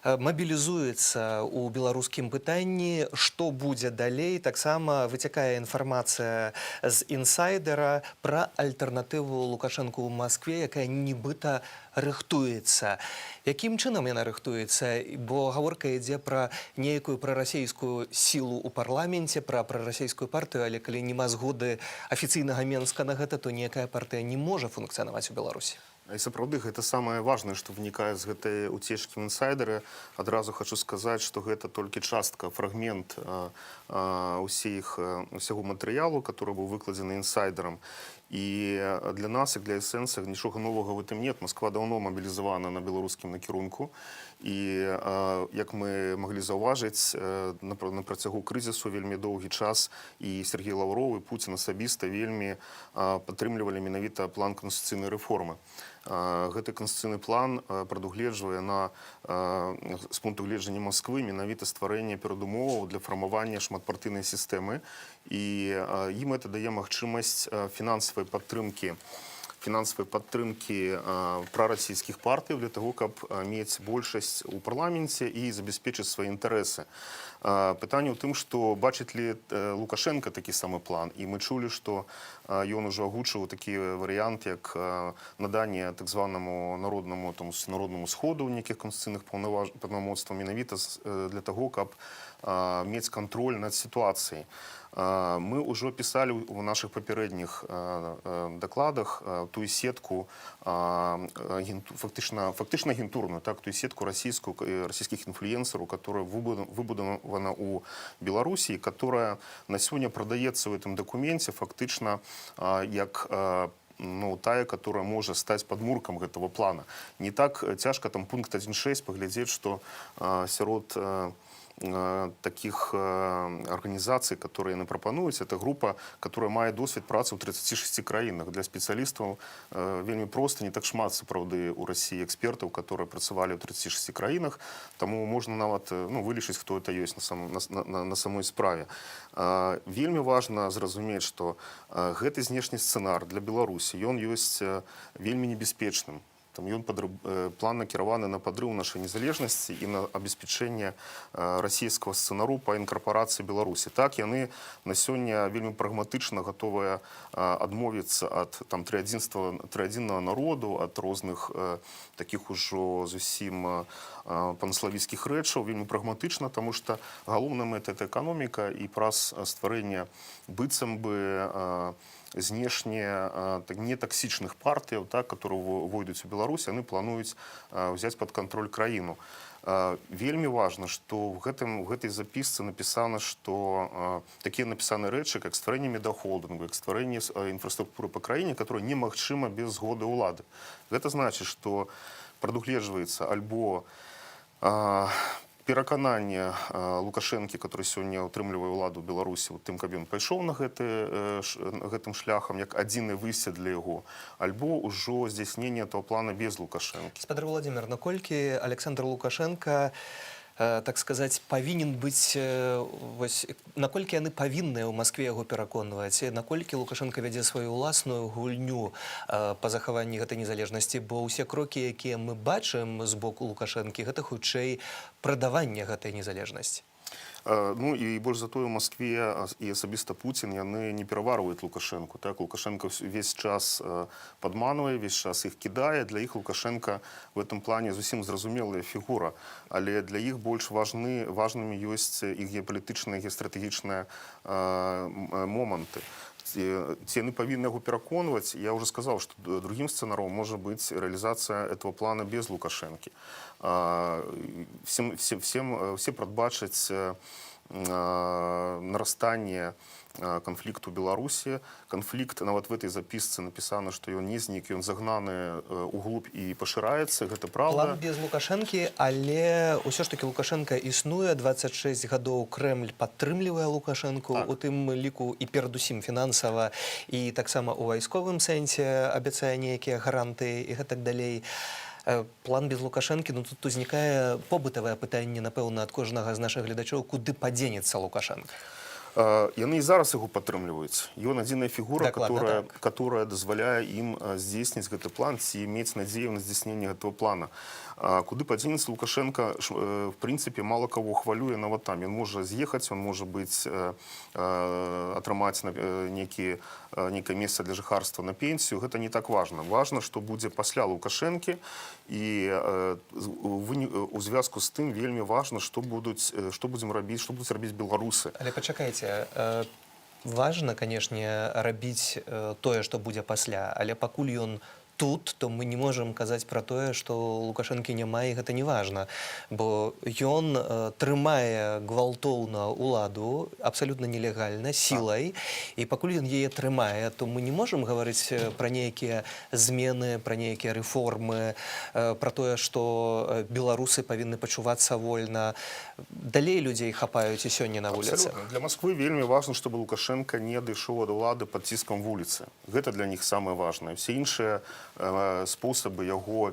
мабілізуецца ў беларускім пытанні, што будзе далей? Таксама выцякае інфармацыя з інсайдера пра альтэрнатыву Лукашэнку ў Маскве, якая нібыта рыхтуецца. Якім чынам яна рыхтуецца? Бо гаворка ідзе пра нейкую прарасійскую сілу ў парламенце, пра прарасійскую партыю, але калі няма згоды афіцыйнага Менска на гэта, то ніякая партыя не можа функцыянаваць у Беларусі. І сапраўды, гэта самае важнае, што вынікае з гэтай уцечкі ў інсайдеры. Адразу хачу сказаць, што гэта толькі частка, фрагмент усяго матэрыялу, который быў выкладзены інсайдерам. І для нас, як для эсэнса, нічога новага в этом нет. Масква даўно мабілізавана на беларускім накірунку. І як мы маглі заўважыць, на працягу крызісу вельмі доўгі час і Сяргей Лаўроў, і Пуцін асабіста вельмі падтрымлівалі менавіта план канстытуцыйнай рэформы. Гэты канстытуцыйны план прадугледжвае з пункту гледжання Масквы менавіта стварэнне перадумоваў для фармавання шматпартыйнай сістэмы, і ім это дае магчымасць фінансавай падтрымкі прарасійскіх партый для того, каб мець большасць у парламенце і забяспечыць свае інтарэсы. Пытанне ў тым, што бачыць ли Лукашэнка такі самы план. І мы чулі, што ён ужо агучыў такі варыянт, як наданне так званаму народнаму, там, народнаму сходу нейкіх канстытуцыйных паўнамоцтваў менавіта для таго, каб мець кантроль над сітуацыяй. Мы ўжо пісалі ў нашых папярэдніх дакладах тую сетку фактычна агентурную, так, тую сетку расійскую, расійскіх інфлюенсераў, которая выбудавана ў Беларусі, которая на сёння прадаецца ў этом дакуменце фактычна як ну, тая, которая можа стаць падмуркам гэтага плана. Не так цяжка там пункт 1.6 паглядзець, што сярод таких арганізацый, которые яны прапануюць, это група, которая мае досвед працы ў 36 краінах. Для спецыялістаў вельмі проста, не так шмат сапраўды у Расіі экспертаў, которые працавалі ў 36 краінах, таму можна нават ну, вылічыць, хто это ёсць на самой справе. Вельмі важна зразумець, што гэты знешні сцэнар для Беларусі, ён ёсць вельмі небяспечным. Там ён план накіраваны на падрыў нашай незалежнасці і на абеспячэнне расійскага сцэнару па інкарпорацыі Беларусі. Так, яны на сёння вельмі прагматычна гатовыя адмовіцца ад там трыадзінства, трыадзіннага народу, ад розных такіх ужо зусім панславіцкіх рэчаў, вельмі прагматычна, таму што галоўная мэта — это эканоміка, і праз стварэнне быццам бы знешне так, нетаксічных партыяў, так, которые войдуць у Беларусь, яны плануюць ўзяць пад кантроль краіну. Вельмі важна, што в гэтай запісцы напісана, што такія напісаны рэчы, как стварэнне медыахолдынгу, як стварэнне інфраструктуры па краіне, которая немагчыма без згоды ўлады. Гэта значыць, што прадугледжваецца альбо Перакананне Лукашэнкі, который сёння ўтрымлівае ўладу ў Беларусі, у тым, каб ён пайшоў на гэтым шляхам як адзіны выйсце для яго, альбо ўжо здзяйсненне этого плана без Лукашэнкі. Спадар Владимир, наколькі Александр Лукашенко, так сказаць, павінен быць, вось, наколькі яны павінныя ў Маскве яго пераконваць, наколькі Лукашенко вядзе сваю ўласную гульню па захаванні гэтай незалежнасці, бо ўсе крокі, якія мы бачым з боку Лукашэнкі, гэта хутчэй прадаванне гэтай незалежнасці. Ну і больш за тое, у Маскве і асабіста Пуцін, яны не пераварваюць Лукашэнку. Так, Лукашенко весь час падманвае, весь час іх кідае. Для іх Лукашенко в этом плане зусім зразумелая фігура, але для іх больш важнымі ёсць іх геапалітычныя, геастратэгічныя моманты. Ці яны павінны яго пераконваць? Я уже сказал, что другим сцэнаром можа быць рэалізацыя этого плана без Лукашэнкі. Все прадбачаць нарастанне канфлікту Беларусі. Канфлікт, нават в этой запісцы напісана, што ён не знік, ён загнаны углуб і пашыраецца. Гэта праўда. План без Лукашэнкі, але ўсё ж таки Лукашенко існуе 26 гадоў, Крэмль падтрымлівае Лукашэнку, у тым ліку і перадусім фінансава, і таксама ў вайсковым сэнсе абяцае нейкія гарантыі і гэтак далей. План без Лукашэнкі, ну, тут узнікае побытавае пытанне, напэўна, ад кожнага з нашых гледачоў: куды падзенецца Лукашенко? Яны і зараз яго падтрымліваюць. Ён адзіная фігура, которая, которая дазваляе ім здзейсніць гэты план ці мець надзею на здзяйсненне гэтага плана. Куды падзенецца Лукашенко, в прынцыпе, мала каго хвалюе нават там. Ён можа з'ехаць, ён можа быць атрымаць некае месца для жыхарства на пенсію. Гэта не так важна. Важна, што будзе пасля Лукашэнкі, і у звязку з тым вельмі важна, што будзем рабіць, што будуць рабіць беларусы. Але пачакайце, важна, канешне, рабіць тое, што будзе пасля, але пакуль ён тут, то мы не можам казаць пра тое, што Лукашэнкі няма і гэта не важна, бо ён трымае гвалтоўна ўладу, абсалютна нелегальна, сілай, і пакуль ён яе трымае, то мы не можам гаварыць пра нейкія змены, пра нейкія рэформы, пра тое, што беларусы павінны пачувацца вольна. Далей людзей хапаюць і сёння на вуліцах. Абсолютно. Для Москвы вельмі важно, чтобы Лукашенко не дайшоў ад улады под ціскам вуліцы. Гэта для них самое важное. Все іншыя спосабы яго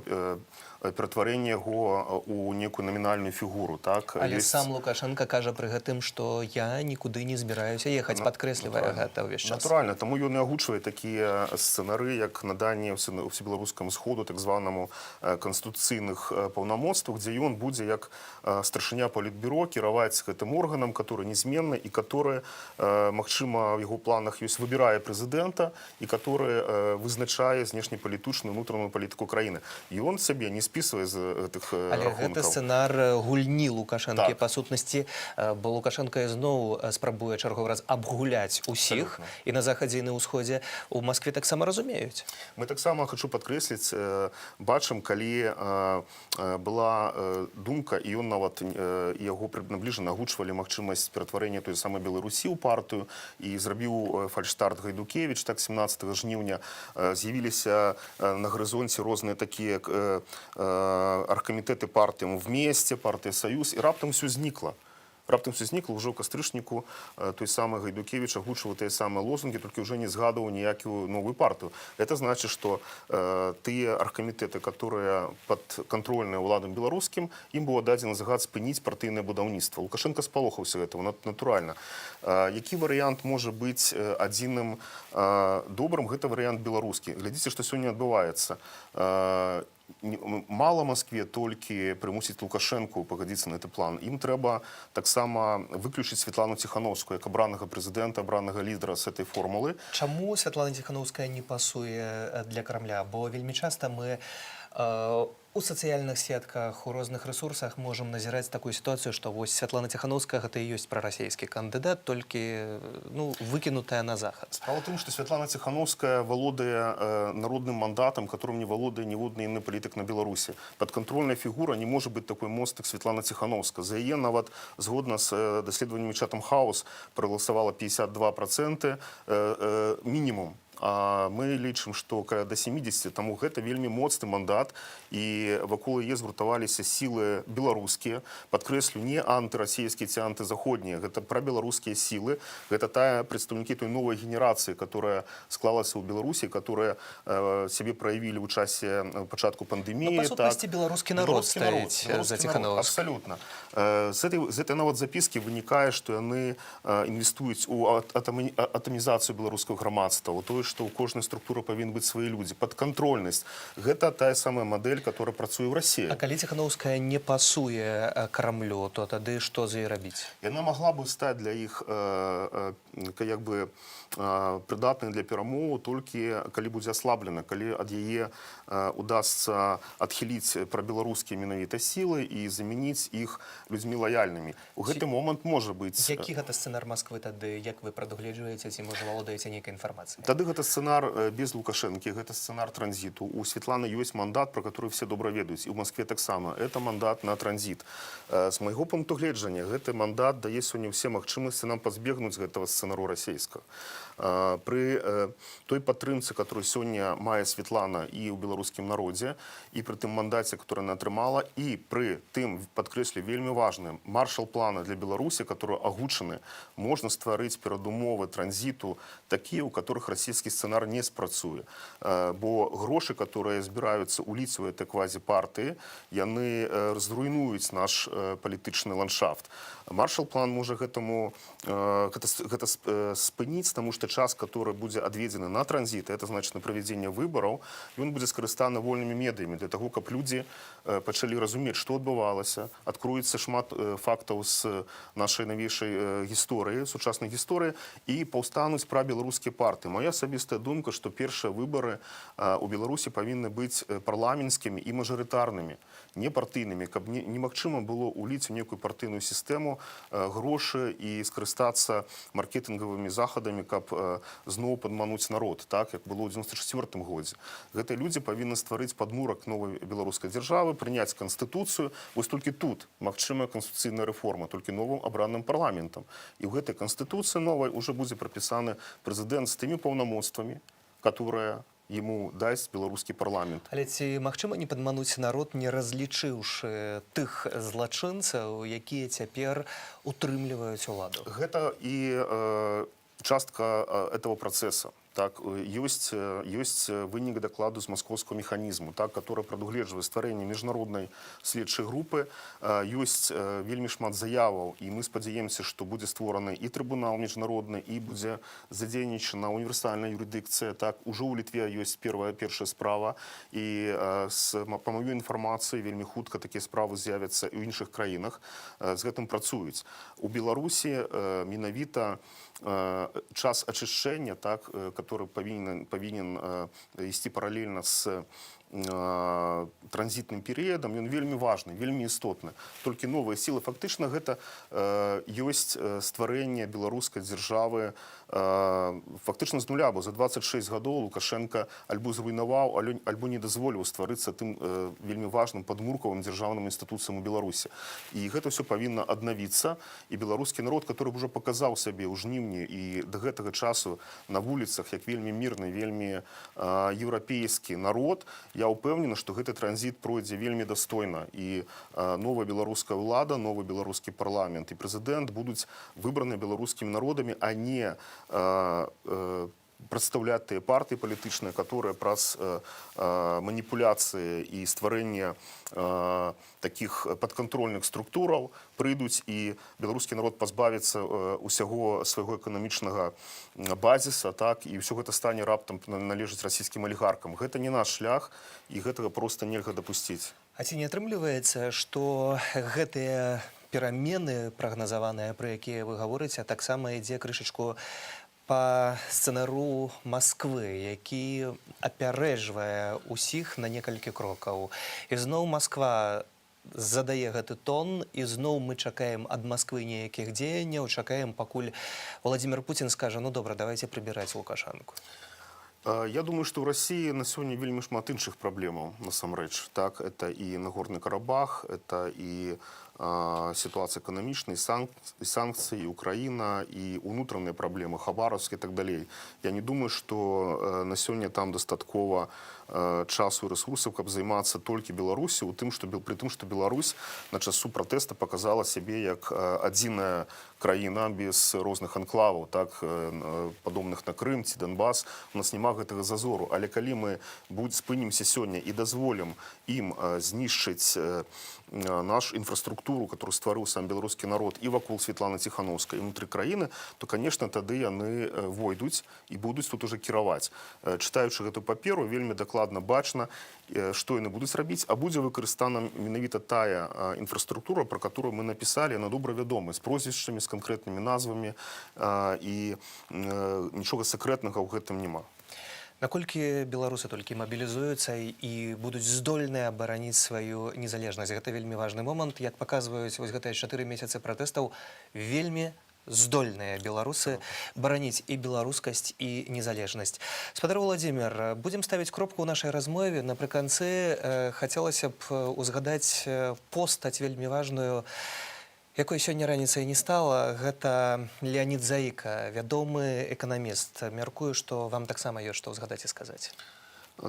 ператварэння яго у некую намінальную фігуру, так, Але ёсць. сам Лукашенко кажа пры гэтым, што я нікуды не збіраюся ехаць, падкрэслівае гэта ўвесь час. Натуральна, таму ён і агучвае такія сцэнары, як наданне ўсебеларускаму сходу, так званаму, канстытуцыйных паўнамоцтваў, дзе ён будзе як старшыня палітбюро кіраваць гэтым органам, который незменны і который, магчыма, в яго планах ёсць, выбірае прэзідэнта і который вызначае знешнепалітычную, унутраную палітыку краіны. І ён сябе не спісвае з гэтых Але гэта рахункаў. сцэнар гульні Лукашэнкі па сутнасці, бо Лукашенко ізноў спрабуе чарговы раз абгуляць усіх і на захадзе, і на ўсходзе. У Маскве таксама разумеюць. Мы таксама, хочу падкрэсліць, бачым, калі была думка, і ён нават яго набліжана агучвалі магчымасць ператварэння той самай Беларусі ў партыю, і зрабіў фальштарт Гайдукевич, так, 17 жніўня з'явіліся на гарызонце розныя такія аргкамітэты партыі «Вместе», партыя «Саюз», і раптам всё знікла. Раптам всё знікла, ўжо ў кастрычніку той самы Гайдукевич агучваў тыя самыя лозунгі, толькі ўжо не згадваў ніякую новую партыю. Это значит, что тыя аргкамітэты, которые падкантрольныя ўладам беларускім, ім было дадзены загад спыніць партыйнае будаўніцтва. Лукашенко спалохаўся гэтага, натуральна. Які варыянт можа быць адзіным добрым? Гэта варыянт беларускі. Глядзіце, што сёння адбываецца. Мала Москве толькі прымусіць Лукашэнку пагадзіцца на гэты план. Ім трэба таксама выключыць Светлану Ціхановскую як абранага прэзідэнта, абранага лідара з этой формулы. Чаму Святлана Ціхановская не пасуе для Крамля? Бо вельмі часта мы у сацыяльных сетках, у розных рэсурсах можам назіраць такую сітуацыю, што вось Святлана Ціхановская гэта і ёсць прарасійскі кандыдат, толькі ну, выкінутая на захад. Справа ў тым, што Святлана Ціхановская валодае народным мандатам, которым не валодае ніводны іны палітык на Беларусі. Падкантрольная фігура не можа быць такой моцнай, як Святлана Ціхановская. За яе нават, згодна з даследаваннямі Chatham House, прагаласавала 52% мінімум. А мы лічым, што каля да 70, таму гэта вельмі моцны мандат, і вакол яе згуртаваліся сілы беларускія, падкрэслю, не антырасійскія ці антызаходнія, гэта прабеларускія сілы, гэта тая прадстаўнікі той новай генерацыі, которая склалася ў Беларусі, которая сябе праявілі ў часе пачатку пандэміі. Ну, па сутнасці, беларускі народ Беларускі народ, стаіць беларускі за народ, Ціханоўскую. Абсалютна. З этой нават запіскі вынікае, што яны інвестуюць у атамізацыю беларускага грамадства, у тое, што ў кожнай структуры павінны быць свае людзі, падкантрольнасць. Гэта тая самая мадэль, которая працуе ў Расіі. А калі Ціханоўская не пасуе Крамлю, то тады што з ёй рабіць? Яна магла бы стаць для іх як бы прыдатнай для перамову, толькі калі будзе аслаблена, калі ад яе удасца адхіліць прабеларускія менавіта сілы і замяніць іх людзьмі лаяльнымі. У гэты момант можа быць. Які гэта сцэнар Масквы тады, як вы прадугледжваеце, ці, можа, валодаеце нейкай інфармацыяй? Тады гэта сцэнар без Лукашэнкі, гэта сцэнар транзіту. У Светланы ёсць мандат, про который все добра ведаюць, і ў Москве таксама. Это мандат на транзіт. З майго пункту гледжання, гэты мандат дае сёння ўсе магчымасці нам пазбегнуць гэтага сцэнару расійскага. Пры той падтрымцы, которую сёння мае Светлана і ў беларускім народзе, і пры тым мандаце, который она атрымала, і пры тым, падкрэслю, вельмі важным маршал-плана для Беларусі, который агучаны, можна стварыць перадумовы транзіту такія, у которых расійскі сцэнар не спрацуе. Бо грошы, которые збіраюцца уліць у этой квазіпартыі, яны зруйнуюць наш палітычны ландшафт. Маршал-план можа гэтаму гэта спыніць, таму што час, который будзе адведзены на транзіт, это значит на правядзенне выбараў, ён будзе скарыстаны вольнымі медыямі для таго, каб людзі пачалі разумець, што адбывалася, адкроецца шмат фактаў з нашай навейшай гісторыі, сучаснай гісторыі, і паўстануць прабеларускія партыі. Моя асабістая думка, што першыя выбары у Беларусі павінны быць парламенцкімі і мажарытарнымі, не партыйнымі, каб немагчыма было уліць у некую партыйную сістэму грошы і скарыстацца маркетынгавымі захадамі, каб зноў падмануць народ, так як было ў 94 годзе. Гэтыя людзі павінны стварыць падмурак новай беларускай дзяржавы, прыняць канстытуцыю. Вось толькі тут магчымая канстытуцыйная рэформа, толькі новым абраным парламентам. І ў гэтай канстытуцыі новай уже будзе прапісаны прэзідэнт з тымі паўнамоцтвамі, которые ему дасць беларускі парламент. Але ці магчыма не падмануць народ, не разлічыўшы тых злачынцаў, якія цяпер утрымліваюць уладу? Гэта і частка этого процесса. Так, ёсць вынік дакладу з маскоўскага механізму, так, который прадугледжвае стварэнне міжнароднай следчай групы. Ёсць вельмі шмат заяваў, і мы спадзяемся, што будзе створаны і трыбунал міжнародны, і будзе задзейнічана універсальная юрыдыкцыя. Так, ужо ў Літве ёсць першая справа, і па маёй інфармацыі, вельмі хутка такія справы з'явяцца і ў іншых краінах. З гэтым працуюць. У Беларусі менавіта час ачышчэння, так, который павінен ісці паралельна з транзітным перыядам, ён вельмі важны, вельмі істотны. Толькі новыя сілы, фактычна гэта ёсць стварэнне беларускай дзяржавы фактычна з нуля, бо за 26 гадоў Лукашенко альбо зруйнаваў, альбо не дазволіў стварыцца тым вельмі важным падмуркавым дзяржаўным інстытуцыям у Беларусі. І гэта ўсё павінна аднавіцца, і беларускі народ, который ўжо паказаў сябе ў жніўні і да гэтага часу на вуліцах як вельмі мірны, вельмі еўрапейскі народ, я ўпэўнены, што гэты транзіт пройдзе вельмі дастойна, і новая беларуская ўлада, новы беларускі парламент і прэзідэнт будуць выбраны беларускімі народамі, а не прадстаўляць тыя партыі палітычныя, которые праз маніпуляцыі і стварэнне такіх падкантрольных структураў прыйдуць, і беларускі народ пазбавіцца усяго свайго эканамічнага базіса, так, і ўсё гэта стане раптам належыць расійскім алігаркам. Гэта не наш шлях, і гэтага проста нельга дапусціць. А ці не атрымліваецца, што гэтыя перамены прагназаваныя, пра якія вы гаворыце, таксама ідзе крышачку па сцэнару Масквы, які апярэджвае ўсіх на некалькі крокаў? Ізноў Масква задае гэты тон, ізноў мы чакаем ад Масквы нейкіх дзеянняў, чакаем, пакуль Владимир Путін скажа: «Ну добра, давайте прыбіраць Лукашанку». Я думаю, што ў Расіі на сёння вельмі шмат іншых праблемаў насамрэч. Так, это і Нагорны Карабах, это і Сітуацыя эканамічная, і санкцыі, і Украіна, і унутраныя праблемы, Хабаровск і так далей. Я не думаю, што на сёння там дастаткова часу і рэсурсаў, каб займацца толькі Беларусі, у тым, што, пры тым, што Беларусь на часу пратэста показала сябе як адзіная краіна без розных анклаваў, так, падобных на Крым ці Донбас. У нас няма гэтага зазору. Але калі мы спынімся сёння і дазволім ім знішчыць нашу інфраструктуру, которую стварыў сам беларускі народ і вакол Светланы Ціхановскай, і внутры краіны, то, конечно, тады яны войдуць і будуць тут уже кіраваць. Чытаючы гэту паперу, вельмі дакладна бачна, што яны будуць рабіць, а будзе выкарыстана менавіта тая інфраструктура, про которую мы напісалі, яна добра вядома, з прозвішчамі, з канкрэтнымі назвамі, і нічога сакрэтнага ў гэтым няма. Наколькі беларусы толькі мабілізуюцца і будуць здольныя абараніць сваю незалежнасць? Гэта вельмі важны момант. Як паказваюць вось гэтыя 4 месяцы пратэстаў, вельмі здольныя беларусы бараніць і беларускасць, і незалежнасць. Спадар Уладзімір, будзем ставіць кропку ў нашай размове. Напрыканцы хацелася б узгадаць постаць вельмі важную, якой сёння раніцай не стала. Гэта Леанід Заіка, вядомы эканаміст. Мяркую, што вам таксама ёсць што ўзгадаць і сказаць.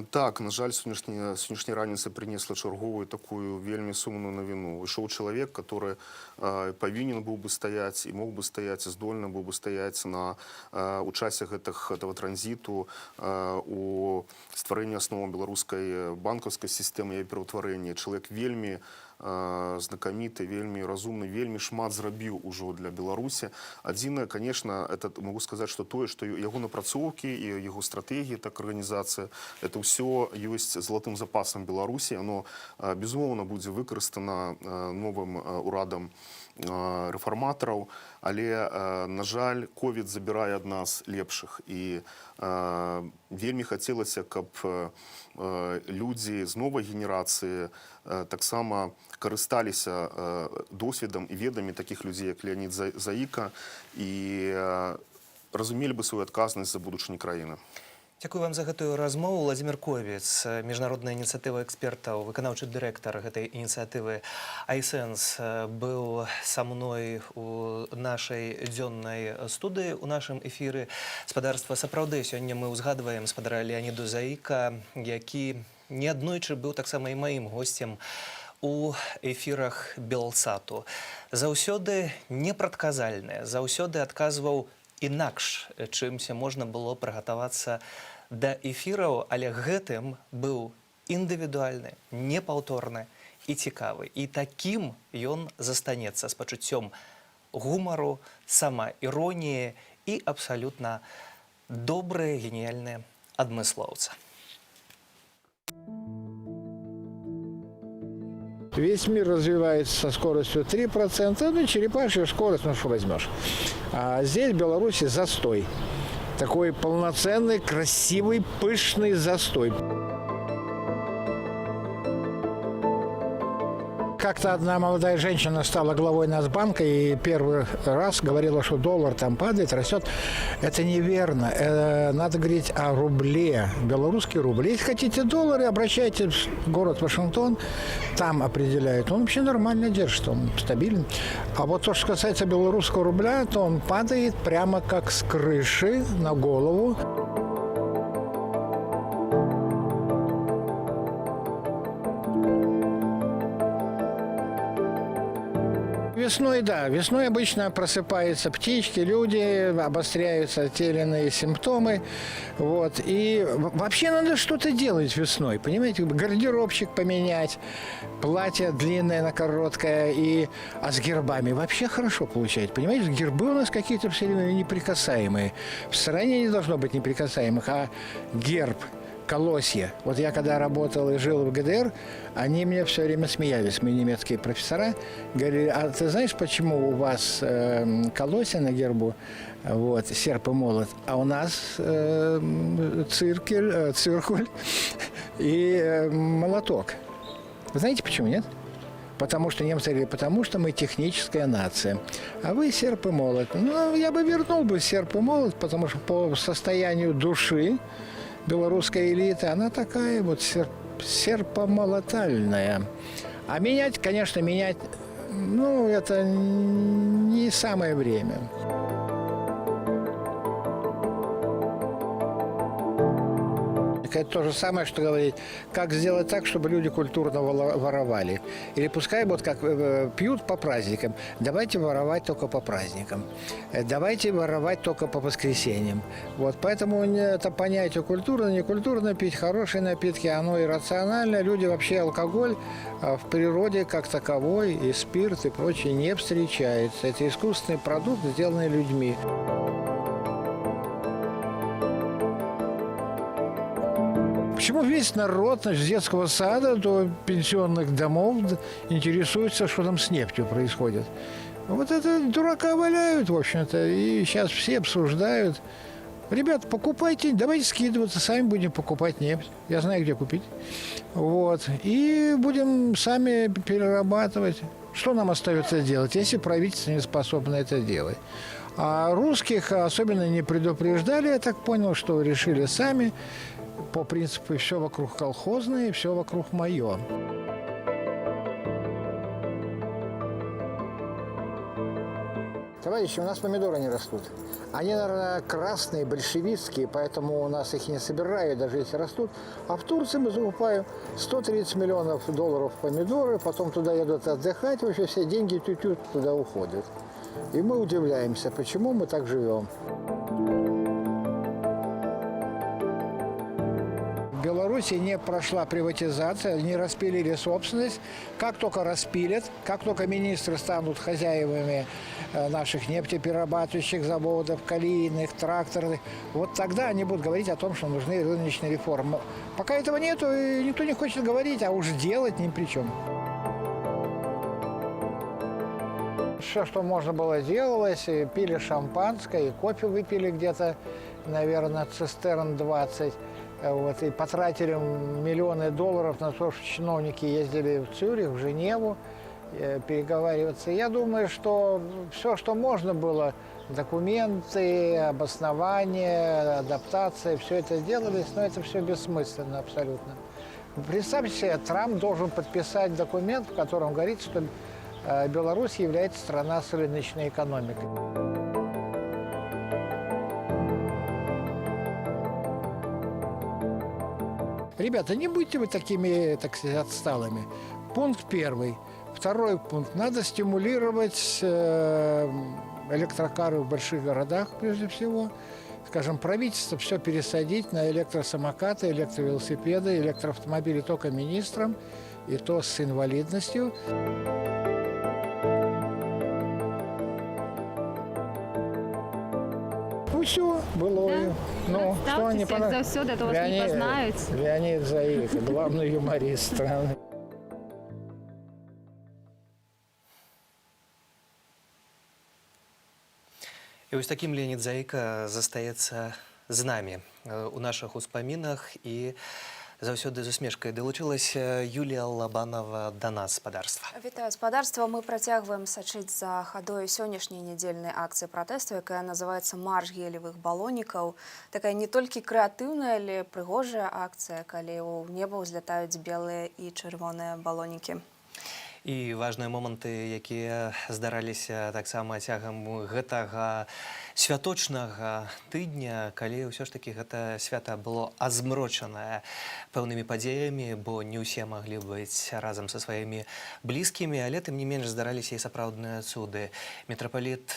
Так, на жаль, сённяшняя раніца прынесла чарговую такую вельмі сумную навіну. Ішоў чалавек, который павінен быў бы стаяць і мог бы стаяць, і здольны быў бы стаяць у часе гэтага транзіту, у стварэнні асноваў беларускай банкаўскай сістэмы, яе пераўтварэння. Чалавек вельмі знакаміты, вельмі разумны, вельмі шмат зрабіў ужо для Беларусі. Адзінае, конечно, это могу сказаць, што тое, што яго напрацоўкі і яго стратэгіі, так, арганізацыя, это ўсё ёсць залатым запасам Беларусі. Оно, безумоўна, будзе выкарыстана новым урадам рэфарматараў, але, на жаль, ковід забірае ад нас лепшых. І вельмі хацелася, каб людзі з новай генерацыі таксама карысталіся досведам і ведамі такіх людзей, як Леанід Заіка, і разумелі бы сваю адказнасць за будучыню краіны. Дзякую вам за гэтую размову. Уладзімір Ковец, міжнародная ініцыятыва экспертаў, выканаўчы дырэктар гэтай ініцыятывы iSense, быў са мной у нашай дзённай студыі, у нашым эфіры. Спадарства, сапраўды, сёння мы ўзгадваем спадара Леаніду Заіка, які неаднойчы быў таксама і маім госцем у эфірах Белсату. Заўсёды непрадказальны, заўсёды адказваў інакш, чымся можна было прыгатавацца да эфіраў, але гэтым быў індывідуальны, непаўторны і цікавы. І такім ён застанецца, з пачуццём гумару, самаіроніі і абсалютна добрыя, геніяльныя адмыслоўца. Весь мир развивается со скоростью 3%, ну, черепашья скорость, ну, что возьмешь. А здесь, в Беларуси, застой. Такой полноценный, красивый, пышный застой. Как-то одна молодая женщина стала главой Нацбанка и первый раз говорила, что доллар там падает, растет. Это неверно. Надо говорить о рубле. Белорусский рубль. Если хотите доллары, обращайтесь в город Вашингтон. Там определяют. Он вообще нормально держит, он стабилен. А вот то, что касается белорусского рубля, то он падает прямо как с крыши на голову. Весной, да. Весной обычно просыпаются птички, люди, обостряются те или иные симптомы. Вот. И вообще надо что-то делать весной, понимаете? Гардеробчик поменять, платье длинное на короткое, а с гербами вообще хорошо получается. Понимаете, гербы у нас какие-то все время неприкасаемые. В стране не должно быть неприкасаемых, а герб – колосья. Вот я когда работал и жил в ГДР, они мне все время смеялись, мои немецкие профессора. Говорили: «А ты знаешь, почему у вас колосья на гербу, вот, серп и молот, а у нас циркуль и молоток?» Вы знаете почему, нет? Потому что немцы говорили, потому что мы техническая нация. А вы серп и молот. Ну, я бы вернул бы серп и молот, потому что по состоянию души белорусской элиты, она такая вот серпомолотальная. А менять, конечно, менять Ну, это не самое время. Это то же самое, что говорить, как сделать так, чтобы люди культурно воровали. Или пускай вот как пьют по праздникам, давайте воровать только по праздникам. Давайте воровать только по воскресеньям. Вот, поэтому это понятие культурно, некультурно пить хорошие напитки, оно иррационально. Люди вообще алкоголь в природе как таковой, и спирт, и прочее не встречается. Это искусственный продукт, сделанный людьми. Почему весь народ, значит, с детского сада до пенсионных домов интересуется, что там с нефтью происходит? Вот это дурака валяют, в общем-то, и сейчас все обсуждают. Ребят, покупайте, давайте скидываться, сами будем покупать нефть. Я знаю, где купить. Вот. И будем сами перерабатывать. Что нам остается делать, если правительство не способно это делать? А русских особенно не предупреждали, я так понял, что решили сами. По принципу все вокруг колхозное, все вокруг мое. Товарищи, у нас помидоры не растут. Они, наверное, красные, большевистские, поэтому у нас их не собирают, даже если растут. А в Турции мы закупаем 130 миллионов долларов помидоры, потом туда едут отдыхать, вообще все деньги тю-тю туда уходят. И мы удивляемся, почему мы так живем. В Беларуси не прошла приватизация, не распилили собственность. Как только распилят, как только министры станут хозяевами наших нефтеперерабатывающих заводов, калийных, тракторных, вот тогда они будут говорить о том, что нужны рыночные реформы. Пока этого нету, никто не хочет говорить, а уж делать ни при чем. Все, что можно было, делалось. И пили шампанское, и кофе выпили где-то, наверное, цистерн 20. Вот, и потратили миллионы долларов на то, что чиновники ездили в Цюрих, в Женеву переговариваться. Я думаю, что все, что можно было, документы, обоснования, адаптация, все это делалось, но это все бессмысленно абсолютно. Представьте себе, Трамп должен подписать документ, в котором говорится, что Беларусь является страна с рыночной экономикой. Ребята, не будьте вы такими, так сказать, отсталыми. Пункт первый. Второй пункт. Надо стимулировать электрокары в больших городах, прежде всего. Скажем, правительство все пересадить на электросамокаты, электровелосипеды, электроавтомобили только министрам, и то с инвалидностью. Все было. Да. Ну, что они заўсёды, а то вас не познают. Леонид Заика, главный юморист страны. І вось такім Леонид Заіка застаецца з намі у нашых успамінах і заўсёды з усмешкай. Далучылася Юлія Лабанова да нас, спадарства. Вітаю, спадарства. Мы працягваем сачыць за хадой сённяшняй нядзельнай акцыі пратэсту, якая называецца «Марш гелевых балонікаў». Такая не толькі крэатыўная, але прыгожая акцыя, калі ў неба ўзлятаюць белыя і чырвоныя балонікі. І важныя моманты, якія здараліся таксама цягам гэтага святочнага тыдня, калі ўсё ж такі гэта свята было азмрочанае пэўнымі падзеямі, бо не ўсе маглі быць разам са сваімі блізкімі, але тым не менш здараліся і сапраўдныя цуды. Мітрапаліт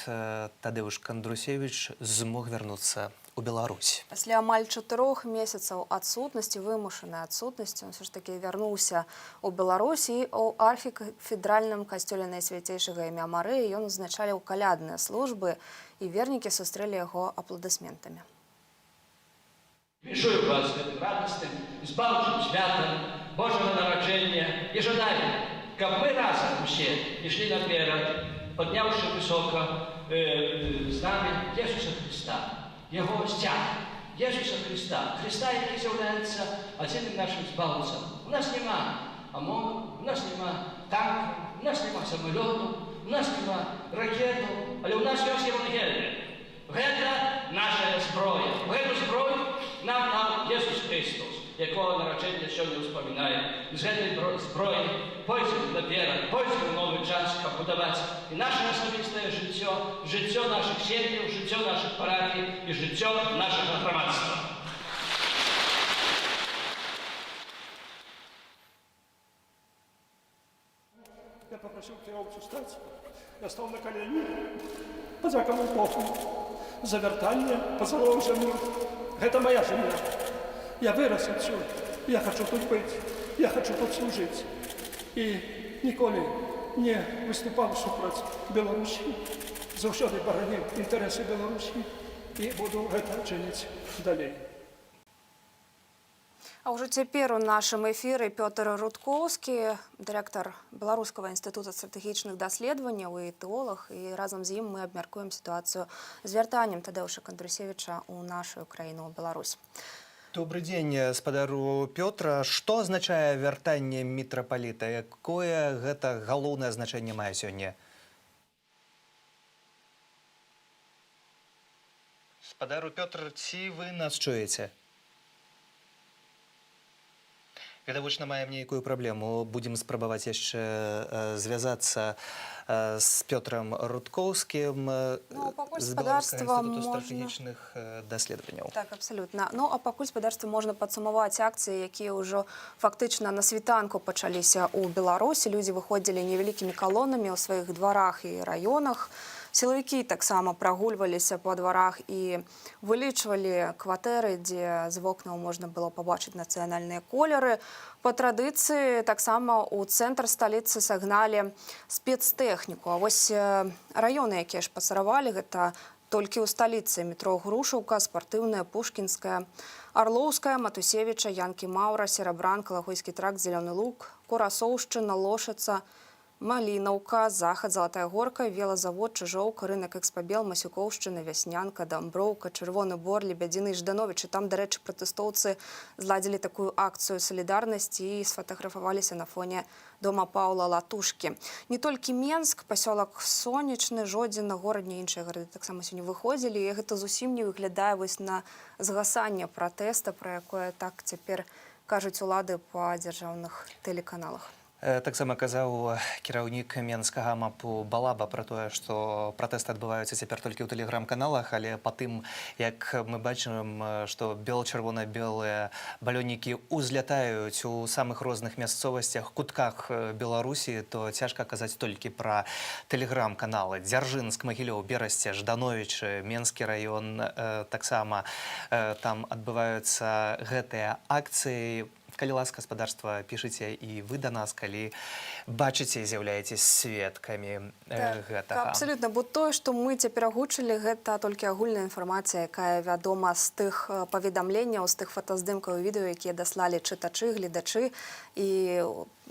Тадэвуш Кандрусевіч змог вярнуцца у Беларусь. Пасля амаль 4 месяцаў адсутнасці, вымушанай адсутнасці, ён усё ж такі вярнуўся ў Беларусь, і ў архікафедральным касцёле Найсвяцейшага імя Марыі ён узначаліў калядныя службы, і вернікі сустрэлі яго апладысментамі. Віншую вас з гэтым радасным, збаўчым святам Божага нараджэння і жадаю, каб мы разам усе ішлі наперад, падняўшы высока знамя Езуса Хрыста, Яго сцяг Езуса Хрыста, Хрыста, які з'яўляецца адзіным нашым збаўцам. У нас няма АМОНу, у нас няма танкаў, у нас няма самалётаў, у нас няма ракетаў, але ў нас ёсць Евангелие. Гэта наша зброя. Гэту зброю нам даў Езус Хрыстос. якога нараджэнне сёння ўспамінаем. І з гэтай зброі пойдзем наперад, пойдзем у новы час, каб будаваць і наша асабістае жыццё, жыццё нашых сем'яў, жыццё нашых парафій і жыццё нашага грамадства. Я попросил кіроўцу стаць. Я стал на колени, падзякаваў Богу за вяртанне, пацалаваў зямлю. Гэта моя земля. Я вырас отсюда. Я хочу тут быть. Я хочу тут служить. І ніколі не выступаў супраць Беларусі. Заўсёды бараніў інтарэсы Беларусі і буду гэта чыніць далей. А ўжо цяпер у нашым эфіры Пётр Рудкоўскі, дырэктар Беларускага інстытута стратэгічных даследаванняў і тэолаг, і разам з ім мы абмяркуем сітуацыю з вяртаннем Тадэвуша Кандрусевіча ў нашу краіну, ў Беларусь. Добры дзень, спадару Пётра. Што азначае вяртанне мітрапаліта? Якое гэта галоўнае значэнне мае сёння? Спадару Пётр, ці вы нас чуеце? Відавочна, маем нейкую праблему. Будзем спрабаваць яшчэ звязацца з Пётрам Рудкоўскім Ну, а пакуль з Беларускага спадарства інстытуту можна стратэгічных даследаванняў. Так, абсалютна. Ну, а пакуль, спадарства, можна падсумаваць акцыі, якія ўжо фактычна на світанку пачаліся ў Беларусі. Людзі выходзілі невялікімі калонамі ў сваіх дварах і раёнах. Сілавікі таксама прагульваліся па дварах і вылічвалі кватэры, дзе з вокнаў можна было пабачыць нацыянальныя колеры. Па традыцыі таксама ў цэнтр сталіцы сагналі спецтэхніку. А вось раёны, якія шпацыравалі, гэта толькі ў сталіцы: метро Грушаўка, Спартыўная, Пушкінская, Арлоўская, Матусевіча, Янкі Маўра, Серабранка, Лагойскі тракт, Зялёны Лук, Курасоўшчына, Лошаца, Малінаўка, Захад, Залатая Горка, Велазавод, Чыжоўка, рынак Экспабел, Масюкоўшчына, Вяснянка, Дамброўка, Чырвоны Бор, Лебядзіны і Ждановічы. Там, дарэчы, пратэстоўцы зладзілі такую акцыю салідарнасці і сфатаграфаваліся на фоне дома Паўла Латушкі. Не толькі Менск, пасёлак Сонечны, Жодзіна, Горадня, іншыя гарады таксама сёння выходзілі, і гэта зусім не выглядае вось на згасанне пратэста, пра якое так цяпер кажуць улады па дзяржаўных тэлеканалах. Таксама казаў кіраўнік менскага МАПу Балаба пра тое, што пратэсты адбываюцца цяпер толькі ў тэлеграм-каналах, але па тым, як мы бачым, што бел-чырвона-белыя балённікі ўзлятаюць у самых розных мясцовасцях, кутках Беларусі, то цяжка казаць толькі пра тэлеграм-каналы. Дзяржынск, Магілёў, Берасце, Ждановічы, Менскі раён, таксама там адбываюцца гэтыя акцыі. Калі ласка, спадарства, пішыце і вы да нас, калі бачыце і з'яўляецесь сведкамі гэтага. Абсалютна, бо тое, што мы цяпер агучылі, гэта толькі агульная інфармацыя, якая вядома з тых паведамленняў, з тых фотаздымкаў і відэо, якія даслалі чытачы, гледачы, і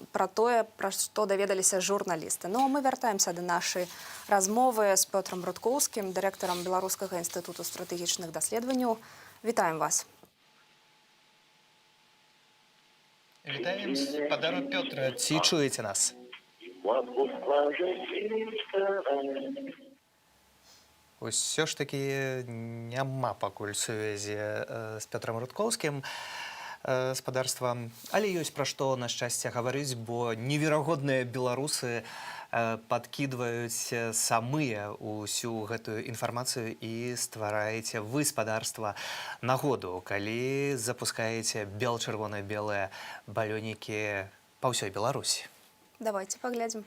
пра тое, пра што даведаліся журналісты. Ну, а мы вяртаемся да нашай размовы з Пётрам Рудкоўскім, дырэктарам Беларускага інстытуту стратэгічных даследаванняў. Вітаем вас. Вітаем, спадару Пётра, ці чуеце нас? Усё ж такі няма пакуль сувязі з Пётрам Рудкоўскім, спадарства. Але ёсць пра што, на шчасце, гаварыць, бо неверагодныя беларусы падкідваюць самыя ўсю гэтую інфармацыю і ствараеце вы, спадарства, нагоду, калі запускаеце бел-чырвона-белыя балёнікі па ўсёй Беларусі. Давайте паглядзім.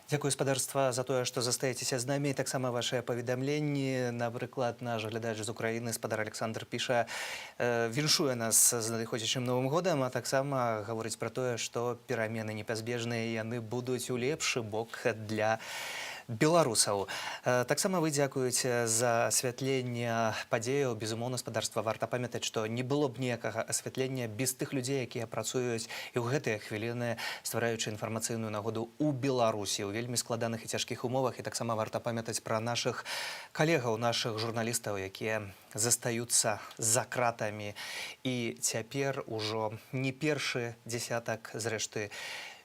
Дзякую, спадарства, за тое, што застаецеся з намі, і таксама вашыя паведамленні. Напрыклад, наш глядач з Украіны спадар Александр піша, віншуе нас з надыходзячым Новым годам, а таксама гаворыць пра тое, што перамены непазбежныя, яны будуць у лепшы бок для беларусаў. Таксама вы дзякуеце за асвятленне падзеяў. Безумоўна, спадарства, варта памятаць, што не было б ніякага асвятлення без тых людзей, якія працуюць і ў гэтыя хвіліны, ствараючы інфармацыйную нагоду ў Беларусі ў вельмі складаных і цяжкіх умовах. І таксама варта памятаць пра нашых калегаў, нашых журналістаў, якія застаюцца за кратамі і цяпер ужо не першы дзесятак, зрэшты,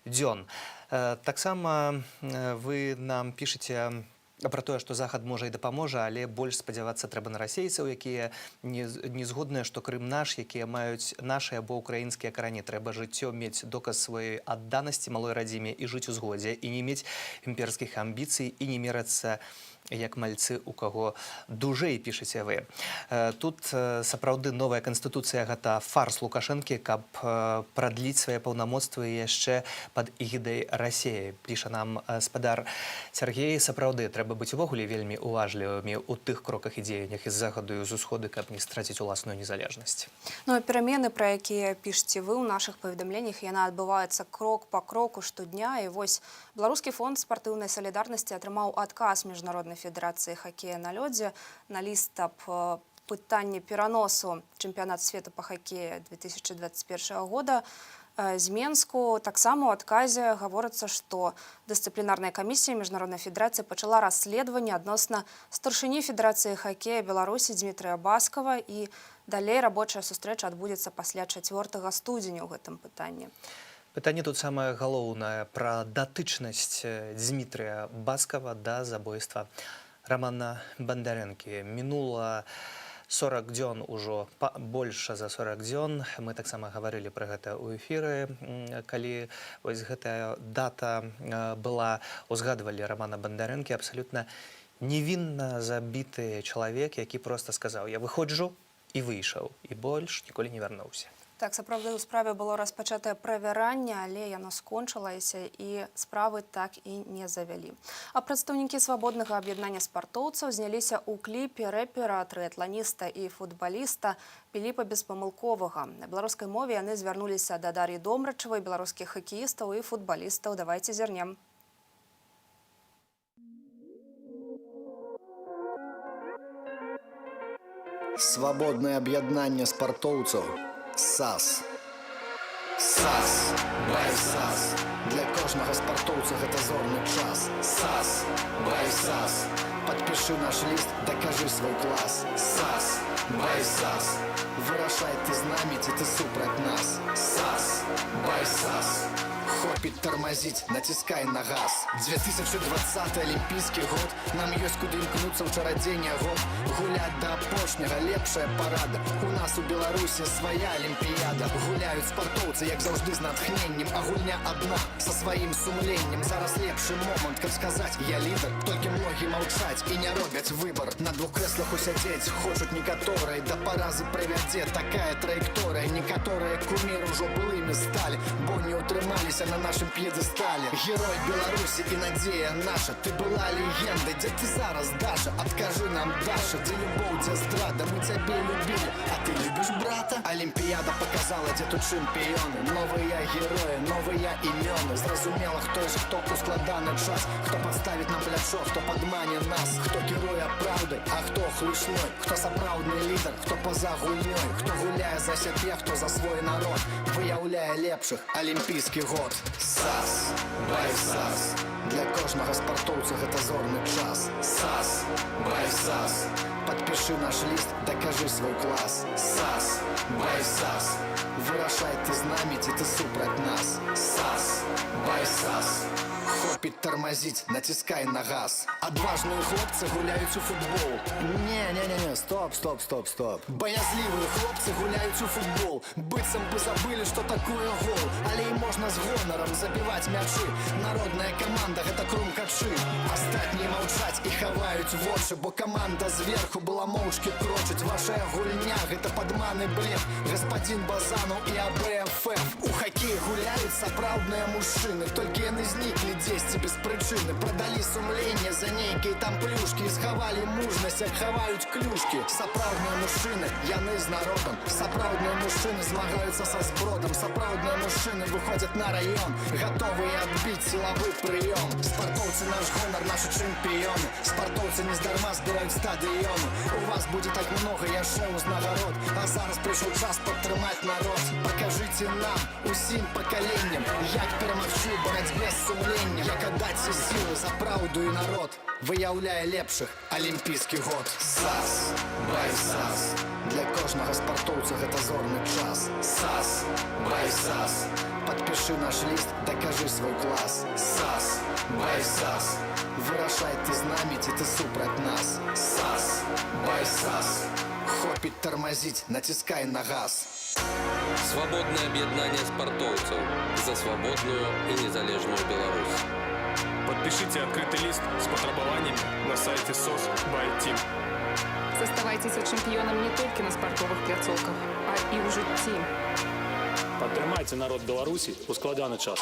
дзён. Таксама вы нам пішаце пра тое, што Захад, можа, і дапаможа, але больш спадзявацца трэба на расейцаў, якія не згодныя, што Крым наш, якія маюць нашы або украінскія карані. Трэба жыццё мець доказ сваёй адданасці малой радзіме і жыць у згодзе, і не мець імперскіх амбіцый, і не мерацца як мальцы, у каго дужэй, пішаце вы. Тут сапраўды новая канстытуцыя — гэта фарс Лукашэнкі, каб прадліць свае паўнамоцтвы яшчэ пад эгідай Расеі, піша нам спадар Сяргей. Сапраўды, трэба быць увогуле вельмі уважлівымі ў тых кроках і дзеяннях і з захаду, і з усходы, каб не страціць уласную незалежнасць. Ну а перамены, пра якія пішаце вы ў нашых паведамленнях, яна адбываецца крок па кроку штодня. І вось Беларускі фонд спартыўнай салідарнасці атрымаў адказ Міжнароднай федэрацыі хакея на лёдзе на ліст аб пытанні пераносу чэмпіянату свету па хакеі 2021 года з Менску. Таксама ў адказе гаворыцца, што дысцыплінарная камісія Міжнароднай федэрацыі пачала расследаванне адносна старшыні Федэрацыі хакея Беларусі Дмітрыя Баскава, і далей рабочая сустрэча адбудзецца пасля 4 студзеня ў гэтым пытанні. Пытанне тут самае галоўнае пра датычнасць Дмітрыя Баскава да забойства Рамана Бандарэнкі. Мінула 40 дзён ужо, больш за 40 дзён. Мы таксама гаварылі пра гэта ў эфіры, калі вось гэтая дата была, узгадвалі Рамана Бандарэнкі, абсалютна невінна забіты чалавек, які проста сказаў: «Я выходжу», і выйшаў, і больш ніколі не вярнуўся. Так, сапраўды, ў справе было распачатае правяранне, але яно скончылася, і справы так і не завялі. А прадстаўнікі Свабоднага аб'яднання спартоўцаў зняліся ў кліпе рэпера, трыатланіста і футбаліста Піліпа Беспамылковага. На беларускай мове яны звярнуліся да Дар'і Домрачавай, беларускіх хакеістаў і футбалістаў. Давайте зірнем. Свабоднае аб'яднанне спартоўцаў САС. САС, бай САС. Для кожнага спартоўца гэта зорны час. САС, бай САС. Падпішы наш ліст, дакажы свой клас. САС, бай САС. Вырашай, ты з намі ці ты супраць нас. САС, бай САС. Хопіць тармазіць, націскай на газ. 2020 алімпійскі год. Нам ёсць куды імкнуцца ў чарадзення год. Гуляць да апошняга — лепшая парада. У нас у Беларусі свая алімпіяда. Гуляюць спартоўцы, як заўжды, з натхненнем, а гульня адна са сваім сумленнем. Зараз лепшы момант, каб сказаць: «Я лідар». Толькі многія маўчаць і не робяць выбар. На двух крэслах усядзець хочуць некаторыя. Да паразы прывядзе такая траекторыя. Некаторыя куміры ўжо былымі сталі, бо не ўтрымаліся на нашым п'едэстале. Герой Беларусі і надзея наша, ты была легендай, дзе ты зараз, Даша? Адкажы нам, Даша, дзе любоў, дзе здрада? Мы цябе любілі, а ты любіш брата? Алімпіяда показала, дзе тут чэмпіёны. Новыя героі, новыя імёны. Зразумела, хто ж хто ў складаны час. Хто падставіць нам плячо, хто падмане нас. Хто кіруе праўдай, а хто хлуснёй. Хто сапраўдны лідар, хто па-за гульнёй. Хто гуляе за сябе, хто за свой народ. Выяўляе лепшых алімпійскі год. САС, бай САС. Для кожнага спартоўца гэта зорны час. САС, бай САС. Падпішы наш ліст, дакажы свой клас. САС, бай САС. Вырашай, ты з намі ці ты супраць нас. САС, бай САС. Хопіць тармазіць, націскай на газ. Адважныя хлопцы гуляюць у футбол. Не, не, не, не, стоп, стоп, стоп, стоп. Баязлівыя хлопцы гуляюць у футбол. Быццам бы забылі, што такое гол. Але і можна з гонарам забіваць мячы. Народная каманда — гэта Крумкачы. Астатнія маўчаць і хаваюць вочы, бо каманда зверху была моўчкі крочыць. Вашая гульня — гэта падманы, блеф. Гаспадзін Базанаў і АБФФ. У хакей гуляюць сапраўдныя мужчыны, толькі яны зніклі дзесьці. ненавісці без прычыны. Прадалі сумленне за нейкія там плюшкі і схавалі мужнасць, як хаваюць клюшкі. Сапраўдныя мужчыны, яны з народам. Сапраўдныя мужчыны змагаюцца са збродам. Сапраўдныя мужчыны выходзяць на раён, гатовыя адбіць сілавы прыём. Спартоўцы — наш гонар, нашы чэмпіёны. Спартоўцы нездарма збіраюць стадыёны. У вас будзе так много яшчэ ўзнагарод. А зараз прыйшоў час падтрымаць народ. Пакажыце нам, усім пакаленням, як перамагчы ў барацьбе з сумленнем, як аддаць усе сілы за праўду і народ, выяўляе лепшых алімпійскі год. САС, бай САС, для кожнага спартоўца гэта зорны час. САС, бай САС, падпішы наш ліст, дакажы свой клас. САС, бай САС, вырашай, ты з намі ці ты супраць нас. САС, бай САС, хопіць тармазіць, націскай на газ. Свабоднае аб'яднанне спартоўцаў за свабодную і незалежную Беларусь. Падпішыце адкрыты ліст з патрабаваннямі на сайце SOS by Team. Заставайцеся чэмпіёнам не толькі на спартовых пляцоўках, а і ў жыцці. Падтрымайце народ Беларусі ў складаны час.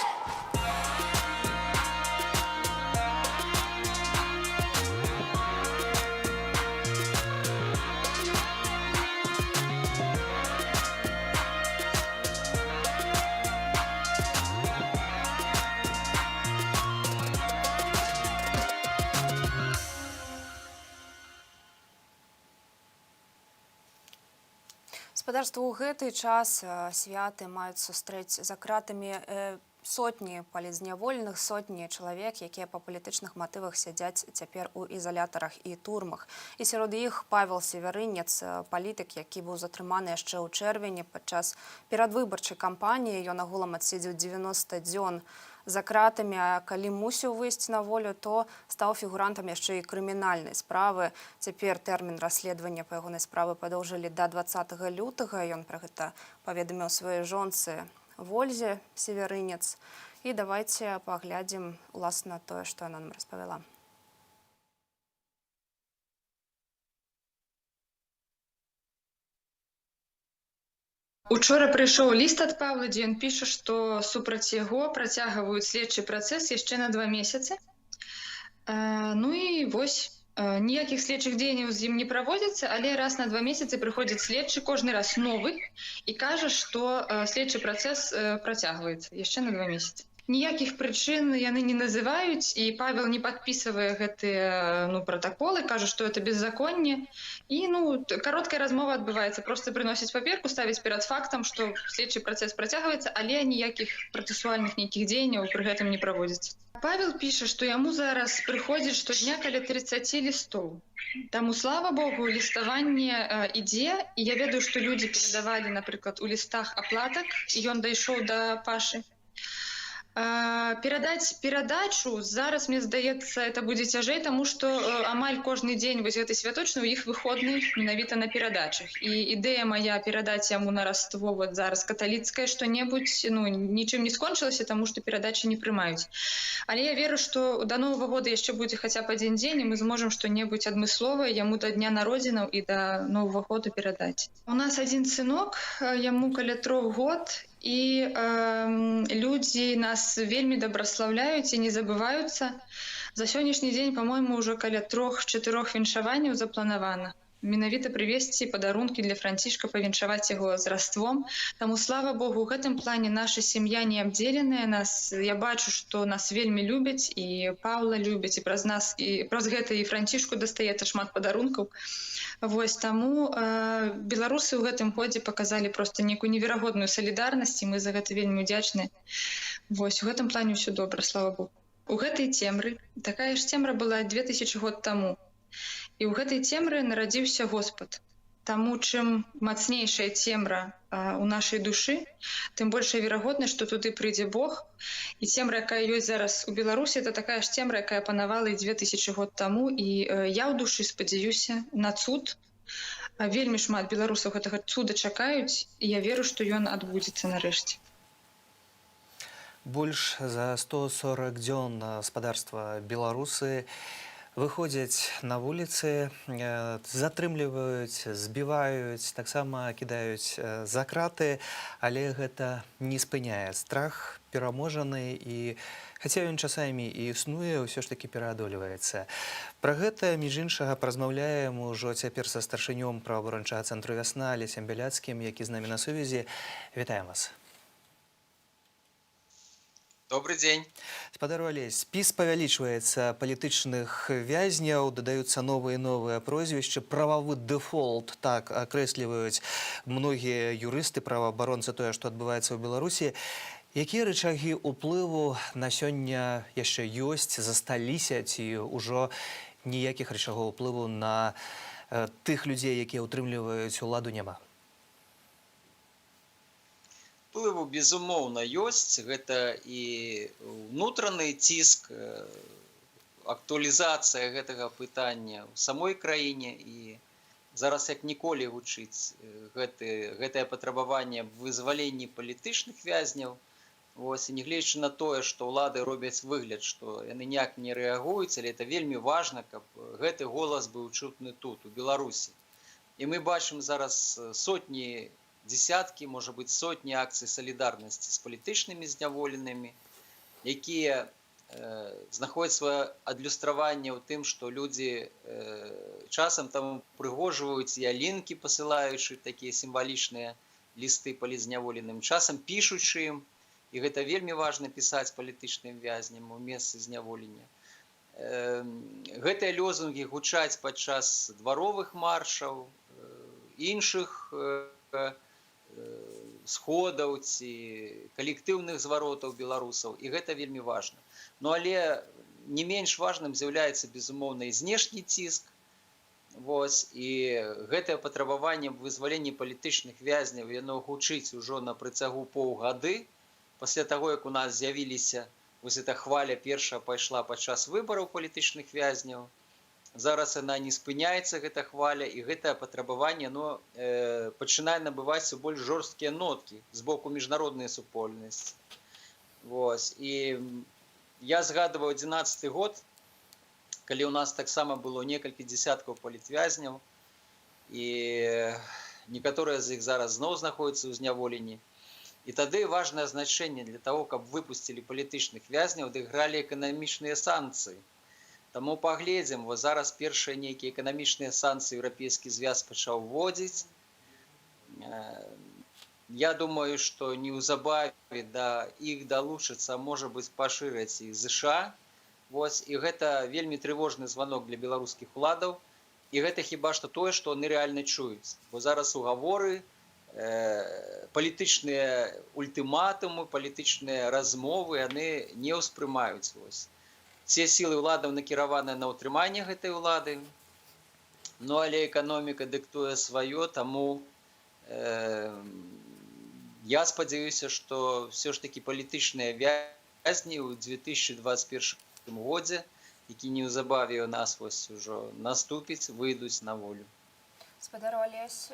Спадарства, у гэты час святы маюць сустрэць за кратамі сотні палітзняволеных, сотні чалавек, якія па палітычных матывах сядзяць цяпер у ізалятарах і турмах. І сярод іх Павел Севярынец, палітык, які быў затрыманы яшчэ ў чэрвені падчас перадвыбарчай кампаніі. Ён агулам адседзеў 90 дзён за кратамі, а калі мусіў выйсці на волю, то стаў фігурантам яшчэ і крымінальнай справы. Цяпер тэрмін расследавання па ягонай справы падоўжылі да 20 лютага. Ён пра гэта паведаміў сваёй жонцы Вользе Севярынец. І давайте паглядзім уласна тое, што яна нам распавяла. Учора прыйшоў ліст ад Павла, дзе ён піша, што супраць яго працягваюць следчы працэс яшчэ на 2 месяцы. Ну і вось ніякіх следчых дзеянняў з ім не праводзіцца, але раз на 2 месяцы прыходзіць следчы, кожны раз новы, і кажа, што следчы працэс працягваецца яшчэ на 2 месяцы. Ніякіх прычын яны не называюць, і Павел не падпісвае гэтыя, ну, пратаколы, кажа, што это беззаконне. І, ну, кароткая размова адбываецца, просто прыносіць паперку, ставіць перад фактам, што следчы працэс працягваецца, але ніякіх працэсуальных нейкіх дзеянняў пры гэтым не праводзіцца. Павел піша, што яму зараз прыходзіць штодня каля 30 лістоў. Таму, слава богу, ліставанне ідзе, і я ведаю, што людзі перадавалі, напрыклад, у лістах аплатак, і ён дайшоў да Пашы. Перадаць перадачу зараз, мне здаецца, это будзе цяжэй, таму што амаль кожны дзень вось гэты святочны у іх выходны менавіта на перадачах. І ідэя моя перадаць яму на Раство вот зараз каталіцкае што-небудзь, ну, нічым не скончылася, таму што перадачы не прымаюць. Але я веру, што да Новага года яшчэ будзе хаця б адзін дзень, і мы зможам што-небудзь адмысловае яму да дня народзінаў і да Новага года перадаць. У нас адзін сынок, яму каля 3 год, і людзі нас вельмі дабраслаўляюць і не забываюцца. За сённяшні дзень, по-моему, ўжо каля трох-чатырох віншаванняў запланавана. Менавіта прывезці падарункі для Францішка, павіншаваць яго з Раством. Таму, слава богу, у гэтым плане наша сям'я не абдзеленая. Нас, я бачу, што нас вельмі любяць, і Паўла любяць, і праз нас, і праз гэта і Францішку дастаецца шмат падарункаў. Вось таму беларусы ў гэтым годзе паказалі проста нейкую неверагодную салідарнасць, і мы за гэта вельмі ўдзячны. Вось у гэтым плане ўсё добра, слава богу. У гэтай цемры, такая ж цемра была 2000 год таму. І ў гэтай цемры нарадзіўся Господ. Таму чым мацнейшая цемра у нашай душы, тым большая верагоднасць, што туды прыйдзе Бог. І цемра, якая ёсць зараз у Беларусі, это такая ж цемра, якая панавала і 2000 год таму. І я ў душы спадзяюся на цуд. Вельмі шмат беларусаў гэтага цуда чакаюць, і я веру, што ён адбудзецца нарэшце. Больш за 140 дзён, спадарства, беларусы Выходзяць на вуліцы, затрымліваюць, збіваюць, таксама кідаюць за краты, але гэта не спыняе. Страх пераможаны і, хаця ён часамі і існуе, ўсё ж такі пераадольваецца. Пра гэта, між іншага, паразмаўляем ужо цяпер са старшынём праваабарончага цэнтру «Вясна» Алесем Бяляцкім, які з намі на сувязі. Вітаем вас. Добрый дзень. Спадар Алесь, спіс павялічваецца палітычных вязняў, дадаюцца новыя і новыя прозвішчы. Прававы дэфолт, так акрэсліваюць многія юрысты, праваабаронцы тое, што адбываецца ў Беларусі. Якія рычагі ўплыву на сёння яшчэ ёсць, засталіся, ці ўжо ніякіх рычагоў уплыву на тых людзей, якія ўтрымліваюць уладу, няма? Уплыву, безумоўна, ёсць. Гэта і ўнутраны ціск, актуалізацыя гэтага пытання ў самой краіне, і зараз як ніколі гучыць гэтае патрабаванне аб вызваленні палітычных вязняў. Вось, і нягледзячы на тое, што ўлады робяць выгляд, што яны ніяк не рэагуюць, але это вельмі важна, каб гэты голас быў чутны тут, у Беларусі. І мы бачым зараз сотні, десяткі, можа быць, сотні акцый салідарнасці з палітычнымі зняволенымі, якія знаходзяць сваё адлюстраванне ў тым, што людзі часам там упрыгожваюць ялінкі, пасылаючы такія сімвалічныя лісты палітзняволеным, часам пішучы ім, і гэта вельмі важна пісаць палітычным вязням у месцы зняволення. Гэтыя лозунгі гучаць падчас дваровых маршаў, іншых сходаў ці калектыўных зваротаў беларусаў, і гэта вельмі важна. Ну, але не менш важным з'яўляецца, безумоўна, і знешні ціск. Вось, і гэтае патрабаванне аб вызваленні палітычных вязняў, яно гучыць ужо на працягу паўгады, пасля таго, як у нас з'явіліся вось эта хваля першая пайшла падчас выбараў палітычных вязняў. Зараз яна не спыняецца, гэта хваля, і гэтае патрабаванне, оно пачынае набываць все больш жорсткія ноткі з боку міжнароднай супольнасці. Вось. І я згадываю 11-ы год, калі ў нас таксама было некалькі дзесяткаў палітвязняў, і некаторыя з іх зараз зноў знаходзяцца ў зняволенні. І тады важнае значэнне для таго, каб выпусцілі палітычных вязняў, адыгралі эканамічныя санкцыі. Таму паглядзім, вось зараз першыя нейкія эканамічныя санкцыі Еўрапейскі звяз пачаў вводзіць. Я думаю, што неўзабаве да іх далучацца, можа быць, пашыраць і ЗША. Вось, і гэта вельмі трывожны званок для беларускіх уладаў. І гэта хіба што тое, што яны рэальна чуюць. Бо зараз угаворы, палітычныя ультыматумы, палітычныя размовы яны не ўспрымаюць. Вось. Все сілы ўладаў накіраваны на ўтрыманне гэтай улады, ну, але эканоміка дыктуе сваё, таму я спадзяюся, што ўсё ж такі палітычныя вязні ў 2021 годзе, які неўзабаве ў нас вось ужо наступіць, выйдуць на волю. Спадар Алесь,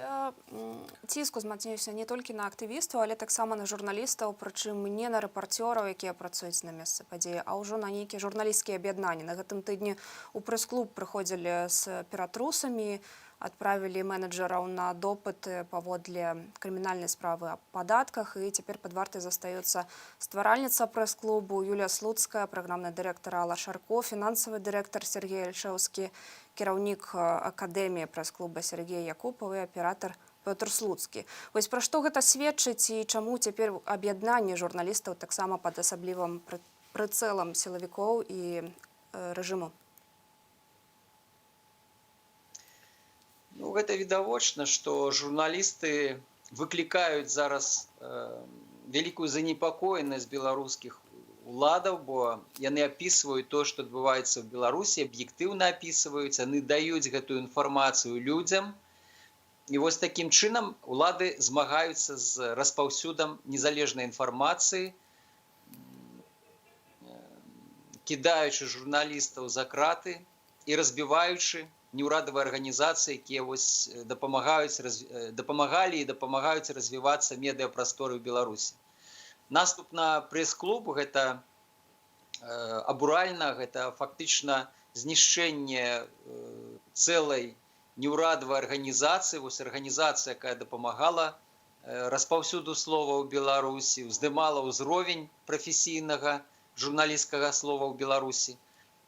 ціск узмацніўся не толькі на актывістаў, але таксама на журналістаў, прычым не на рэпарцёраў, якія працуюць на месцы падзеі, а ўжо на нейкія журналісцкія аб'яднанні. На гэтым тыдні ў прэс-клуб прыходзілі з ператрусамі, адправілі менеджераў на допыты паводле крымінальнай справы аб падатках, і цяпер пад вартай застаюцца стваральніца прэс-клубу Юлія Слуцкая, праграмны дырэктар Алла Шарко, фінансавы дырэктар Сергей Альшэўскі, кіраўнік акадэміі прэс-клуба Сергей Якупаў і аператар Пётр Слуцкі. Вось пра што гэта сведчыць і чаму цяпер аб'яднанне журналістаў таксама пад асаблівым прыцэлам сілавікоў і рэжыму? Ну, гэта відавочна, што журналісты выклікаюць зараз вялікую занепакоенасць беларускіх уладаў, бо яны апісваюць то, што адбываецца ў Беларусі, аб'ектыўна апісваюць, яны даюць гэтую інфармацыю людзям. І вось такім чынам улады змагаюцца з распаўсюдам незалежнай інфармацыі, кідаючы журналістаў за краты і разбіваючы неўрадавыя арганізацыі, якія вось дапамагалі і дапамагаюць развівацца медыяпрасторы ў Беларусі. Наступ на прэс-клуб гэта абуральна, гэта фактычна Знішчэнне цэлай неўрадавай арганізацыі, вось арганізацыя, якая дапамагала распаўсюду слова ў Беларусі, уздымала ўзровень прафесійнага журналісцкага слова ў Беларусі.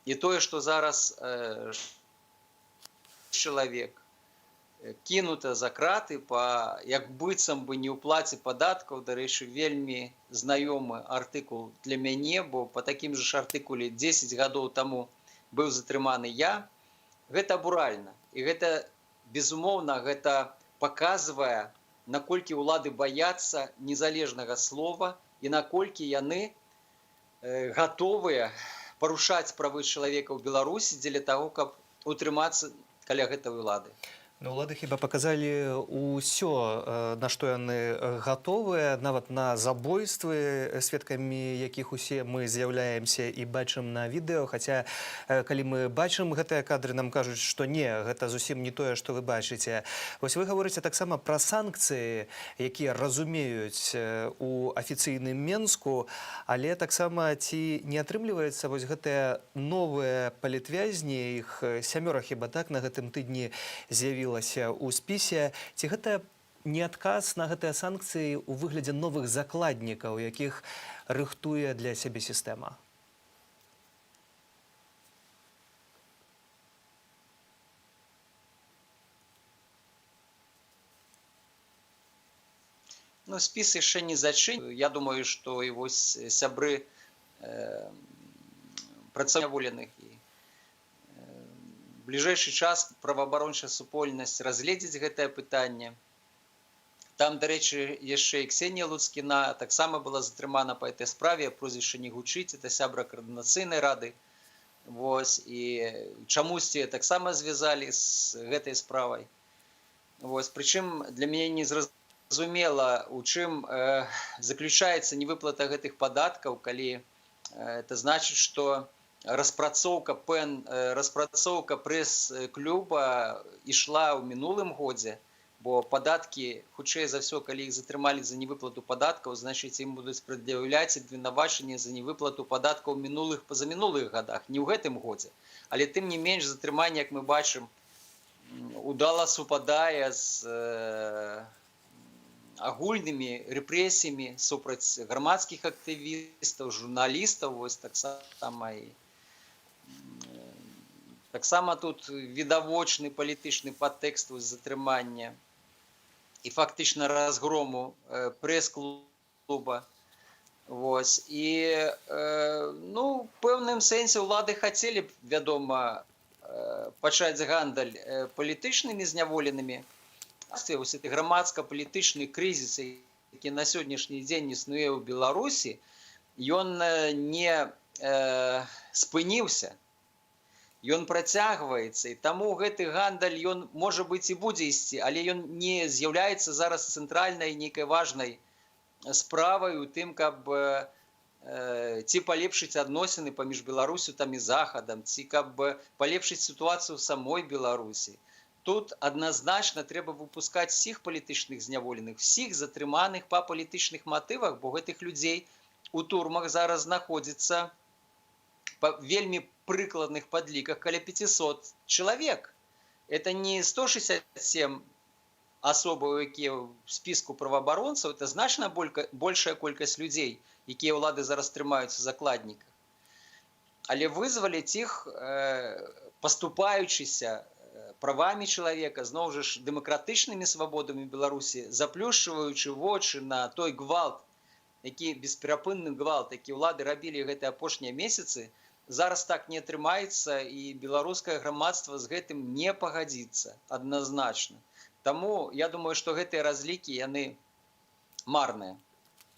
І тое, што зараз чалавек кінута за краты па як быццам бы неўплаце падаткаў, дарэчы, вельмі знаёмы артыкул для мяне, бо па такім жа ж артыкуле 10 гадоў таму быў затрыманы я, гэта абуральна. І гэта, безумоўна, гэта паказвае, наколькі ўлады баяцца незалежнага слова і наколькі яны гатовыя парушаць правы чалавека ў Беларусі дзеля таго, каб утрымацца каля гэтай улады. Ну, улады хіба паказалі ўсё, на што яны гатовыя, нават на забойствы, сведкамі якіх усе мы з'яўляемся і бачым на відэо. Хаця, калі мы бачым гэтыя кадры, нам кажуць, што не, гэта зусім не тое, што вы бачыце. Вось вы гаворыце таксама пра санкцыі, якія разумеюць у афіцыйным Менску, але таксама ці не атрымліваецца вось гэтыя новыя палітвязні, іх сямёра хіба так на гэтым тыдні з'явілася ў спісе, ці гэта не адказ на гэтыя санкцыі ў выглядзе новых закладнікаў, якіх рыхтуе для сябе сістэма? Ну, спіс яшчэ не зачынены. Я думаю, што і вось сябры працаволеных і бліжэйшы час праваабарончая супольнасць разгледзіць гэтае пытанне. Там, дарэчы, яшчэ і Ксенія Луцкіна таксама была затрымана па этой справе, прозвішча не гучыць, это сябра каардынацыйнай рады. Вось, і чамусьці таксама звязалі з гэтай справай. Вось, прычым для мяне не зразумела, у чым заключаецца невыплата гэтых падаткаў, калі это значыць, што распрацоўка ПЭН, распрацоўка прэс-клуба ішла ў мінулым годзе, бо падаткі, хутчэй за ўсё, калі іх затрымалі за невыплату падаткаў, значыць, ім будуць прад'яўляць абвінавачанне за невыплату падаткаў мінулых, пазамінулых годах, не ў гэтым годзе. Але тым не менш затрыманне, як мы бачым, удала супадае з агульнымі рэпрэсіямі супраць грамадскіх актывістаў, журналістаў, вось таксама і таксама тут відавочны палітычны падтэкст затрымання і фактычна разгрому прэс-клуба. Вось. І, ну, в пэўным сэнсе ўлады хацелі б, вядома, пачаць гандаль палітычнымі зняволенымі. Вось гэты грамадска-палітычны крызіс, які на сённяшні дзень існуе ў Беларусі, ён не спыніўся. Ён працягваецца, і таму гэты гандаль, ён, можа быць, і будзе ісці, але ён не з'яўляецца зараз цэнтральнай нейкай важнай справай у тым, каб ці палепшыць адносіны паміж Беларуссю там і Захадам, ці каб палепшыць сітуацыю ў самой Беларусі. Тут адназначна трэба выпускаць усіх палітычных зняволеных, усіх затрыманых па палітычных матывах, бо гэтых людзей у турмах зараз знаходзіцца па вельмі прыкладных падліках каля 500 чалавек. Это не 167 асобаў, якія ў спіску праваабаронцаў, это значна большая колькасць людзей, якія ўлады зараз трымаюць у закладніках. Але вызваліць іх, паступаючыся правамі чалавека, зноў жа ж дэмакратычнымі свабодамі Беларусі, заплюшчваючы вочы на той гвалт, які бесперапынны гвалт, які ўлады рабілі гэтыя апошнія месяцы, зараз так не атрымаецца, і беларускае грамадства з гэтым не пагадзіцца адназначна. Таму я думаю, што гэтыя разлікі яны марныя.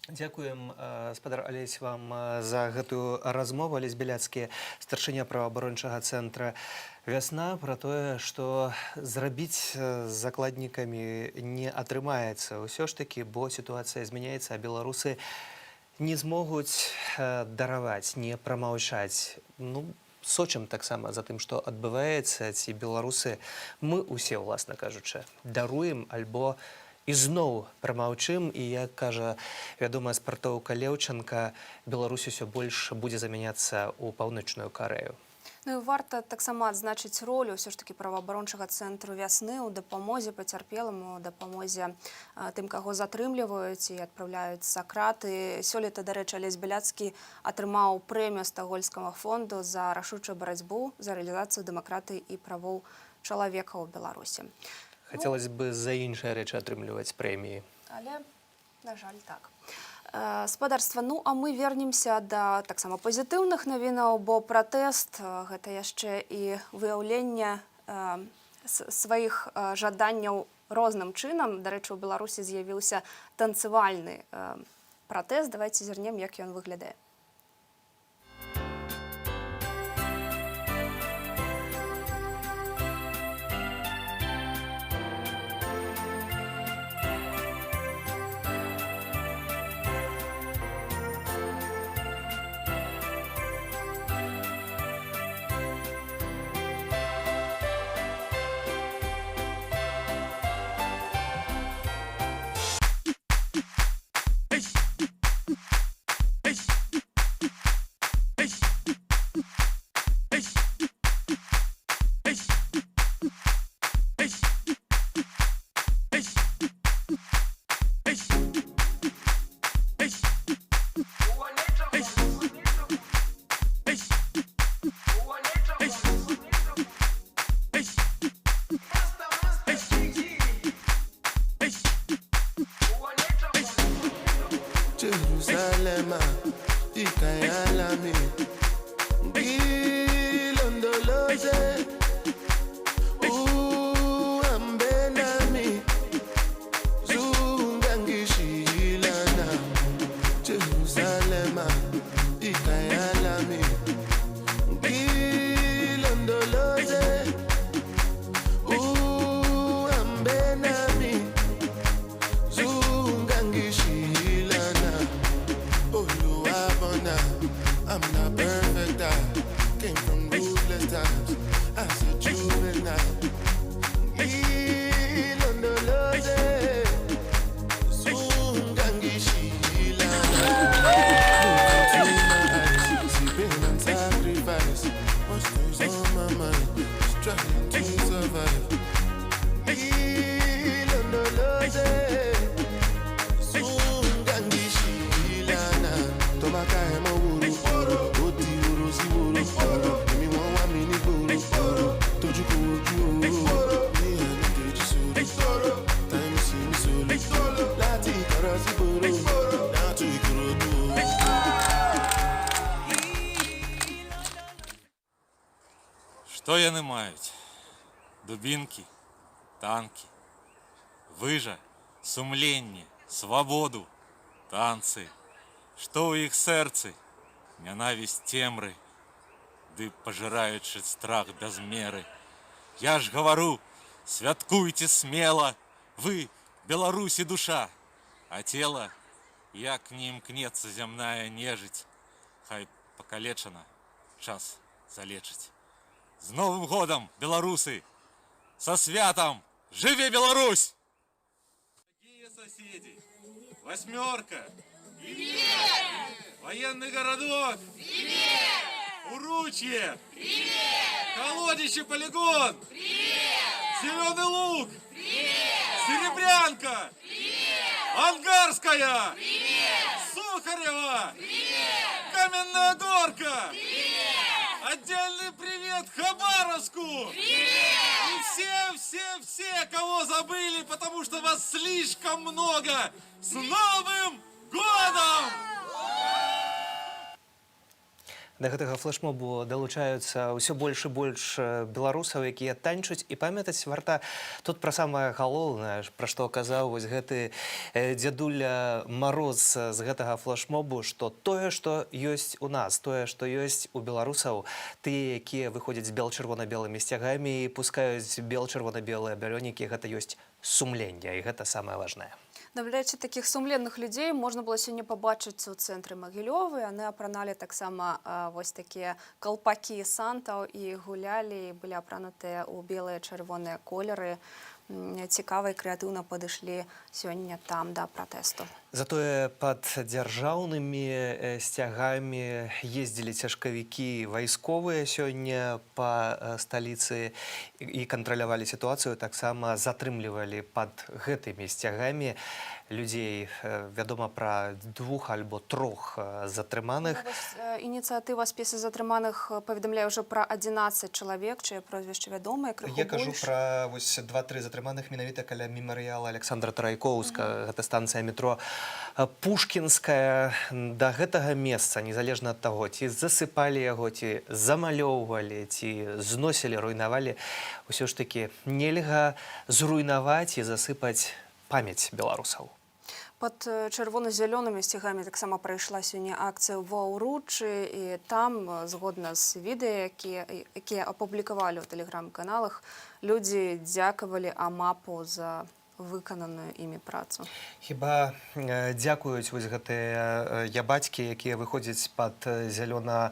Дзякуем, спадар Алесь, вам за гэтую размову. Алесь Беляцкі, старшыня праваабарончага цэнтра «Вясна», пра тое, што зрабіць з закладнікамі не атрымаецца. Усё ж такі, бо сітуацыя змяняецца, а беларусы не змогуць дараваць, не прамаўчаць. Ну, сочым таксама за тым, што адбываецца, ці беларусы, мы ўсе, уласна кажучы, даруем альбо ізноў прамаўчым, і, як кажа вядомая спартоўка Леўчанка, Беларусь усё больш будзе замяняцца ў Паўночную Карэю. Ну і варта таксама адзначыць ролю ўсё ж такі праваабарончага цэнтру «Вясны» ў дапамозе пацярпеламу, у дапамозе тым, каго затрымліваюць і адпраўляюць за краты. Сёлета, дарэчы, Алесь Бяляцкі атрымаў прэмію Стакгольмскага фонду за рашучую барацьбу за рэалізацыю дэмакратыі і правоў чалавека ў Беларусі. Хацелось бы за іншыя рэчы атрымліваць прэміі. Але, на жаль, так. Спадарства, ну а мы вернемся да таксама пазітыўных навінаў, бо пратэст гэта яшчэ і выяўленне сваіх жаданняў розным чынам. Дарэчы, у Беларусі з'явіўся танцывальны пратэст. Давайте зірнем, як ён выглядае. Jerusalema ikhaya lami ngilondoloze uhambe nami zungangishiyilana. Jerusalema ikhaya lami ngilondoloze uhambe nami zungangishiyilana. Oluwabona, I'm not perfect. I came from ruthless times as a juvenile. Ngilondoloze, zungangishiyilana. Look into my eyes, see pain and sacrifice. What's on my mind? Just trying to survive. Ngilondoloze, zungangishiyilana. Tó bá ká ẹ mọ́ wòrò, ó di wòrò sí wòrò. Èmi wọ́n wá mi ní gbòòrò, tójú kò ojú òru. Ní ẹni kejì sòrò, táìmù sí mi sòlò. Láti ìkọ̀rọ̀ sí gbòòrò, down to Ìkòròdú. Што яны маюць? Дубінкі, танкі, выжа, сумленне, свабоду, танцы. Што ў іх сэрцы? Нянавісць цемры, ды пажыраючы страх без меры. Я ж гавару, святкуйце смела, вы, Беларусі душа, а цела, як не імкнецца зямная нежыць, хай пакалечана, час залечыць. З Новым годам, беларусы! Са святам! Жыве Беларусь! Дорогие соседи! Восьмерка! Привет! Военный городок! Привет! Уручье! Привет! Колодище полигон! Привет! Зеленый луг! Привет! Серебрянка! Привет! Ангарская! Привет! Сухарева! Привет! Каменная горка! Привет! Отдельный привет Хабаровску! Привет! И все, все, все, кого забыли, потому что вас слишком много! С Новым годом! Да гэтага флешмобу далучаюцца ўсё больш і больш беларусаў, якія танчуць, і памятаць варта тут пра самае галоўнае, пра што казаў вось гэты дзядуля Мароз з гэтага флешмобу, што тое, што ёсць у нас, тое, што ёсць у беларусаў, тыя, якія выходзяць з бел-чырвона-белымі сцягамі і пускаюць бел-чырвона-белыя бялёнікі, гэта ёсць сумленне, і гэта самае важнае. Дарэчы, такіх сумленных людзей можна было сёння пабачыць у цэнтры Магілёвы. Яны апраналі таксама вось такія калпакі сантаў і гулялі, і былі апранутыя ў белыя, чырвоныя колеры. Цікава і крэатыўна падышлі сёння там да пратэсту. Затое пад дзяржаўнымі сцягамі ездзілі цяжкавікі вайсковыя сёння па сталіцы і кантралявалі сітуацыю, таксама затрымлівалі пад гэтымі сцягамі людзей. Вядома пра двух альбо трох затрыманых. Ну, вось, ініцыятыва «Спісы затрыманых» паведамляе ўжо пра 11 чалавек, чые прозвішчы вядомыя, крыху Я кажу больш. пра вось два-тры затрыманых менавіта каля мемарыяла Александра Тарайкоўска. Гэта станцыя метро Пушкінская. Да гэтага месца, незалежна ад таго, ці засыпалі яго, ці замалёўвалі, ці зносілі, руйнавалі, усё ж такі нельга зруйнаваць і засыпаць памяць беларусаў. Пад чырвона-зялёнымі сцягамі таксама прайшла сёння акцыя ва Ўруччы, і там, згодна з відэа, якія апублікавалі ў тэлеграм-каналах, людзі дзякавалі АМАПу за выкананую імі працу. Хіба дзякуюць вось гэтыя ябацькі, якія выходзяць пад зялёна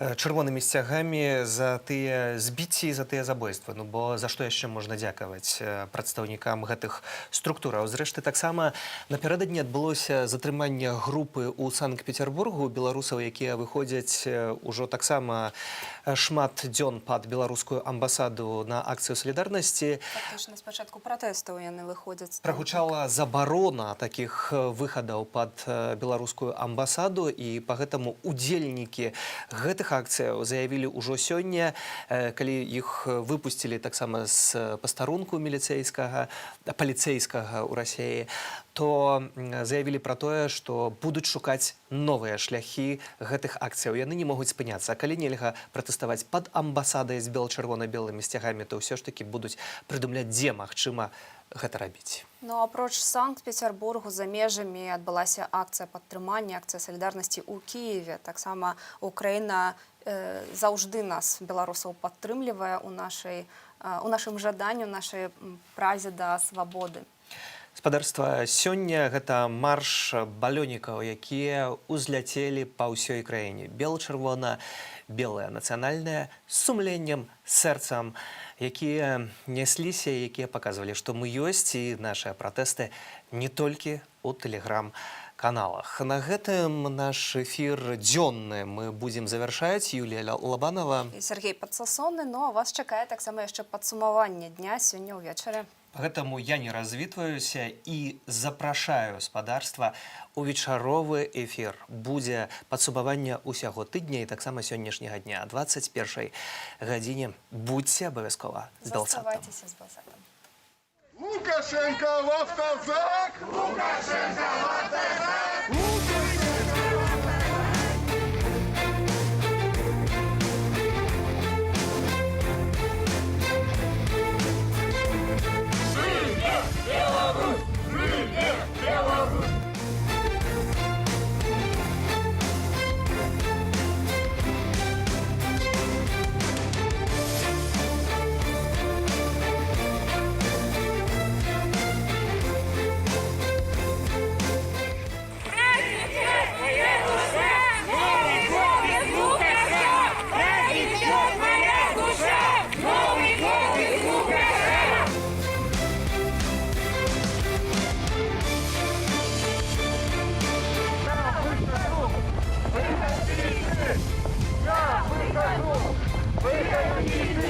чырвонымі сцягамі, за тыя збіцці, за тыя забойствы? Ну бо за што яшчэ можна дзякаваць прадстаўнікам гэтых структураў? Зрэшты, таксама напярэдадні адбылося затрыманне групы ў Санкт-Петербургу беларусаў, якія выходзяць ужо таксама шмат дзён пад беларускую амбасаду на акцыю салідарнасці. Фактычна з пачатку пратэстаў яны выходзяць. Прагучала забарона такіх выхадаў пад беларускую амбасаду, і па гэтаму удзельнікі гэтых акцыяў заявілі ўжо сёння, калі іх выпусцілі таксама з пастарунку міліцэйскага, паліцэйскага ў Расеі, то заявілі пра тое, што будуць шукаць новыя шляхі гэтых акцыяў. Яны не могуць спыняцца. А калі нельга пратэставаць пад амбасадай з бел-чырвона-белымі сцягамі, то ўсё ж такі будуць прыдумляць, дзе магчыма гэта рабіць. Ну, апроч Санкт-Петербургу, за межамі адбылася акцыя падтрымання, акцыя салідарнасці ў Кіеве. Таксама Украіна заўжды нас, беларусаў, падтрымлівае у нашым жаданні, у нашай празе да свабоды. Спадарства, сёння гэта марш балёнікаў, якія ўзляцелі па ўсёй краіне. Бел-чырвона-белая, нацыянальная, з сумленнем, сэрцам, якія нясліся, якія паказвалі, што мы ёсць і нашыя пратэсты не толькі ў тэлеграм-каналах. На гэтым наш эфір дзённы мы будзем завяршаць. Юлія Лабанова і Сергей Падсасоны. Ну, а вас чакае таксама яшчэ падсумаванне дня сёння ўвечары. Гэтаму я не развітваюся і запрашаю спадарства у вечаровы эфір. Будзе падсумаванне ўсяго тыдня і таксама сённяшняга дня 21 гадзіне. Будзьце абавязкова з Белсатам. Заставайцеся з Белсатам. Лукашенко в автозак! Лукашенко в автозак! Лукашенко! Жыве Беларусь! Жыве Беларусь! Новый год без Лукаша! Цветет моя душа! Новый год без Лукаша! Я выхожу! Выходите!